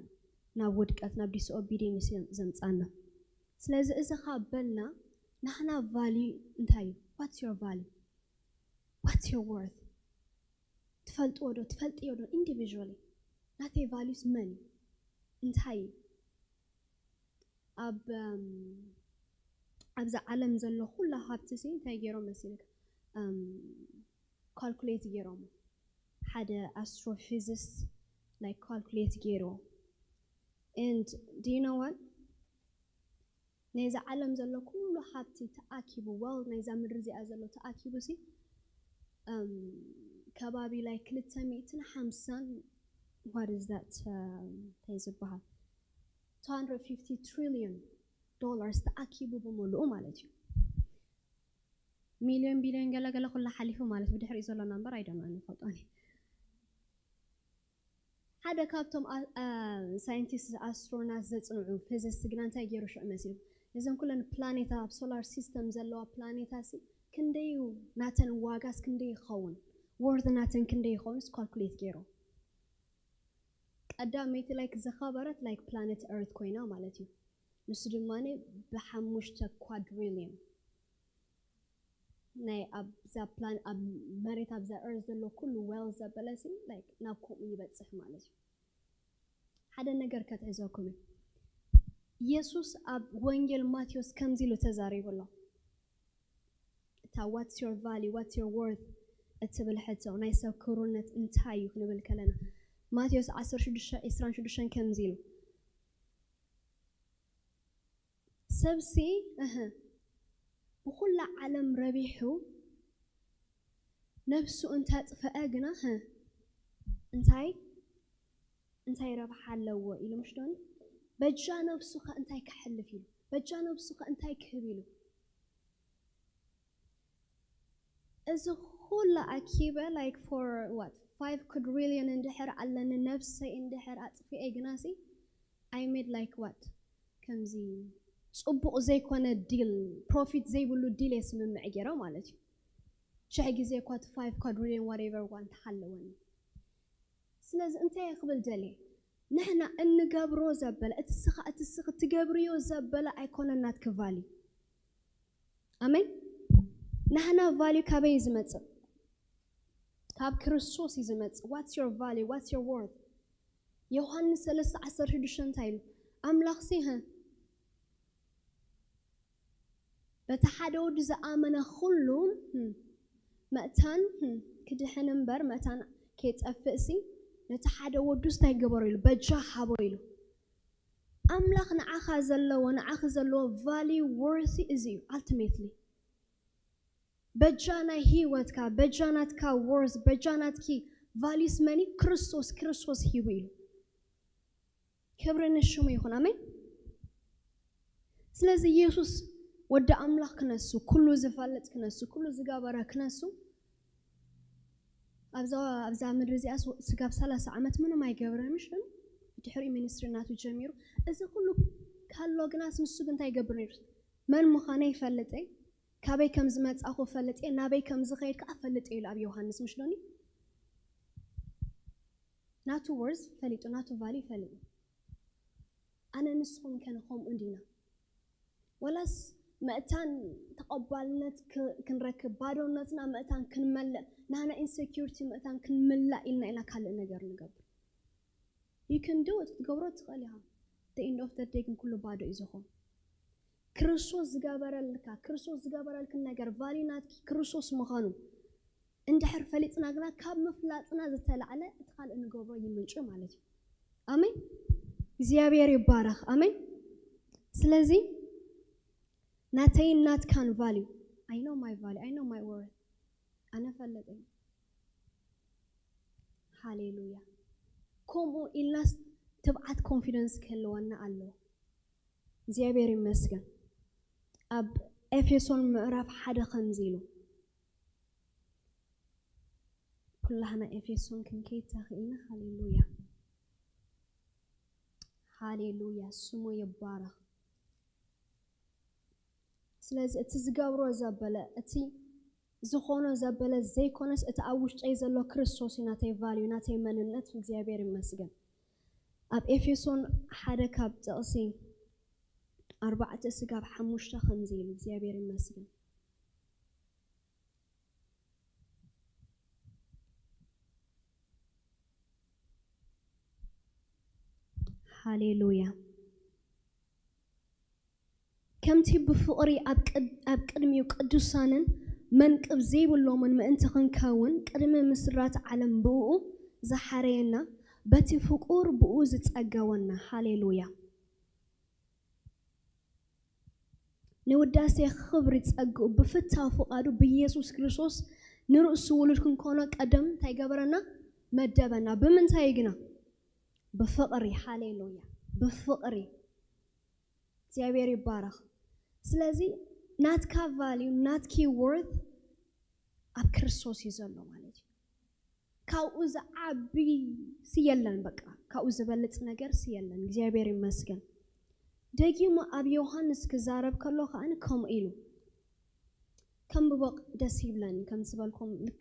ናብ ውድቀት ናብ disobedience ዘምፃና ስለዚ እዚ ካብ በልና ናህና value እንታይ እዩ what's your value what's your worth ትፈልጥዎ ዶ ትፈልጥዮ ዶ individually ናተይ values መን እዩ እንታይ እዩ ኣብ ኣብዛ ዓለም ዘሎ ኩላ ሃብቲ ሲ እንታይ ገይሮም መሲልካ calculate ገይሮም ሓደ astrophysicist like calculate ገይርዎ and do you know what ነዛ ዓለም ዘሎ ኩሉ ሃብቲ ተኣኪቡ wealth ናይዛ ምድሪ እዚኣ ዘሎ ተኣኪቡ ሲ ከባቢ like ክልተ ሚእትን ሓምሳን what is that እንታይ ዝበሃል two hundred fifty trillion dollars ተኣኪቡ ብምሉኡ ማለት እዩ ሚልዮን ቢልዮን ገለገለ ኩላ ሓሊፉ ማለት ብድሕሪኡ ዘሎ number ኣይደና ንፈልጦን ሓደ ካብቶም scientists ኣስትሮናት ዘፅንዑ physicist ግና እንታይ ገይሩ ሽዑ መሲሉ እዘን ኩለን ፕላኔታ ኣብ solar system ዘለዋ ፕላኔታ ሲ ክንደዩ ናተን ዋጋስ ክንደይ ይኸውን worth ናተን ክንደይ ይኸውን calculate ገይሩ ቀዳመይቲ like ዝኸበረት like planet earth ኮይና ማለት እዩ ንሱ ድማ ብሓሙሽተ quadrillion ናይ ኣብዛ ፕላን ኣብ መሬት ኣብዛ earth ዘሎ ኩሉ wealth ዘበለ ሲ like ናብ ከምኡ ይበፅሕ ማለት እዩ ሓደ ነገር ከትሕዘኩም እዩ የሱስ ኣብ ወንጌል ማቴዎስ ከምዚ ኢሉ ተዛሪቡ ኣሎ እታ what's your value what's your worth እትብል ሕቶ ናይ ሰብ ክብርነት እንታይ እዩ ክንብል ከለና ማቴዎስ ዓሰርተ ሽዱሽተ ዕስራን ሽዱሽተን ከምዚ ኢሉ ሰብሲ እህ ብኹላ ዓለም ረቢሑ ነብሱ እንተጥፈአ ግና ህ እንታይ እንታይ ረብሓ ኣለዎ ኢሉ ምሽዶኒ በጃ ነብሱ ከ እንታይ ከሕልፍ ኢሉ በጃ ነብሱ ከ እንታይ ክህብ ኢሉ እዚ ኩሉ ኣኪበ like for what five quadrillion እንድሕር ኣለኒ ነብሰይ እንድሕር ኣጥፊኤ ግናሲ I made like what ከምዚ ፅቡቕ ዘይኮነ deal profit ዘይብሉ deal የስምምዕ ገይረ ማለት እዩ ሽሕ ግዜ እኳ እቲ five quadrillion whatever እኳ እንተሃለወኒ ስለዚ እንታይ ክብል ደልየ ንሕና እንገብሮ ዘበለ እቲ ስኻ እቲ ስኽ ትገብርዮ ዘበለ ኣይኮነን ናትኪ ቫልዩ። ኣሜን። ናህና ቫልዩ ካበይ እዩ ዝመጽእ? ካብ ክርስቶስ እዩ ዝመጽእ። What's your value? What's your worth? ዮሃንስ ሰለስተ ዓሰርተ ሽዱሽተ እንታይ ኢሉ? ኣምላኽሲ፣ ህ፣ በቲ ሓደ ወዱ ዝኣመነ ኩሉ፣ ህ፣ መእታን፣ ህ፣ ክድሕን እምበር መእታን ከይጠፍእሲ፣ ነቲ ሓደ ወዱስ እንታይ ገበሮ ኢሉ? በጃ ሃቦ ኢሉ። ኣምላኽ ንዓኻ ዘለዎ፣ ንዓኺ ዘለዎ ቫልዩ፣ ወርሲ እዚ እዩ። ኣልቲሜትሊ በጃ ናይ ህይወትካ፣ በጃ ናትካ ወርስ፣ በጃ ናትኪ ቫልዩስ መኒ? ክርስቶስ፣ ክርስቶስ ሂቡ እዩ። ክብሪ ንሽሙ ይኹን። ኣሜን። ስለዚ ኢየሱስ ወዲ ኣምላኽ ክነሱ፣ ኩሉ ዝፈልጥ ክነሱ፣ ኩሉ ዝገበረ ክነሱ፣ ኣብዛ ኣብዛ ምድሪ እዚኣ ስ-፣ ስጋብ ሰላሳ ዓመት ምንም ኣይገበረን፣ ምሽ ግን ድሕሪኡ ሚኒስትሪ ናቱ ጀሚሩ። እዚ ኩሉ ካሎ ግናስ ንሱ ግን እንታይ ይገብር ነይሩ? መን ምዃነ ይፈልጥ እየ፣ ካበይ ከም ዝመጻኹ እፈልጥ እየ፣ ናበይ ከም ዝኸይድ ከኣ እፈልጥ እየ ኢሉ ኣብ ዮሃንስ፣ ምሽ ዶኒ? ናቱ ወርዝ ፈሊጡ፣ ናቱ ቫልዩ ፈሊጡ። ኣነ ንስኹም ከ ከምኡ እንዲና? ወላስ መእታን ተቐባልነት ክ-፣ ክንረክብ፣ ባዶነትና መእታን ክንመልእ፣ ናና ኢንሴኪሪቲ መእታን ክንምላእ ኢልና ኢና ካልእ ነገር ንገብር? You can do it፣ ክትገብሮ ትኽእል ኢኻ። The end of the day ግን ኩሉ ባዶ እዩ ዝኾን። ክርስቶስ ዝገበረልካ፣ ክርስቶስ ዝገበረልክን ነገር ቫልዩ ናትኪ ክርስቶስ ምዃኑ እንድሕር ፈሊጥና ግና ካብ ምፍላጥና ዝተላዕለ እቲ ካልእ ንገብሮ ይምንጩ ማለት እዩ። ኣሜን። እግዚኣብሔር ይባረኽ። ኣሜን። ስለዚ ናተይን ናትካን ቫልዩ፣ I know my value, I know my worth። ኣነ ፈለጠኝ። ሃሌሉያ። ከምኡ ኢልናስ ትብዓት ኮንፊደንስ ክህልወና ኣለዎ። እግዚኣብሔር ይመስገን። ኣብ ኤፌሶን ምዕራፍ ሓደ ከምዚ ኢሉ፣ ኩላህና ኤፌሶን ክንከይድ ተኽኢልና። ሃሌሉያ፣ ሃሌሉያ፣ ስሙ ይባረኽ። ስለዚ እቲ ዝገብሮ ዘበለ፣ እቲ ዝኾኖ ዘበለ ዘይኮነስ፣ እቲ ኣብ ውሽጠይ ዘሎ ክርስቶስ እዩ ናተይ ቫልዩ፣ ናተይ መንነት። እግዚኣብሔር ይመስገን። ኣብ ኤፌሶን ሓደ ካብ ጥቕሲ ኣርባዕተ ስጋብ ሓሙሽተ ከምዚ ኢሉ፣ እግዚኣብሔር ይመስገን። ሃሌሉያ። ከምቲ ብፍቕሪ ኣብ ቅድ-፣ ኣብ ቅድሚኡ ቅዱሳንን መንቅብ ዘይብሎምን ምእንቲ ክንከውን፣ ቅድሚ ምስራት ዓለም ብእኡ ዝሓረየና፣ በቲ ፍቁር ብእኡ ዝጸገወና። ሃሌሉያ። ንውዳሴ ክብሪ ጸግኡ ብፍታው ፍቓዱ ብኢየሱስ ክርስቶስ ንርእሱ ውሉድ ክንኮኖ ቀደም እንታይ ገበረና? መደበና። ብምንታይ ግና? ብፍቕሪ። ሃሌሉያ። ብፍቕሪ። እግዚኣብሔር ይባረኽ። ስለዚ ናትካ ቫልዩ፣ ናትኪ ወርት ኣብ ክርስቶስ እዩ ዘሎ ማለት እዩ። ካብኡ ዝዓቢ ሲ የለን፣ በቃ ካብኡ ዝበልጽ ነገር ሲ የለን። እግዚኣብሔር ይመስገን። ደጊሙ ኣብ ዮሃንስ ክዛረብ ከሎ ከኣ ከምኡ ኢሉ፣ ከም ብቦቕ ደስ ይብለኒ፣ ከም ዝበልኩም ልክ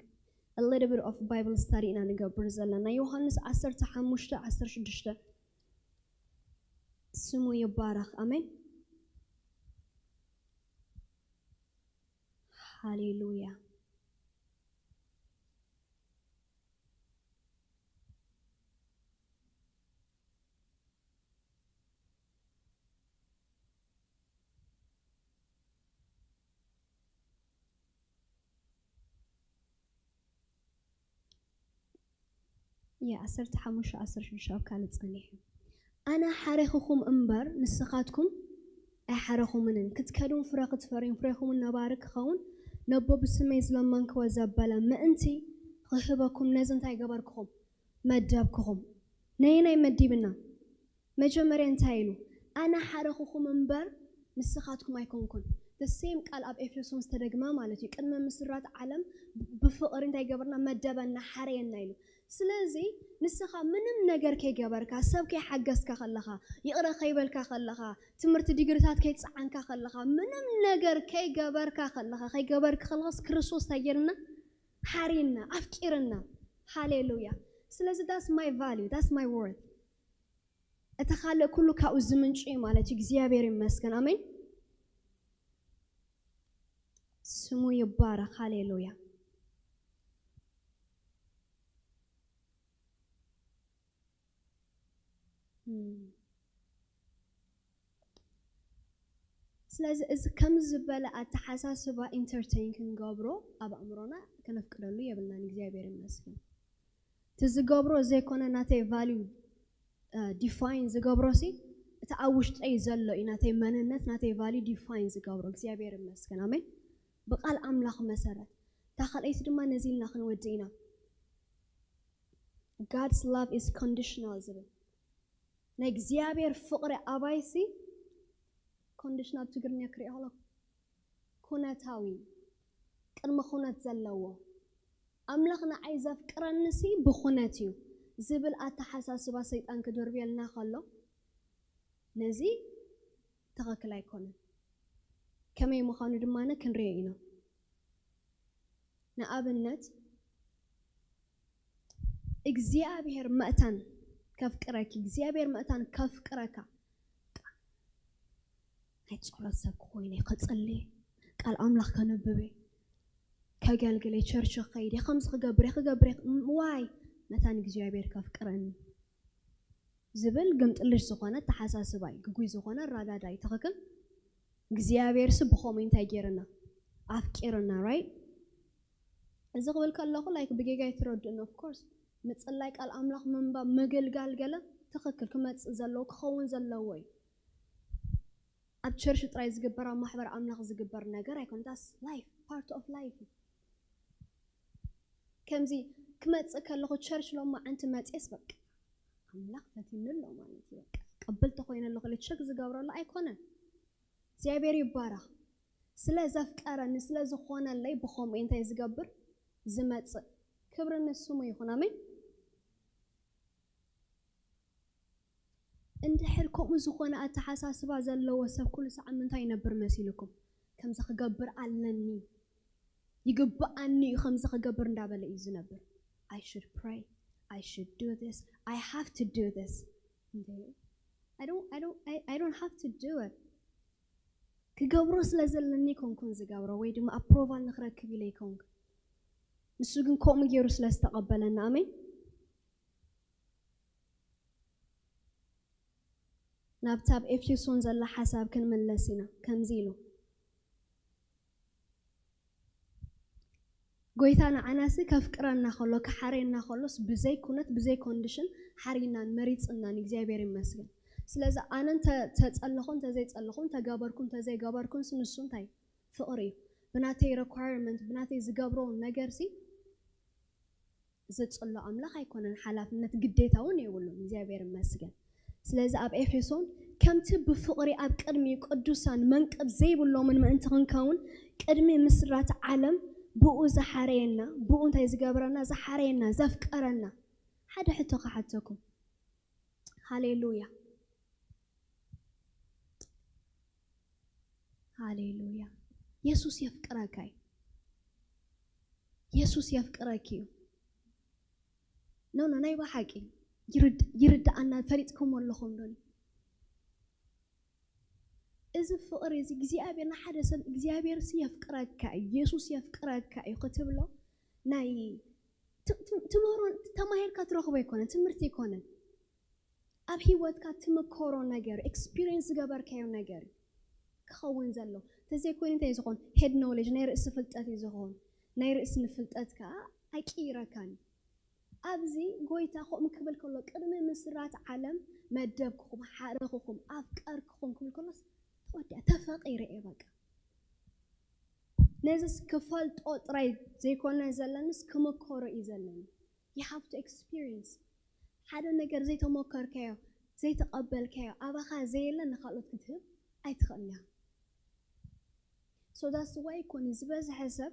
a little bit of Bible study ኢና ንገብር ዘለና። ዮሃንስ ዓሰርተ ሓሙሽተ ዓሰርተ ሽዱሽተ። ስሙ ይባረኽ። ኣሜን። ሃሌሉያ። ያ፣ ዓሰርተ ሓሙሽተ ዓሰርተ ሽዱሽተ ኣብ ካልእ ጸኒሑ። ኣነ ሓሬኽኹም እምበር ንስኻትኩም ኣይሓረኹምንን። ክትከዱን ፍረ ክትፈርዩን ፍሬኹምን ነባሪ ክኸውን ነቦ ብስመይ ዝለመንክዎ ዘበለ ምእንቲ ክህበኩም ነዚ እንታይ ገበርክኹም? መደብክኹም። ነየናይ መዲብና? መጀመርያ እንታይ ኢሉ? ኣነ ሓረኹኹም እምበር ንስኻትኩም ኣይኮንኩን። The same ቃል ኣብ ኤፌሶን ዝተደግመ ማለት እዩ። ቅድሚ ምስራት ዓለም ብፍቕሪ እንታይ ገበርና? መደበና፣ ሓረየና ኢሉ። ስለዚ ንስኻ ምንም ነገር ከይገበርካ፣ ሰብ ከይሓገዝካ ከለኻ፣ ይቕረ ከይበልካ ከለኻ፣ ትምህርቲ ዲግሪታት ከይጸዓንካ ከለኻ፣ ምንም ነገር ከይገበርካ ከለኻ፣ ከይገበርክ ከለኻስ ክርስቶስ እንታይ ጌርና? ሓሪና፣ ኣፍቂርና። ሃሌሉያ። ስለዚ that's my value, that's my worth። እቲ ካልእ ኩሉ ካብኡ ዝምንጩ እዩ ማለት እዩ። እግዚኣብሔር ይመስገን። ኣሜን። ስሙ ይባረኽ። ሃሌሉያ። እም። ስለዚ እዚ ከምዚ ዝበለ ኣተሓሳስባ ኢንተርቴን ክንገብሮ ኣብ ኣእምሮና ከነፍቅደሉ የብልናን። እግዚኣብሔር ይመስገን። እቲ ዝገብሮ ዘይኮነ ናተይ ቫልዩ ዲፋይን ዝገብሮ ሲ እቲ ኣብ ውሽጠይ ዘሎ እዩ። ናተይ መንነት ናተይ ቫልዩ ዲፋይን ዝገብሮ እግዚኣብሔር ይመስገን። ኣሜን። ብቃል ኣምላኽ መሰረት እታ ካልኣይቲ ድማ ነዚ ኢልና ክንወዲ ኢና። God's love is conditional ዝብል ናይ እግዚኣብሔር ፍቕሪ ኣባይሲ ኮንዲሽን ኣብ ትግርኛ ክሪኦ ከሎ ኩነታዊ ቅድመ ኩነት ዘለዎ ኣምላኽ ንዓይ ዘፍቅረንሲ ብኩነት እዩ ዝብል ኣተሓሳስባ ሰይጣን ክድርብየልና ከሎ ነዚ ትኽክል ኣይኮነን። ከመይ ምዃኑ ድማ ክንሪኦ ኢና። ንኣብነት እግዚኣብሔር መእታን ከፍቅረኪ እግዚኣብሔር መእታን ከፍቅረካ ናይ ጸሎት ሰብ ክኾይነ ክጽሊ ቃል ኣምላኽ ከነብበ ከገልግለ ቸርች ከይደ ከምዚ ክገብረ ክገብረ ዋይ መታን እግዚኣብሔር ከፍቅረኒ ዝብል ግምጥልሽ ዝኾነ ተሓሳስባይ ግጉይ ዝኾነ ኣራዳዳይ ትኽክል እግዚኣብሔር ስ ብኸምኡ እንታይ ገይርና ኣፍቂርና right እዚ ክብል ከለኹ like ብጌጋ ይትረድእን of course ምጽላይ ቃል ኣምላኽ ምንባብ ምግልጋል ገለ ትኽክል ክመጽእ ዘለዎ ክኸውን ዘለዎ እዩ ኣብ ቸርች ጥራይ ዝግበር ኣብ ማሕበር ኣምላኽ ዝግበር ነገር ኣይኮነ that's life part of life እዩ ከምዚ ክመጽእ ከለኹ ቸርች ሎማዓንቲ መጽየስ በቃ ኣምላኽ ፈቲኒ ኣሎ ማለት እዩ በቃ ቅብል ተኮይነ ኣለኹ ኢለ ቸክ ዝገብረሉ ኣይኮነን እግዚኣብሔር ይባረኽ ስለ ዘፍቀረኒ ስለ ዝኾነለይ ብኸምኡ እንታይ ዝገብር ዝመጽእ ክብሪ ንስሙ ይኹን ኣሜን እንድሕር ከምኡ ዝኾነ ኣተሓሳስባ ዘለዎ ሰብ ኩሉ ሰዓት ምንታይ ይነብር መሲልኩም ከምዚ ክገብር ኣለኒ ይግብኣኒ እዩ ከምዚ ክገብር እንዳበለ እዩ ዝነብር I should pray I should do this I have to do this I don't I don't I, I don't have to do it ክገብሮ ስለ ዘለኒ ኮንኩን ዝገብሮ ወይ ድማ ኣፕሮቫል ንክረክብ ኢለ ይኮንኩ ንሱ ግን ከምኡ ገይሩ ስለ ዝተቐበለና ኣሜን ናብታ ኣብ ኤፌሶን ዘላ ሓሳብ ክንምለስ ኢና ከምዚ ኢሉ ጎይታ ንዓናሲ ከፍቅረና ከሎ ክሓረየና ከሎስ ብዘይ ኩነት ብዘይ ኮንዲሽን ሓሪናን መሪፅናን እግዚኣብሔር ይመስገን ስለዚ ኣነ ተፀለኹ እንተዘይፀለኹ እንተገበርኩ እንተዘይገበርኩንስ ንሱ እንታይ ፍቕሪ እዩ ብናተይ requirement ብናተይ ዝገብሮ ነገርሲ ዘጽሎ ኣምላኽ ኣይኮነን፣ ሓላፍነት ግዴታ እውን የብሉን። እግዚኣብሔር ይመስገን። ስለዚ ኣብ ኤፌሶን ከምቲ ብፍቕሪ ኣብ ቅድሚ ቅዱሳን መንቅብ ዘይብሎምን ምእንቲ ክንከውን ቅድሚ ምስራት ዓለም ብኡ ዝሓረየና፣ ብኡ እንታይ ዝገብረና፣ ዝሓረየና፣ ዘፍቀረና። ሓደ ሕቶ ክሓተኩም። ሃሌሉያ። ሃሌሉያ። የሱስ የፍቅረካ እዩ። የሱስ የፍቅረኪ እዩ። ኖ ኖ ናይ ብሓቂ ይርድ- ይርድኣና ፈሊጥኩም ኣለኹም ዶ? እዚ ፍቕሪ እዚ እግዚኣብሔር ንሓደ ሰብ እግዚኣብሔር ሲ የፍቅረካ እዩ፣ የሱስ የፍቅረካ እዩ ክትብሎ ናይ ት- ት- ትምህሮ ተማሂርካ ትረኽቦ ኣይኮነን፣ ትምህርቲ ኣይኮነን። ኣብ ህይወትካ ትምከሮ ነገር ኤክስፒሪየንስ ዝገበርካዮ ነገር ክኸውን ዘሎ እንተዘይኮይኑ እንታይ ዝኸውን ሄድ ኖሌጅ ናይ ርእሲ ፍልጠት እዩ ዝኸውን ናይ ርእሲ ንፍልጠት ከዓ ኣይቅይረካን ኣብዚ ጎይታ ከምኡ ክብል ከሎ ቅድሚ ምስራት ዓለም መደብክኹም ሓረኽኹም ኣፍቀርክኹም ክብል ከሎስ ተወዲኣ ተፈቂረ እየ በቃ ነዚስ ክፈልጦ ጥራይ ዘይኮነ ዘለንስ ክምከሮ እዩ ዘለኒ you have to experience ሓደ ነገር ዘይተሞከርካዮ ዘይተቐበልካዮ ኣባኻ ዘየለ ንኻልኦት ክትህብ ኣይትኽእልን እያ so that's why ኮኒ ዝበዝሐ ሰብ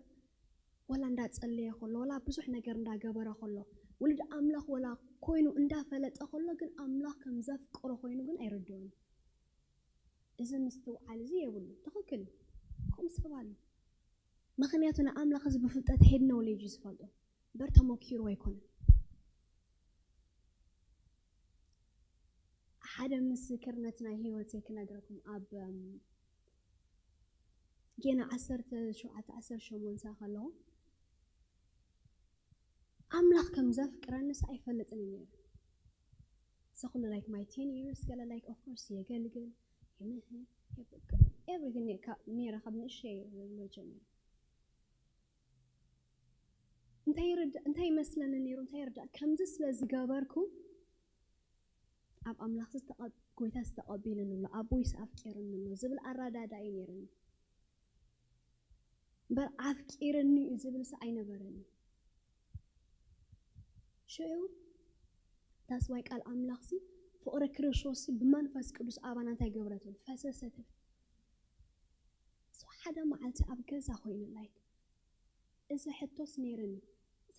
ወላ እንዳጸለየ ከሎ ወላ ብዙሕ ነገር እንዳገበረ ከሎ ውሉድ ኣምላኽ ወላ ኮይኑ እንዳፈለጠ ከሎ ግን ኣምላኽ ከም ዘፍቅሮ ኮይኑ ግን ኣይርድኦን እዚ ምስትውዓል እዚ የብሉ ትኽክል ከምኡ ሰብ ኣሎ ምኽንያቱ ንኣምላኽ እዚ ብፍልጠት ሄድ ኖሌጅ እዩ ዝፈልጦ እምበር ተመኪሩ ኣይኮነን ሓደ ምስክርነት ናይ ህይወተይ ክነግረኩም። ኣብ ጌና ዓሰርተ ሸውዓተ ዓሰርተ ሸሞንተ ከለኹ ኣምላኽ ከም ዘፍቅረንስ ኣይፈልጥን ነይሩ። ሰኹሉ like my ten years ገለ like of course የገልግል፣ ይምህር፣ everything ነይረ ካብ ንእሸይ ጀሚሩ። እንታይ ይመስለኒ ነይሩ? እንታይ ይርዳእ? ከምዚ ስለ ዝገበርኩ ኣብ ኣምላኽ ጎይታ ዝተቐቢልን ኣሎ፣ ኣቦይስ ኣፍቂርኒ ኣሎ ዝብል ኣረዳዳኢ ነይርኒ። እምበር ኣፍቂርኒ እዩ ዝብል ስ ኣይነበረኒ። ሽዑ that's why ቃል ኣምላኽ ሲ ፍቕሪ ክርስቶስ ሲ ብመንፈስ ቅዱስ ኣባና እንታይ ገብረ ትብል? ፈሰሰ ትብል። So ሓደ መዓልቲ ኣብ ገዛ ኮይኑ like እዚ ሕቶስ ነይርኒ።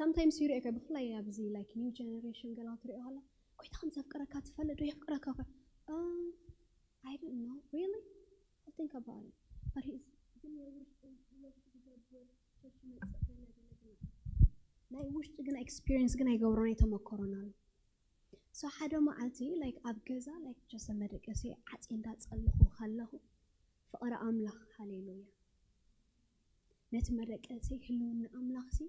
Sometimes ይርእዮ ብፍላይ ኣብዚ like new generation ገላ ትርእዮ ከላ ጎይታ ከም ዘፍቅረካ ትፈልጥ ዶ? የፍቅረካ እኮ። I don't know really. I'll think about it. But he's ናይ ውሽጢ ግን experience ግን ኣይገብሮን ኣይተመኮሮን ኣሎ። So ሓደ መዓልቲ like ኣብ ገዛ like just መደቀሲ ዓፂ እንዳፀለኹ ከለኹ ፍቕሪ ኣምላኽ ሃሌሉያ ነቲ መደቀሲ ህልውና ኣምላኽ ሲ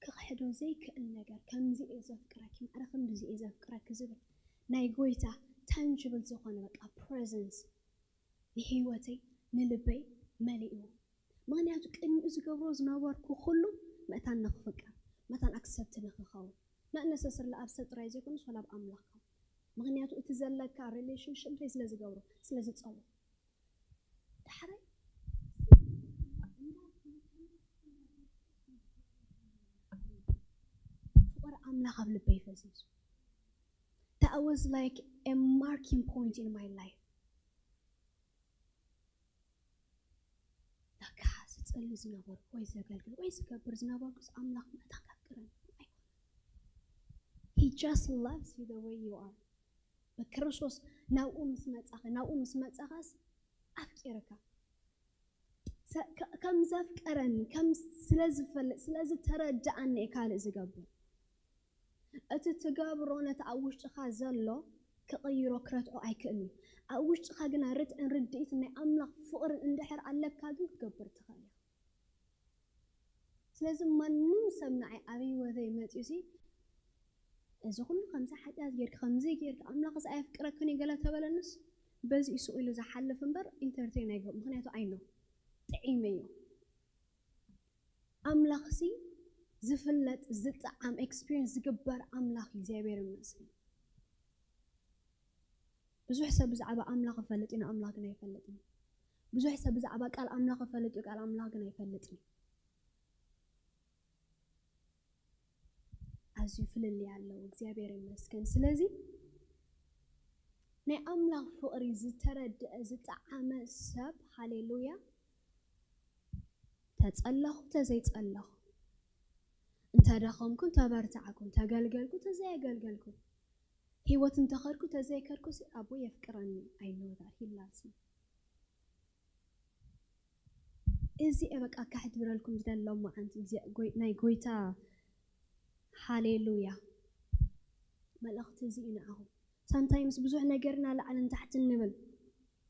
ክኽሕዶ ዘይክእል ነገር ከምዚ እየ ዘፍቅረኪ ማዕረ ክንድዚ እየ ዘፍቅረኪ ዝብል ናይ ጎይታ tangible ዝኾነ በቃ presence ንህይወተይ ንልበይ መሊእዎ። ምኽንያቱ ቅድሚኡ ዝገብሮ ዝነበርኩ ኩሉ መእታን ንክፍቀር መእታን accept ንክኸውን not necessarily ኣብ ሰብ ጥራይ ዘይኮነስ ወላ ኣብ ኣምላኽ ምኽንያቱ እቲ ዘለካ relationship እንታይ ስለ ዝገብሮ ስለ ዝፀዎ ዳሕራይ ፍቕሪ ኣምላኽ ኣብ ልበይ ፈሲሱ that was like a marking point in my life ለካ ዝፅሊ ዝነበርኩ ወይ ዘገልግል ወይ ዝገብር ዝነበርኩስ ኣምላኽ መእታን ከፍቅረኒ ኣይኮነ he just loves you the way you are ብክርስቶስ ናብኡ ምስ መጻኸ ናብኡ ምስ መጻኸስ ኣፍቂርካ ከም ዘፍቀረኒ ከም ስለ ዝፈልጥ ስለ ዝተረዳኣኒ ካልእ ዝገብር እቲ ትገብሮ ነቲ ኣብ ውሽጥኻ ዘሎ ክቕይሮ ክረትዖ ኣይክእልን እዩ ኣብ ውሽጥኻ ግና ርትዕን ርድኢትን ናይ ኣምላኽ ፍቕርን እንድሕር ኣለካ ግን ክትገብር ትኽእል ኢኻ ስለዚ ማንም ሰብ ንዓይ ኣብ ህይወተይ መፅዩ ሲ እዚ ኩሉ ከምዚ ሓጢኣት ጌርኪ ከምዚ ጌርኪ ኣምላኽስ ኣየፍቅረክን እዩ ገለ ተበለንስ በዚ ይስቕ ኢሉ ዝሓልፍ እምበር ኢንተርቴን ኣይገብር ምክንያቱ ኣይኖ ጥዒመዮ ኣምላኽሲ ዝፍለጥ ዝጠዓም ኤክስፒሪንስ ዝግበር ኣምላኽ እግዚኣብሔር ይመስገን ብዙሕ ሰብ ብዛዕባ ኣምላኽ ይፈልጥ እዩ ንኣምላኽ ግን ኣይፈልጥን ብዙሕ ሰብ ብዛዕባ ቃል ኣምላኽ ይፈልጥ እዩ ቃል ኣምላኽ ግን ኣይፈልጥን ኣዝዩ ፍልልይ ኣለዎ እግዚኣብሔር ይመስገን ስለዚ ናይ ኣምላኽ ፍቕሪ ዝተረድአ ዝጠዓመ ሰብ ሃሌሉያ ተጸለኹ ተዘይጸለኹ እንተደኸምኩ እንተበርታዕኩ እንተገልገልኩ እንተዘየገልገልኩ ህይወት እንተኸድኩ ተዘይከድኩ ኣቦ የፍቅረኒ ኣይኖዳ ሂላሲ እዚ በቃ ካሕድብረልኩም ዝደሎም መዓንቲ ናይ ጎይታ ሃሌሉያ መልእኽቲ እዚ እዩ ንዓኹም sometimes ብዙሕ ነገርና ላዕልን ታሕትን ንብል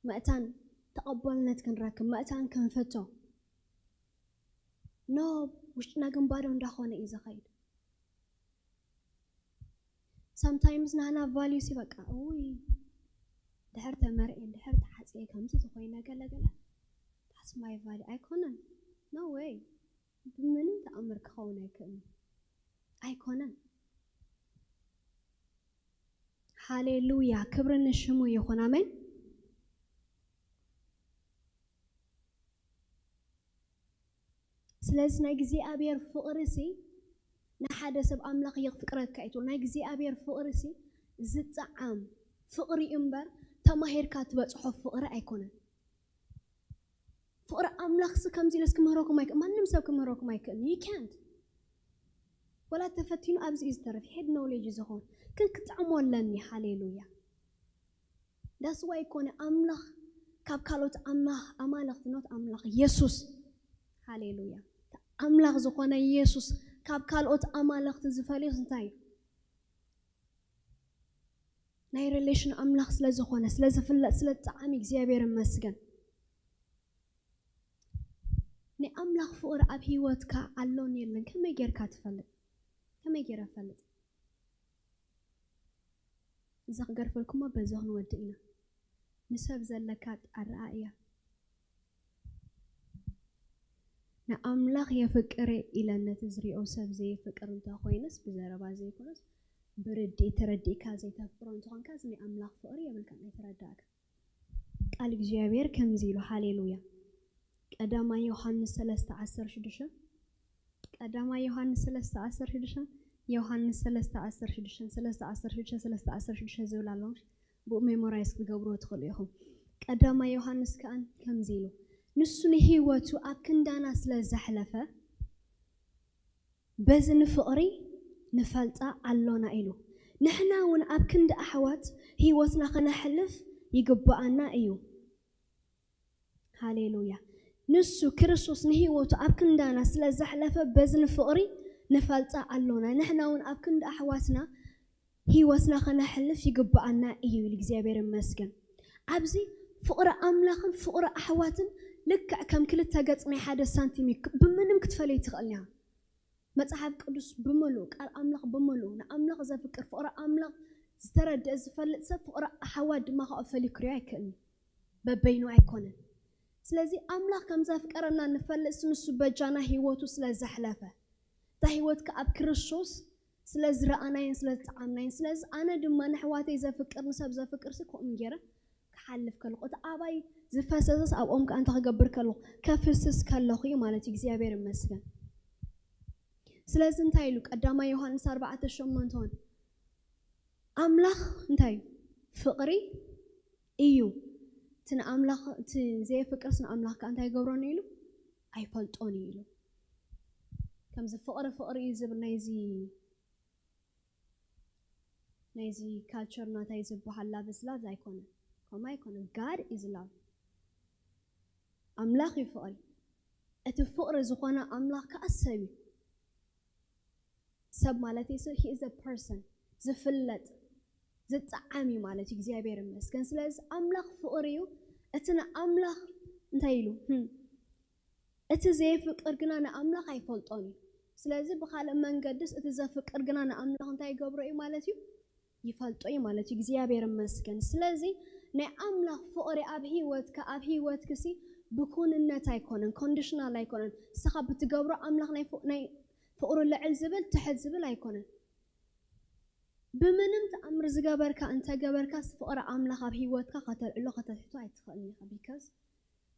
መእታን ተቐባልነት ክንረክብ መእታን ክንፈቶ no ውሽጥና ግን ባዶ እንዳኾነ እዩ ዝኸይድ sometimes ናህና value ሲ በቃ ውይ ድሕር ተመርኤ ድሕር ተሓፅየ ከምዚ ዝኾይነ ገለገለ that's my value ኣይኮነን no way ብምንም ተኣምር ክኸውን ኣይክእልን ኣይኮነን ሃሌሉያ ክብሪ ንሽሙ ይኹን ኣሜን ስለዚ ናይ እግዚኣብሔር ፍቕሪ ሲ ንሓደ ሰብ ኣምላኽ የፍቅረካ እዩ ትብል ናይ እግዚኣብሔር ፍቕሪ ሲ ዝጠዓም ፍቕሪ እዩ እምበር ተማሂርካ ትበፅሖ ፍቕሪ ኣይኮነን ፍቕሪ ኣምላኽሲ ከምዚ ኢለስ ክምህረኩም ኣይክእል ማንም ሰብ ክምህረኩም ኣይክእል you can't ወላ ተፈቲኑ ኣብዚ እዩ ዝተረፍ head knowledge ዝኸውን ግን ክጥዕሞ ኣለኒ ሃሌሉያ that's why ኮነ ኣምላኽ ካብ ካልኦት ኣምላኽ ኣማልኽቲ not ኣምላኽ የሱስ ሃሌሉያ ኣምላኽ ዝኾነ የሱስ ካብ ካልኦት ኣማልኽቲ ዝፈልዮስ እንታይ እዩ ናይ ሪሌሽን ኣምላኽ ስለ ዝኾነ፣ ስለ ዝፍለጥ፣ ስለ ዝጠዓም እግዚኣብሔር ይመስገን። ናይ ኣምላኽ ፍቕሪ ኣብ ህይወትካ ኣሎን የለን ከመይ ጌርካ ትፈልጥ? ከመይ ጌረ እፈልጥ? እዚ ክገርፈልኩሞ በዚ ክንወድእ ኢና። ንሰብ ዘለካ ኣረኣእያ። ንኣምላኽ የፍቅር ኢለ ነቲ ዝሪኦ ሰብ ዘየፍቅር እንተኾይንስ፣ ብዘረባ ዘይኮነስ፣ ብርድኢት ተረዲእካ ዘይተፍቅሮ እንተኾንካ፣ እዚ ናይ ኣምላኽ ፍቕሪ የብልካን፣ ኣይተረዳእካ። ቃል እግዚኣብሔር ከምዚ ኢሉ፣ ሃሌሉያ። ቀዳማይ ዮሃንስ ሰለስተ ዓሰርተ ሽዱሽተ፣ ቀዳማይ ዮሃንስ ሰለስተ ዓሰርተ ሽዱሽተ፣ ዮሃንስ ሰለስተ ዓሰርተ ሽዱሽተ፣ ሰለስተ ዓሰርተ ሽዱሽተ፣ ሰለስተ ዓሰርተ ሽዱሽተ ዝብል ኣሎ። ብኡ ሜሞራይዝ ክትገብርዎ ትኽእሉ ኢኹም። ቀዳማይ ዮሃንስ ከኣን ከምዚ ኢሉ፣ ንሱ ንህይወቱ ኣብ ክንዳና ስለ ዘሕለፈ፣ በዚ ንፍቕሪ ንፈልጣ ኣሎና ኢሉ። ንሕና እውን ኣብ ክንዲ ኣሕዋት ህይወትና ከነሕልፍ ይግብኣና እዩ። ሃሌሉያ። ንሱ ክርስቶስ ንህይወቱ ኣብ ክንዳና ስለ ዘሕለፈ በዚ ንፍቕሪ ንፈልጣ ኣሎና። ንሕና እውን ኣብ ክንዲ ኣሕዋትና ህይወትና ከነሕልፍ ይግብኣና እዩ ኢሉ እግዚኣብሔር ይመስገን። ኣብዚ ፍቕሪ ኣምላኽን ፍቕሪ ኣሕዋትን ልክዕ ከም ክልተ ገጽ ናይ ሓደ ሳንቲም እዩ። ክ-፣ ብምንም ክትፈልዮ ትኽእል እያ። መጽሓፍ ቅዱስ ብምሉእ፣ ቃል ኣምላኽ ብምሉእ፣ ንኣምላኽ ዘፍቅር ፍቕሪ ኣምላኽ ዝተረድአ ዝፈልጥ ሰብ ፍቕሪ ኣሕዋት ድማ ከኣ ፈልዩ ክሪኦ ኣይክእልን እዩ። በበይኑ ኣይኮነን። ስለዚ ኣምላኽ ከም ዘፍቀረና ንፈልጥ ንሱ በጃና ህይወቱ ስለ ዘሕለፈ። እታ ህይወት ከኣ ኣብ ክርስቶስ ስለ ዝረኣናይን ስለ ዝጠዓምናይን። ስለዚ ኣነ ድማ ንኣሕዋተይ ዘፍቅር ንሰብ ዘፍቅር ሲ ከምኡ ገይረ ክሓልፍ ከለኹ እቲ ኣባይ ዝፈሰሰስ ኣብኦም ከኣ እንታይ ክገብር ከለኹ? ከፍስስ ከለኹ እዩ ማለት እዩ። እግዚኣብሔር ይመስገን። ስለዚ እንታይ ኢሉ? ቀዳማይ ዮሃንስ ኣርባዕተ ሸሞንተ እውን ኣምላኽ እንታይ እዩ? ፍቕሪ እዩ። እቲ ንኣምላኽ፣ እቲ ዘየፍቅርስ ንኣምላኽ ከኣ እንታይ ይገብሮን እዩ ኢሉ? ኣይፈልጦን እዩ ኢሉ። ከምዚ ፍቕሪ ፍቕሪ እዩ ዝብል ናይዚ፣ ናይዚ ካልቸር ናታይ ዝበሃል ላቭ is love ኣይኮነን። ከምኡ ኣይኮነን። God is love። ኣምላኽ እዩ ፍቕሪ። እቲ ፍቕሪ ዝኾነ ኣምላኽ ከኣ ሰብ እዩ። ሰብ ማለት እዩ፣ ሰብ፣ he is a person፣ ዝፍለጥ፣ ዝጠዓም እዩ ማለት እዩ። እግዚኣብሔር ይመስገን። ስለዚ ኣምላኽ ፍቕሪ እዩ። እቲ ንኣምላኽ እንታይ ኢሉ? ህም። እቲ ዘየፍቅር ግና ንኣምላኽ ኣይፈልጦን እዩ። ስለዚ ብኻልእ መንገድስ እቲ ዘፍቅር ግና ንኣምላኽ እንታይ ይገብሮ እዩ ማለት እዩ? ይፈልጦ እዩ ማለት እዩ። እግዚኣብሔር ይመስገን። ስለዚ ናይ ኣምላኽ ፍቕሪ ኣብ ህይወትካ፣ ኣብ ህይወትክሲ ብኩንነት ኣይኮነን፣ ኮንዲሽናል ኣይኮነን። ንስኻ ብትገብሮ ኣምላኽ ናይ ፍ-፣ ናይ ፍቕሩ ልዕል ዝብል ትሕት ዝብል ኣይኮነን። ብምንም ተኣምር ዝገበርካ እንተገበርካስ ፍቕሪ ኣምላኽ ኣብ ህይወትካ ከተልዕሎ ከተትሕቶ ኣይትኽእልን ኢኻ። ቢካዝ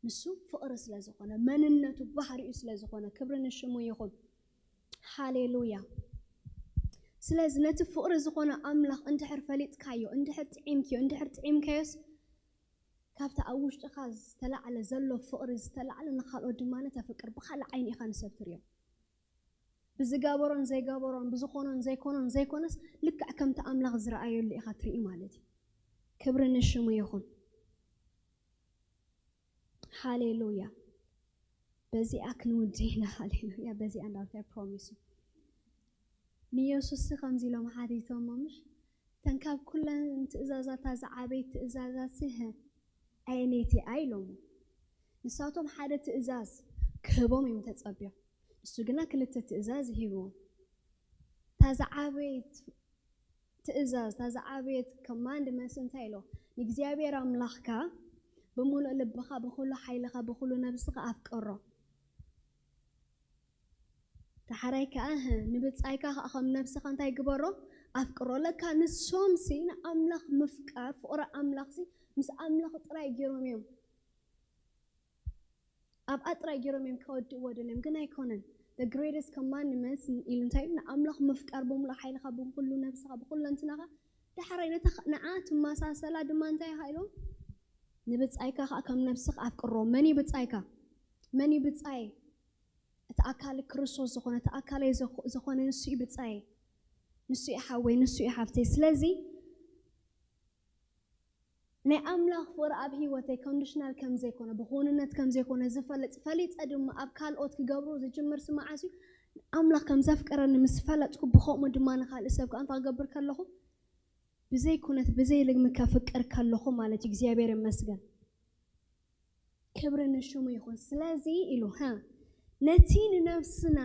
ንሱ ፍቕሪ ስለ ዝኾነ፣ መንነቱ ባህሪኡ ስለ ዝኾነ፣ ክብሪ ንሽሙ ይኹን። ሃሌሉያ። ስለዚ ነቲ ፍቕሪ ዝኾነ ኣምላኽ እንድሕር ፈሊጥካዮ፣ እንድሕር ጥዒምክዮ፣ እንድሕር ጥዒምካዮስ ካብቲ ኣብ ውሽጥኻ ዝተላዕለ ዘሎ ፍቕሪ ዝተላዕለ ንኻልኦት ድማ ተፍቅር። ብኻልእ ዓይኒ ኢኻ ንሰብ ትሪኦ። ብዝገበሮን ዘይገበሮን፣ ብዝኾኖን ዘይኮኖን ዘይኮነስ ልክዕ ከምቲ ኣምላኽ ዝረኣየሉ ኢኻ ትርኢ ማለት እዩ። ክብሪ ንሽሙ ይኹን። ሃሌሉያ። በዚኣ ክንውዲ ኢና። ሃሌሉያ። በዚኣ እንዳልካ ፕሮሚስ እዩ። ንየሱስ ከምዚ ኢሎም ሓቲቶሞ ምሽ? እተን ካብ ኩለን ትእዛዛት እታ ዝዓበየት ትእዛዛት ሲ ኣየነይቲ እያ ኢሎሞ። ንሳቶም ሓደ ትእዛዝ ክህቦም እዮም ተጸብዮም። ንሱ ግና ክልተ ትእዛዝ ሂብዎም። እታ ዝዓበየት ትእዛዝ፣ እታ ዝዓበየት ኮማንድመንትስ እንታይ ኢሎ? ንእግዚኣብሔር ኣምላኽካ ብምሉእ ልብኻ፣ ብኹሉ ሓይልኻ፣ ብኹሉ ነብስኻ ኣፍቅሮ። ዳሕራይ ከኣ፣ እህ፣ ንብጻይካ ከኣ ከም ነብስኻ እንታይ ግበሮ? ኣፍቅሮ። ለካ ንሶምሲ ንኣምላኽ ምፍቃር፣ ፍቕሪ ኣምላኽሲ ምስ ኣምላኽ ጥራይ ገይሮም እዮም። ኣብኣ ጥራይ ገይሮም እዮም ከወድእዎ ደልዮም፣ ግን ኣይኮነን። The greatest commandments ኢሉ እንታይ ኢሉ? ንኣምላኽ ምፍቃር ብምሉእ ሓይልኻ፣ ብኹሉ ነብስኻ፣ ብኹለንትናኻ። ዳሕራይ ነታ ኸ-፣ ንዓ ትመሳሰላ ድማ እንታይ ኢኻ ኢሎም? ንብጻይካ ኸኣ ከም ነብስኻ ኣፍቅሮ። መን እዩ ብጻይካ? መን እዩ ብጻይ? እቲ ኣካል ክርስቶስ ዝኾነ፣ እቲ ኣካለይ ዝኾ-፣ ዝኾነ ንሱ እዩ ብጻይ። ንሱ እዩ ሓወይ፣ ንሱ እዩ ሓፍተይ። ስለዚ ናይ ኣምላኽ ፍቕሪ ኣብ ህይወተይ ኮንዲሽናል ከም ዘይኮነ፣ ብኹንነት ከም ዘይኮነ ዝፈልጥ፣ ፈሊጠ ድማ ኣብ ካልኦት ክገብሮ ዝጅምር ሲ መዓስ እዩ? ኣምላኽ ከም ዘፍቀረኒ ምስ ፈለጥኩ፣ ብኸምኡ ድማ ንኻልእ ሰብ ከኣ እንታይ ክገብር ከለኹ? ብዘይ ኩነት ብዘይ ልግሚ ከፍቅር ከለኹ ማለት እዩ። እግዚኣብሔር ይመስገን። ክብሪ ንሽሙ ይኹን። ስለዚ ኢሉ፣ ሃ፣ ነቲ ንነብስና፣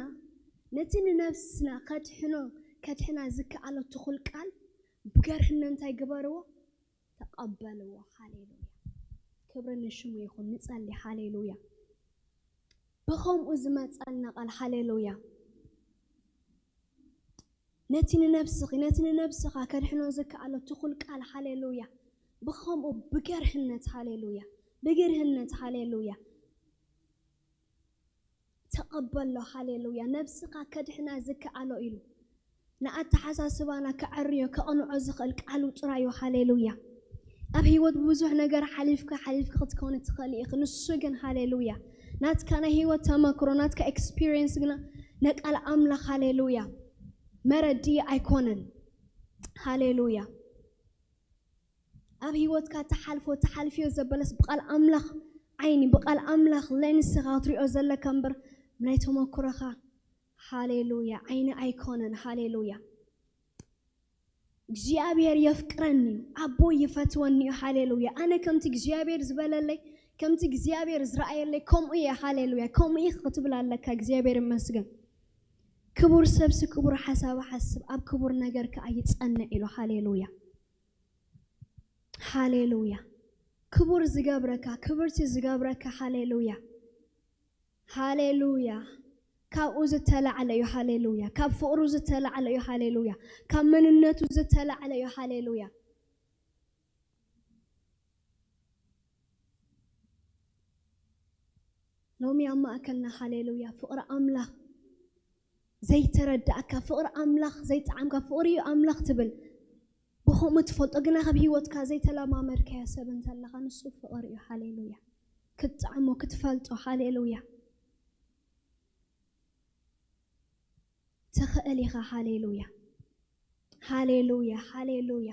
ነቲ ንነብስና ከድሕኖ፣ ከድሕና ዝከኣሎ ትኹል ቃል ብገርህነት እንታይ ግበርዎ? ተቐበልዎ። ሃሌሉያ። ክብሪ ንሽሙ ይኹን። ንጸሊ። ሃሌሉያ። ብኸምኡ ዝመጸልና ቃል፣ ሃሌሉያ። ነቲ ንነብስኺ፣ ነቲ ንነብስኻ ከድሕኖ ዝከኣሎ ትኹል ቃል፣ ሃሌሉያ። ብኸምኡ ብገርህነት፣ ሃሌሉያ። ብገርህነት፣ ሃሌሉያ። ተቐበሎ፣ ሃሌሉያ። ነብስኻ ከድሕና ዝከኣሎ ኢሉ። ንኣተሓሳስባና ከዐርዮ፣ ከቕንዖ ዝኽእል ቃሉ ጥራዩ፣ ሃሌሉያ። ኣብ ህይወት ብዙሕ ነገር ሓሊፍካ፣ ሓሊፍካ ክትከውን ትኽእል ኢኺ። ንሱ ግን፣ ሃሌሉያ፣ ናትካ ናይ ህይወት ተመክሮ፣ ናትካ ኤክስፒሪየንስ ግና ነቃል ኣምላኽ፣ ሃሌሉያ፣ መረዲ ኣይኮነን። ሃሌሉያ። ኣብ ህይወትካ ትሓልፎ፣ ትሓልፍዮ ዘበለስ ብቃል ኣምላኽ ዓይኒ፣ ብቃል ኣምላኽ ሌንስኻ ክትሪኦ ዘለካ እምበር ናይ ተመክሮኻ፣ ሃሌሉያ፣ ዓይኒ ኣይኮነን። ሃሌሉያ። እግዚኣብሔር የፍቅረኒ እዩ፣ ኣቦ ይፈትወኒ እዩ። ሃሌሉያ። ኣነ ከምቲ እግዚኣብሔር ዝበለለይ፣ ከምቲ እግዚኣብሔር ዝረኣየለይ ከምኡ እየ። ሃሌሉያ። ከምኡ እየ ክትብል ኣለካ። እግዚኣብሔር ይመስገን። ክቡር ሰብሲ ክቡር ሓሳብ ሓስብ፣ ኣብ ክቡር ነገር ከኣ ይጸንዕ ኢሉ። ሃሌሉያ። ሃሌሉያ። ክቡር ዝገብረካ፣ ክብርቲ ዝገብረካ፣ ሃሌሉያ። ሃሌሉያ። ካብኡ ዝተላዕለ እዩ። ሃሌሉያ። ካብ ፍቕሩ ዝተላዕለ እዩ። ሃሌሉያ። ካብ መንነቱ ዝተላዕለ እዩ። ሃሌሉያ። ሎሚ ኣብ ማእከልና፣ ሃሌሉያ፣ ፍቕሪ ኣምላኽ ዘይተረዳእካ፣ ፍቕሪ ኣምላኽ ዘይጠዓምካ፣ ፍቕሪ እዩ ኣምላኽ ትብል፣ ብኸምኡ ትፈልጦ፣ ግና ካብ ህይወትካ ዘይተለማመድካዮ ሰብ እንተለኻ፣ ንሱ ፍቕሪ እዩ። ሃሌሉያ። ክትጠዕሞ፣ ክትፈልጦ፣ ሃሌሉያ፣ ትኽእል ኢኻ። ሃሌሉያ። ሃሌሉያ፣ ሃሌሉያ።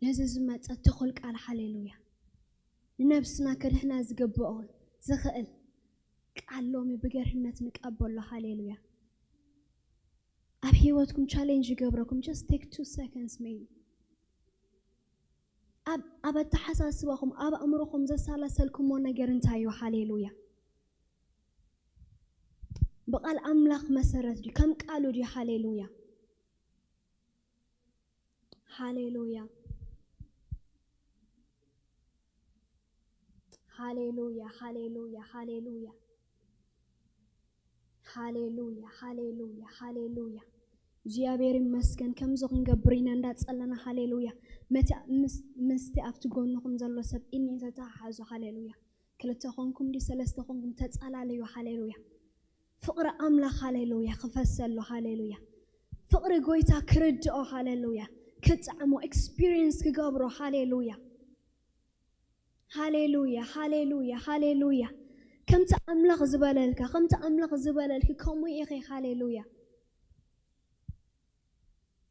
ነዚ ዝመጸ ትኹል ቃል፣ ሃሌሉያ፣ ንነብስና ከድሕና ዝግብኦ ዝኽእል ቃል ሎሚ ብገርህነት ንቀበሎ። ሃሌሉያ። ኣብ ህይወትኩም ቻሌንጅ ይገብረኩም። Just take two seconds maybe። ኣብ፣ ኣብ ኣተሓሳስባኹም፣ ኣብ ኣእምሮኹም ዘሰላሰልኩሞ ነገር እንታይ እዩ? ሃሌሉያ። ብቃል ኣምላኽ መሰረት ድዩ? ከም ቃሉ ድዩ? ሃሌሉያ። ሃሌሉያ። ሃሌሉያ፣ ሃሌሉያ፣ ሃሌሉያ። ሃሌሉያ፣ ሃሌሉያ፣ ሃሌሉያ። እግዚኣብሔር ይመስገን። ከምዚ ክንገብር ኢና እንዳጸለና፣ ሃሌሉያ። መተ-፣ ምስ-፣ ምስቲ ኣብቲ ጎንኹም ዘሎ ሰብ ኢኒ ተተሓሓዙ፣ ሃሌሉያ። ክልተ ኾንኩም ድዩ ሰለስተ ኾንኩም ተጸላለዩ፣ ሃሌሉያ። ፍቕሪ ኣምላኽ፣ ሃሌሉያ፣ ክፈሰሉ፣ ሃሌሉያ። ፍቕሪ ጎይታ ክርድኦ፣ ሃሌሉያ። ክጥዕሞ፣ ኤክስፒሪየንስ ክገብሮ፣ ሃሌሉያ። ሃሌሉያ፣ ሃሌሉያ፣ ሃሌሉያ። ከምቲ ኣምላኽ ዝበለልካ፣ ከምቲ ኣምላኽ ዝበለልኪ ከምኡ ኢኺ፣ ሃሌሉያ።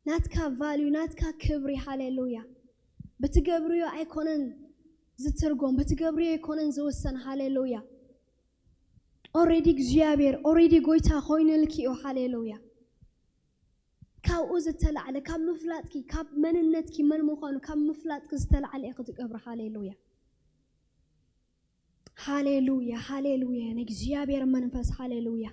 ናትካ ቫልዩ፣ ናትካ ክብሪ፣ ሃሌሉያ። ብትገብርዮ ኣይኮነን ዝትርጎም፣ ብትገብርዮ ኣይኮነን ዝውሰን፣ ሃሌሉያ። ኦሬዲ እግዚኣብሔር፣ ኦሬዲ ጎይታ ኮይኑልኪ እዩ፣ ሃሌሉያ። ካብኡ ዝተላዕለ፣ ካብ ምፍላጥኪ፣ ካብ መንነትኪ መን ምዃኑ ካብ ምፍላጥኪ ዝተላዕለ እዩ ክትገብሪ፣ ሃሌሉያ። ሃሌሉያ፣ ሃሌሉያ፣ ንእግዚኣብሔር መንፈስ፣ ሃሌሉያ።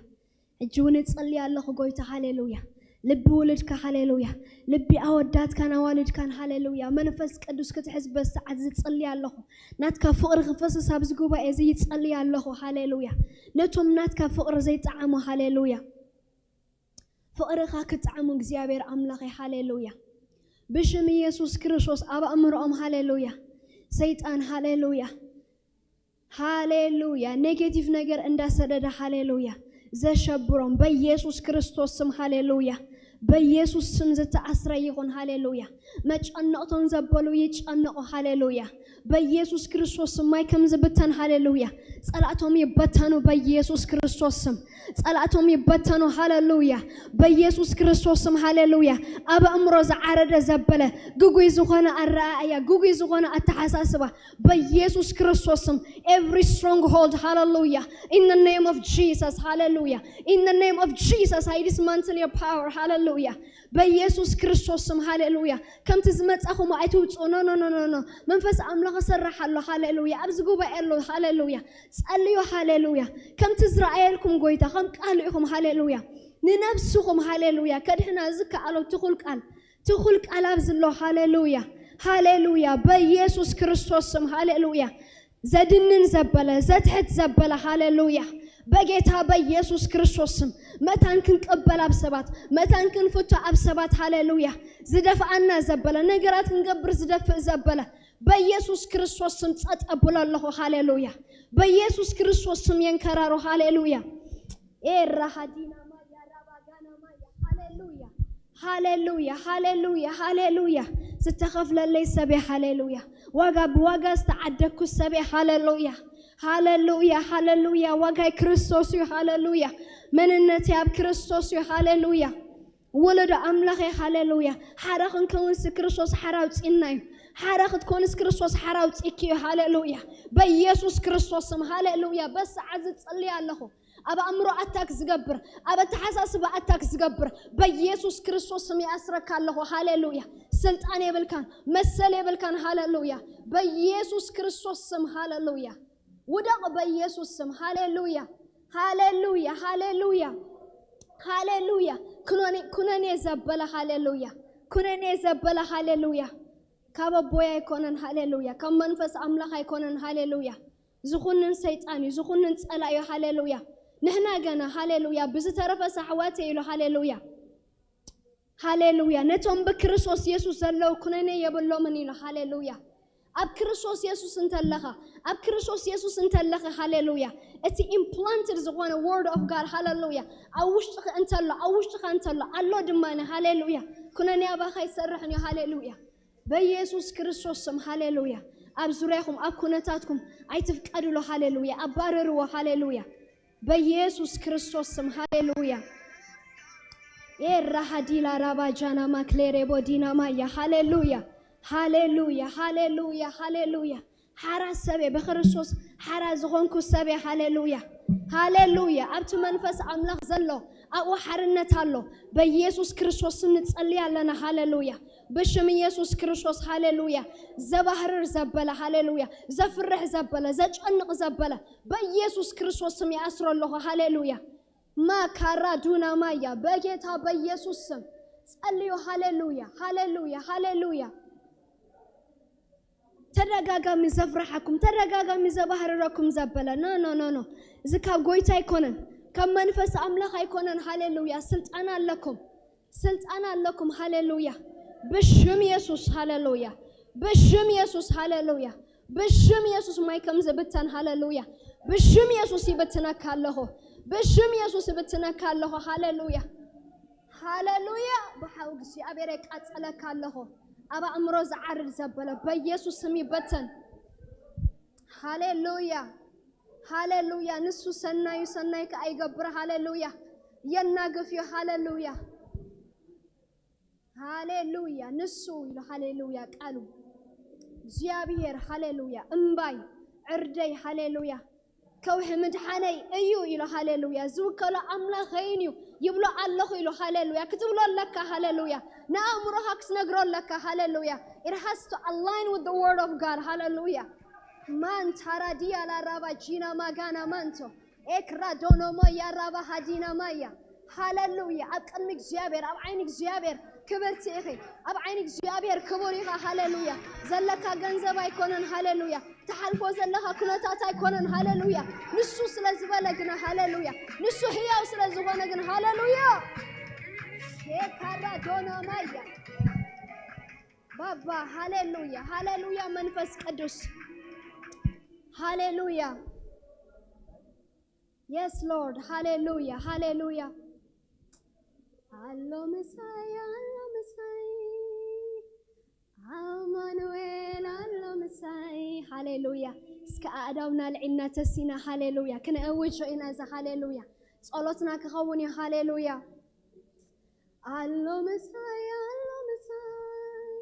ሕጂ እውን እጸሊ ኣለኹ፣ ጎይታ፣ ሃሌሉያ። ልቢ ውልድካ፣ ሃሌሉያ። ልቢ ኣወዳትካን ኣዋልድካን፣ ሃሌሉያ። መንፈስ ቅዱስ ክትሕዝ በዚ ሰዓት ዝጸሊ ኣለኹ። ናትካ ፍቕሪ ክፈስስ ኣብዚ ጉባኤ እዚ ይጸሊ ኣለኹ፣ ሃሌሉያ። ነቶም ናትካ ፍቕሪ ዘይጠዓሙ፣ ሃሌሉያ። ፍቕርኻ ክጥዓሙ፣ እግዚኣብሔር ኣምላኸይ፣ ሃሌሉያ። ብሽም ኢየሱስ ክርስቶስ ኣብ ኣእምሮኦም፣ ሃሌሉያ። ሰይጣን፣ ሃሌሉያ። ሃሌሉያ። ኔጌቲቭ ነገር እንዳሰደደ፣ ሃሌሉያ፣ ዘሸብሮም በኢየሱስ ክርስቶስ ስም፣ ሃሌሉያ። በኢየሱስ ስም ዝተኣስረ ይኹን፣ ሃሌሉያ። መጨነቕቶም ዘበሉ ይጨነቑ፣ ሃሌሉያ። በኢየሱስ ክርስቶስ ስም ማይ ከም ዝብተን፣ ሃሌሉያ። ጸላእቶም ይበተኑ በኢየሱስ ክርስቶስ ስም። ጸላእቶም ይበተኑ፣ ሃሌሉያ። በኢየሱስ ክርስቶስ ስም፣ ሃሌሉያ። ኣብ ኣእምሮ ዝዓረደ ዘበለ፣ ግጉይ ዝኾነ ኣረኣእያ፣ ግጉይ ዝኾነ ኣተሓሳስባ፣ በኢየሱስ ክርስቶስ ስም፣ every stronghold, ሃሌሉያ። In the name of Jesus, ሃሌሉያ። In the name of Jesus, I dismantle your power, ሃሌሉያ። ሃሌሉያ። በኢየሱስ ክርስቶስ ስም ሃሌሉያ። ከምቲ ዝመጻኹም ኣይትውጽኡ። ኖ ኖ ኖ ኖ ኖ። መንፈስ ኣምላኽ ይሰርሕ ኣሎ። ሃሌሉያ። ኣብዚ ጉባኤ ኣሎ። ሃሌሉያ። ጸልዩ። ሃሌሉያ። ከምቲ ዝረኣየልኩም ጎይታ ከም ቃሉ ኢኹም። ሃሌሉያ። ንነብስኹም ሃሌሉያ ከድሕና ዝከኣሎ ትኹል ቃል፣ ትኹል ቃል ኣብዚ ኣሎ። ሃሌሉያ። ሃሌሉያ። በኢየሱስ ክርስቶስ ስም ሃሌሉያ። ዘድንን ዘበለ፣ ዘትሕት ዘበለ። ሃሌሉያ። በጌታ በኢየሱስ ክርስቶስ ስም መታን ክንቅበል ኣብ ሰባት፣ መታን ክንፍቶ ኣብ ሰባት። ሃሌሉያ። ዝደፍኣና ዘበለ፣ ነገራት ክንገብር ዝደፍእ ዘበለ፣ በኢየሱስ ክርስቶስ ስም ጸጥ ኣብሎ ኣለኹ። ሃሌሉያ። በኢየሱስ ክርስቶስ ስም የንከራሮ። ሃሌሉያ። ኤራ ሃዲና ማያ ራባ ጋና ማያ። ሃሌሉያ። ሃሌሉያ። ሃሌሉያ። ሃሌሉያ። ዝተኸፍለለይ ሰበይ። ሃሌሉያ። ዋጋ ብዋጋ ዝተዓደግኩ ሰበይ። ሃሌሉያ። ሃሌሉያ። ሃሌሉያ። ዋጋይ ክርስቶስ እዩ። ሃሌሉያ። መንነተይ ኣብ ክርስቶስ እዩ። ሃሌሉያ። ወለዶ ኣምላኸይ። ሃሌሉያ። ሓራ ክንከውንስ ክርስቶስ ሓራ ኣውፂእና እዩ። ሓራ ክትኮንስ ክርስቶስ ሓራ ኣውፂእኪ እዩ። ሃሌሉያ። በኢየሱስ ክርስቶስ ስም። ሃሌሉያ። በሰዓት ዝጸልይ ኣለኹ። ኣብ ኣእምሮ ኣታክ ዝገብር፣ ኣብ ኣተሓሳስባ ኣታክ ዝገብር በኢየሱስ ክርስቶስ ስም ይኣስረካ ኣለኹ። ሃሌሉያ። ስልጣን የብልካን፣ መሰል የብልካን። ሃሌሉያ። በኢየሱስ ክርስቶስ ስም። ሃሌሉያ። ውደቕ በኢየሱስ ስም። ሃሌሉያ። ሃሌሉያ። ሃሌሉያ። ሃሌሉያ። ኩነኔ፣ ኩነኔ ዘበለ። ሃሌሉያ። ኩነኔ ዘበለ። ሃሌሉያ። ካብ ኣቦይ ኣይኮነን። ሃሌሉያ። ካብ መንፈስ ኣምላኽ ኣይኮነን። ሃሌሉያ። ዝኹንን ሰይጣን እዩ፣ ዝኹንን ጸላኢ እዩ። ሃሌሉያ። ንሕና ገና። ሃሌሉያ። ብዝተረፈ ሳሕዋተ ኢሉ። ሃሌሉያ። ሃሌሉያ። ነቶም ብክርስቶስ የሱስ ዘለዉ ኩነኔ የብሎምን ኢሉ። ሃሌሉያ። ኣብ ክርስቶስ የሱስ እንተለኻ፣ ኣብ ክርስቶስ የሱስ እንተለኸ። ሃሌሉያ። እቲ ኢምፕላንትድ ዝኾነ word of God። ሃሌሉያ። ኣብ ውሽጥኻ እንተሎ፣ ኣብ ውሽጥኻ እንተሎ ኣሎ ድማ። ሃሌሉያ። ኩነኔ ኣባኻ ኣይሰርሕን እዩ። ሃሌሉያ። በኢየሱስ ክርስቶስ ስም። ሃሌሉያ። ኣብ ዙርያኹም፣ ኣብ ኩነታትኩም ኣይትፍቀድሉ። ሃሌሉያ። ኣባርርዎ። ሃሌሉያ። በኢየሱስ ክርስቶስ ስም። ሃሌሉያ። ኤራ ሃዲላ ራባ ጃና ማክሌሬ ቦዲና ማያ። ሃሌሉያ። ሃሌሉያ። ሃሌሉያ። ሃሌሉያ። ሓራ ሰበይ ብክርስቶስ፣ ሓራ ዝኾንኩ ሰበይ። ሃሌሉያ። ሃሌሉያ። ኣብቲ መንፈስ ኣምላኽ ዘሎ ኣብኡ ሓርነት ኣሎ። በኢየሱስ ክርስቶስ ስም ንጸልይ ኣለና። ሃሌሉያ። ብሽም ኢየሱስ ክርስቶስ። ሃሌሉያ። ዘባህርር ዘበለ። ሃሌሉያ። ዘፍርሕ ዘበለ፣ ዘጨንቕ ዘበለ በኢየሱስ ክርስቶስ ስም ይኣስሮ ኣለኹ። ሃሌሉያ። ማካራ ዱና ማያ። በጌታ በኢየሱስ ስም ጸልዩ። ሃሌሉያ። ሃሌሉያ። ሃሌሉያ። ተደጋጋሚ ዘፍርሓኩም፣ ተደጋጋሚ ዘባህርረኩም ዘበለ። ኖ ኖ ኖ ኖ። እዚ ካብ ጎይታ ኣይኮነን፣ ካብ መንፈስ ኣምላኽ ኣይኮነን። ሃሌሉያ። ስልጣን ኣለኩም፣ ስልጣን ኣለኩም። ሃሌሉያ። ብሽም የሱስ። ሃሌሉያ። ብሽም የሱስ። ሃሌሉያ። ብሽም የሱስ ማይ ከም ዝብተን። ሃሌሉያ። ብሽም የሱስ ይብትነካ ኣለኹ፣ ብሽም የሱስ ይብትነካ ኣለኹ። ሃሌሉያ። ሃሌሉያ። ብሓው እግዚኣብሔር የቃጸለካ ኣለኹ። ኣብ ኣእምሮ ዝዓርድ ዘበለ በኢየሱስ ስም ይበተን። ሃሌሉያ። ሃሌሉያ። ንሱ ሰናዩ ሰናይ ከኣ ይገብር። ሃሌሉያ። የናግፍ እዩ። ሃሌሉያ። ሃሌሉያ። ንሱ ኢሉ። ሃሌሉያ። ቃሉ እግዚኣብሔር። ሃሌሉያ። እምባይ፣ ዕርደይ። ሃሌሉያ። ከውሒ ምድሓነይ እዩ ኢሉ። ሃሌሉያ። ዝውከሎ ኣምላኸይን እዩ ይብሎ ኣለኹ ኢሉ። ሃሌሉያ። ክትብሎ ኣለካ። ሃሌሉያ። ንኣእምሮኻ ክትነግሮ ኣለካ። ሃሌሉያ። It has to align with the word of God. ሃሌሉያ። ማን ታራዲያ ላራባ ጂና ማጋና ማንቶ ኤክራ ዶኖሞ ያራባ ሃዲና ማያ። ሃሌሉያ። ኣብ ቅድሚ እግዚኣብሔር፣ ኣብ ዓይኒ እግዚኣብሔር ክብርቲ ኢኺ። ኣብ ዓይኒ እግዚኣብሔር ክቡር ኢኻ። ሃሌሉያ። ዘለካ ገንዘብ ኣይኮነን። ሃሌሉያ። ትሓልፎ ዘለኻ ኩነታት ኣይኮነን። ሃሌሉያ። ንሱ ስለ ዝበለ ግና። ሃሌሉያ። ንሱ ህያው ስለ ዝኾነ ግን። ሃሌሉያ። ሼካራ ዶና ማያ። ባባ። ሃሌሉያ። ሃሌሉያ። መንፈስ ቅዱስ። ሃሌሉያ። Yes Lord። ሃሌሉያ። ሃሌሉያ። ኣሎ ምሳይ፣ ኣሎ ምሳይ፣ ኣማኑኤል ኣሎ ምሳይ። ሃሌሉያ። እስከ ኣእዳውና ልዒልና ተሲና። ሃሌሉያ። ክነእውጆ ኢና እዛ። ሃሌሉያ። ጸሎትና ክኸውን እዩ። ሃሌሉያ። ኣሎ ምሳይ፣ ኣሎ ምሳይ፣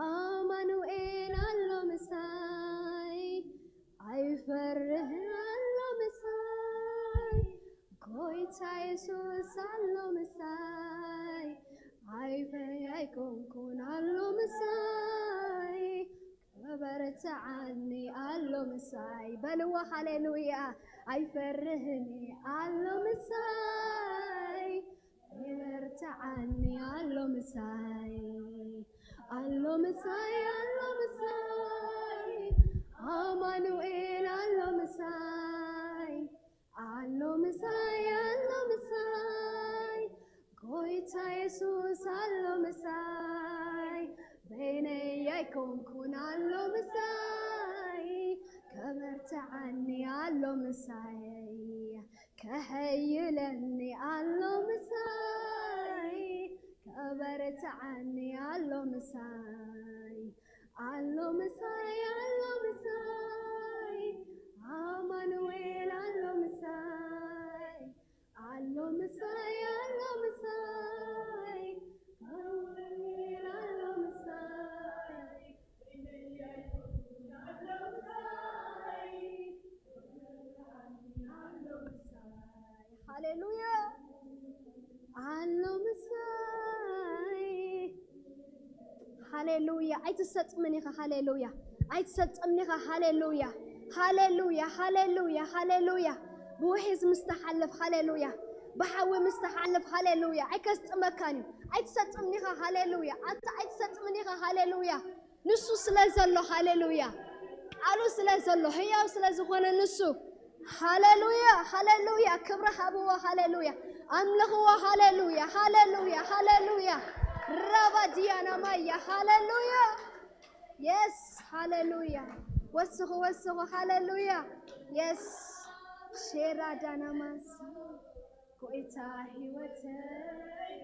ኣማኑኤል ኣሎ ምሳይ፣ ኣይፈርህን ኣሎ ምሳይ፣ ጎይታ የሱስ ኣሎ ምሳይ፣ ኣይፈይ ኣይኮንኩን ኣሎ ምሳይ፣ ከበርትዓኒ ኣሎ ምሳይ። በልዎ ሃሌሉያ። ኣይፈርህን ኣሎ ምሳይ፣ ይበርትዓኒ ኣሎ ምሳይ፣ ኣሎ ምሳይ፣ ኣሎ ምሳይ፣ ኣማኑኤል ኣሎ ምሳይ፣ ኣሎ ምሳይ፣ ኣሎ ምሳይ፣ ጎይታ የሱስ ኣሎ ምሳይ፣ በይነይ ኣይኮንኩን ኣሎ ምሳይ፣ ከበርትዓኒ ኣሎ ምሳይ፣ ከሐይለኒ ኣሎ ምሳይ፣ ከበርትዓኒ ኣሎ ምሳይ፣ ኣሎ ምሳይ፣ ኣሎ ምሳይ፣ ኣማኑኤል ኣሎ ምሳይ፣ ኣሎ ምሳይ፣ ኣሎ ምሳይ፣ ኣማኑኤል ኣሎ ምሳይ፣ ሃሌሉያ። ኣሎ ምሳይ። ሃሌሉያ። ኣይትሰጥምን ኢኻ። ሃሌሉያ። ኣይትሰጥምን ኢኻ። ሃሌሉያ። ሃሌሉያ። ሃሌሉያ። ሃሌሉያ። ብውሒዝ ምስ ተሓልፍ፣ ሃሌሉያ። ብሓዊ ምስ ተሓልፍ፣ ሃሌሉያ። ኣይከስጥመካን እዩ። ኣይትሰጥምን ኢኻ። ሃሌሉያ። ኣታ ኣይትሰጥምን ኢኻ። ሃሌሉያ። ንሱ ስለ ዘሎ፣ ሃሌሉያ። ቃሉ ስለ ዘሎ፣ ህያው ስለ ዝኾነ ንሱ፣ ሃሌሉያ፣ ሃሌሉያ። ክብሪ ሃብዎ፣ ሃሌሉያ። ኣምልኽዎ፣ ሃሌሉያ፣ ሃሌሉያ፣ ሃሌሉያ። ራባዲያና ማያ፣ ሃሌሉያ። የስ፣ ሃሌሉያ። ወስኹ፣ ወስኹ፣ ሃሌሉያ። የስ። ሼራዳና ማንሲ ጎይታ ህይወተይ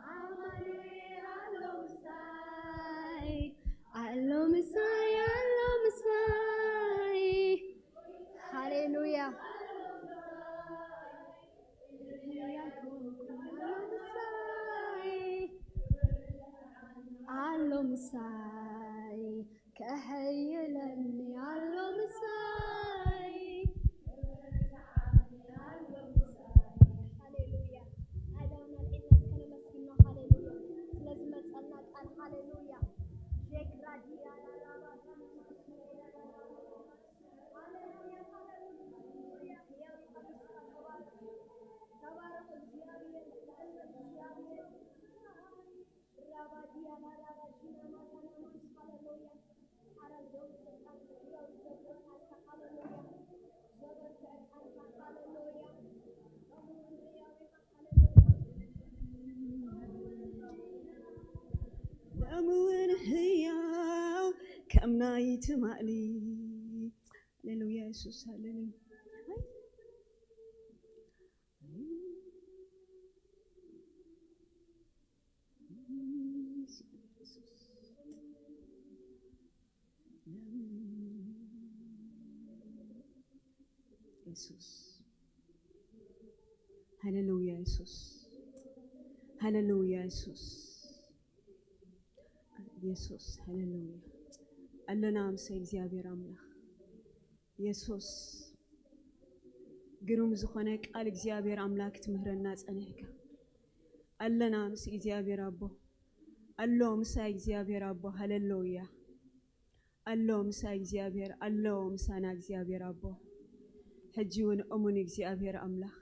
ኣሎ ምሳይ፣ ኣሎ ምሳይ፣ ኣሎ ምሳይ። ሃሌሉያ። ኣሎ ምሳይ፣ ኣሎ ምሳይ፣ ከሐይለኒ ኣሎ ምሳይ። ሃሌሉያ። ኣእዳውና ኣልዒልና እስከ ነመስግኖ። ሃሌሉያ። ስለ ዝመጸልና ቃል። ሃሌሉያ። ሼክራዲያ ላላባ ሃሌሉያ፣ ሃሌሉያ። ሕያው ኢኻ ንስኻ። ተባረኽ። ተባረኽ እግዚኣብሔር። ንዕነት እግዚኣብሔር። ራባዲያ ላላባ ሺና ማታና ማንስ። ሃሌሉያ። ሓራ ዘውፅእ ቃልካ፣ ሕያው ዝገብር ቃልካ። ሃሌሉያ። ዘበርትዕ ቃልካ። ሃሌሉያ። እሙን ሕያው ኢኻ። ሃሌሉያ። እሙን ሕያው ከም ናይ ትማሊ። ሃሌሉያ የሱስ፣ ሃሌሉያ። የሱስ፣ ሃሌሉያ የሱስ፣ ሃሌሉያ የሱስ፣ የሱስ፣ ሃሌሉያ። ኣለና ምስ እግዚኣብሔር ኣምላኽ። የሱስ፣ ግሩም ዝኾነ ቃል እግዚኣብሔር ኣምላኽ ክትምህረና ጸኒሕካ። ኣለና ምስ እግዚኣብሔር ኣቦ። ኣሎ ምሳይ እግዚኣብሔር ኣቦ። ሃሌሉያ። ኣሎ ምሳይ እግዚኣብሔር፣ ኣሎ ምሳና እግዚኣብሔር ኣቦ። ሕጂ እውን እሙን እግዚኣብሔር ኣምላኽ፣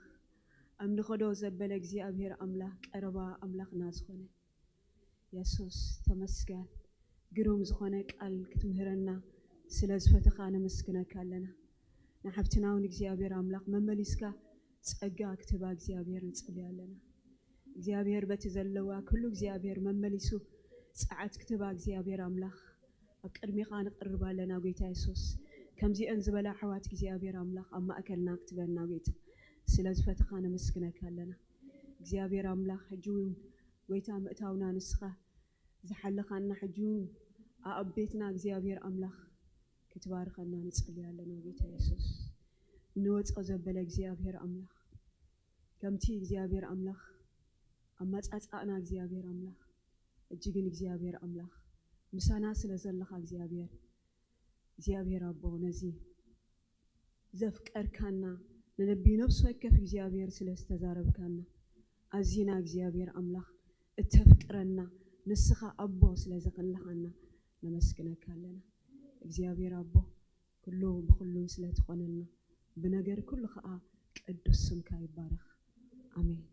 ኣብ ንኸዶ ዘበለ እግዚኣብሔር ኣምላኽ፣ ቀረባ ኣምላኽና ዝኾነ የሱስ፣ ተመስገን። ግሩም ዝኾነ ቃል ክትምህረና ስለ ዝፈተኻ ነመስግነካ ኣለና። ንሓፍትና እውን እግዚኣብሔር ኣምላኽ መመሊስካ ጸጋ ክትህባ እግዚኣብሔር ንጽሊ ኣለና። እግዚኣብሔር በቲ ዘለዋ ኩሉ እግዚኣብሔር መመሊሱ ጸዓት ክትህባ እግዚኣብሔር ኣምላኽ ኣብ ቅድሚኻ ንቕርብ ኣለና ጎይታ የሱስ። ከምዚአን ዝበላ ኣሕዋት እግዚኣብሔር ኣምላኽ ኣብ ማእከልና ክትበና ጎይታ ስለ ዝፈተኻ ነመስግነካ ኣለና። እግዚኣብሔር ኣምላኽ ሕጂ እውን ጎይታ ምእታውና ንስኻ ዝሓለኻና ሕጂ እውን ኣብ ቤትና እግዚኣብሔር ኣምላኽ ክትባርኸና ንጽሊ ኣለና ጎይታ የሱስ። ንወጾ ዘበለ እግዚኣብሔር ኣምላኽ ከምቲ እግዚኣብሔር ኣምላኽ ኣመጻጽኣና እግዚኣብሔር ኣምላኽ፣ እጅግን እግዚኣብሔር ኣምላኽ ምሳና ስለ ዘለኻ እግዚኣብሔር እግዚኣብሔር ኣቦ፣ ነዚ ዘፍቀርካና፣ ንልቢ ነፍሲ ወከፍ እግዚኣብሔር ስለ ዝተዛረብካና፣ ኣዚና እግዚኣብሔር ኣምላኽ እተፍቅረና፣ ንስኻ ኣቦ ስለ ዘኸለኻና ነመስግነካ ኣለና። እግዚኣብሔር ኣቦ፣ ኩሉ ብኹሉን ስለ ትኾነልና፣ ብነገር ኩሉ ኸኣ ቅዱስ ስምካ ይባረኽ። ኣሜን።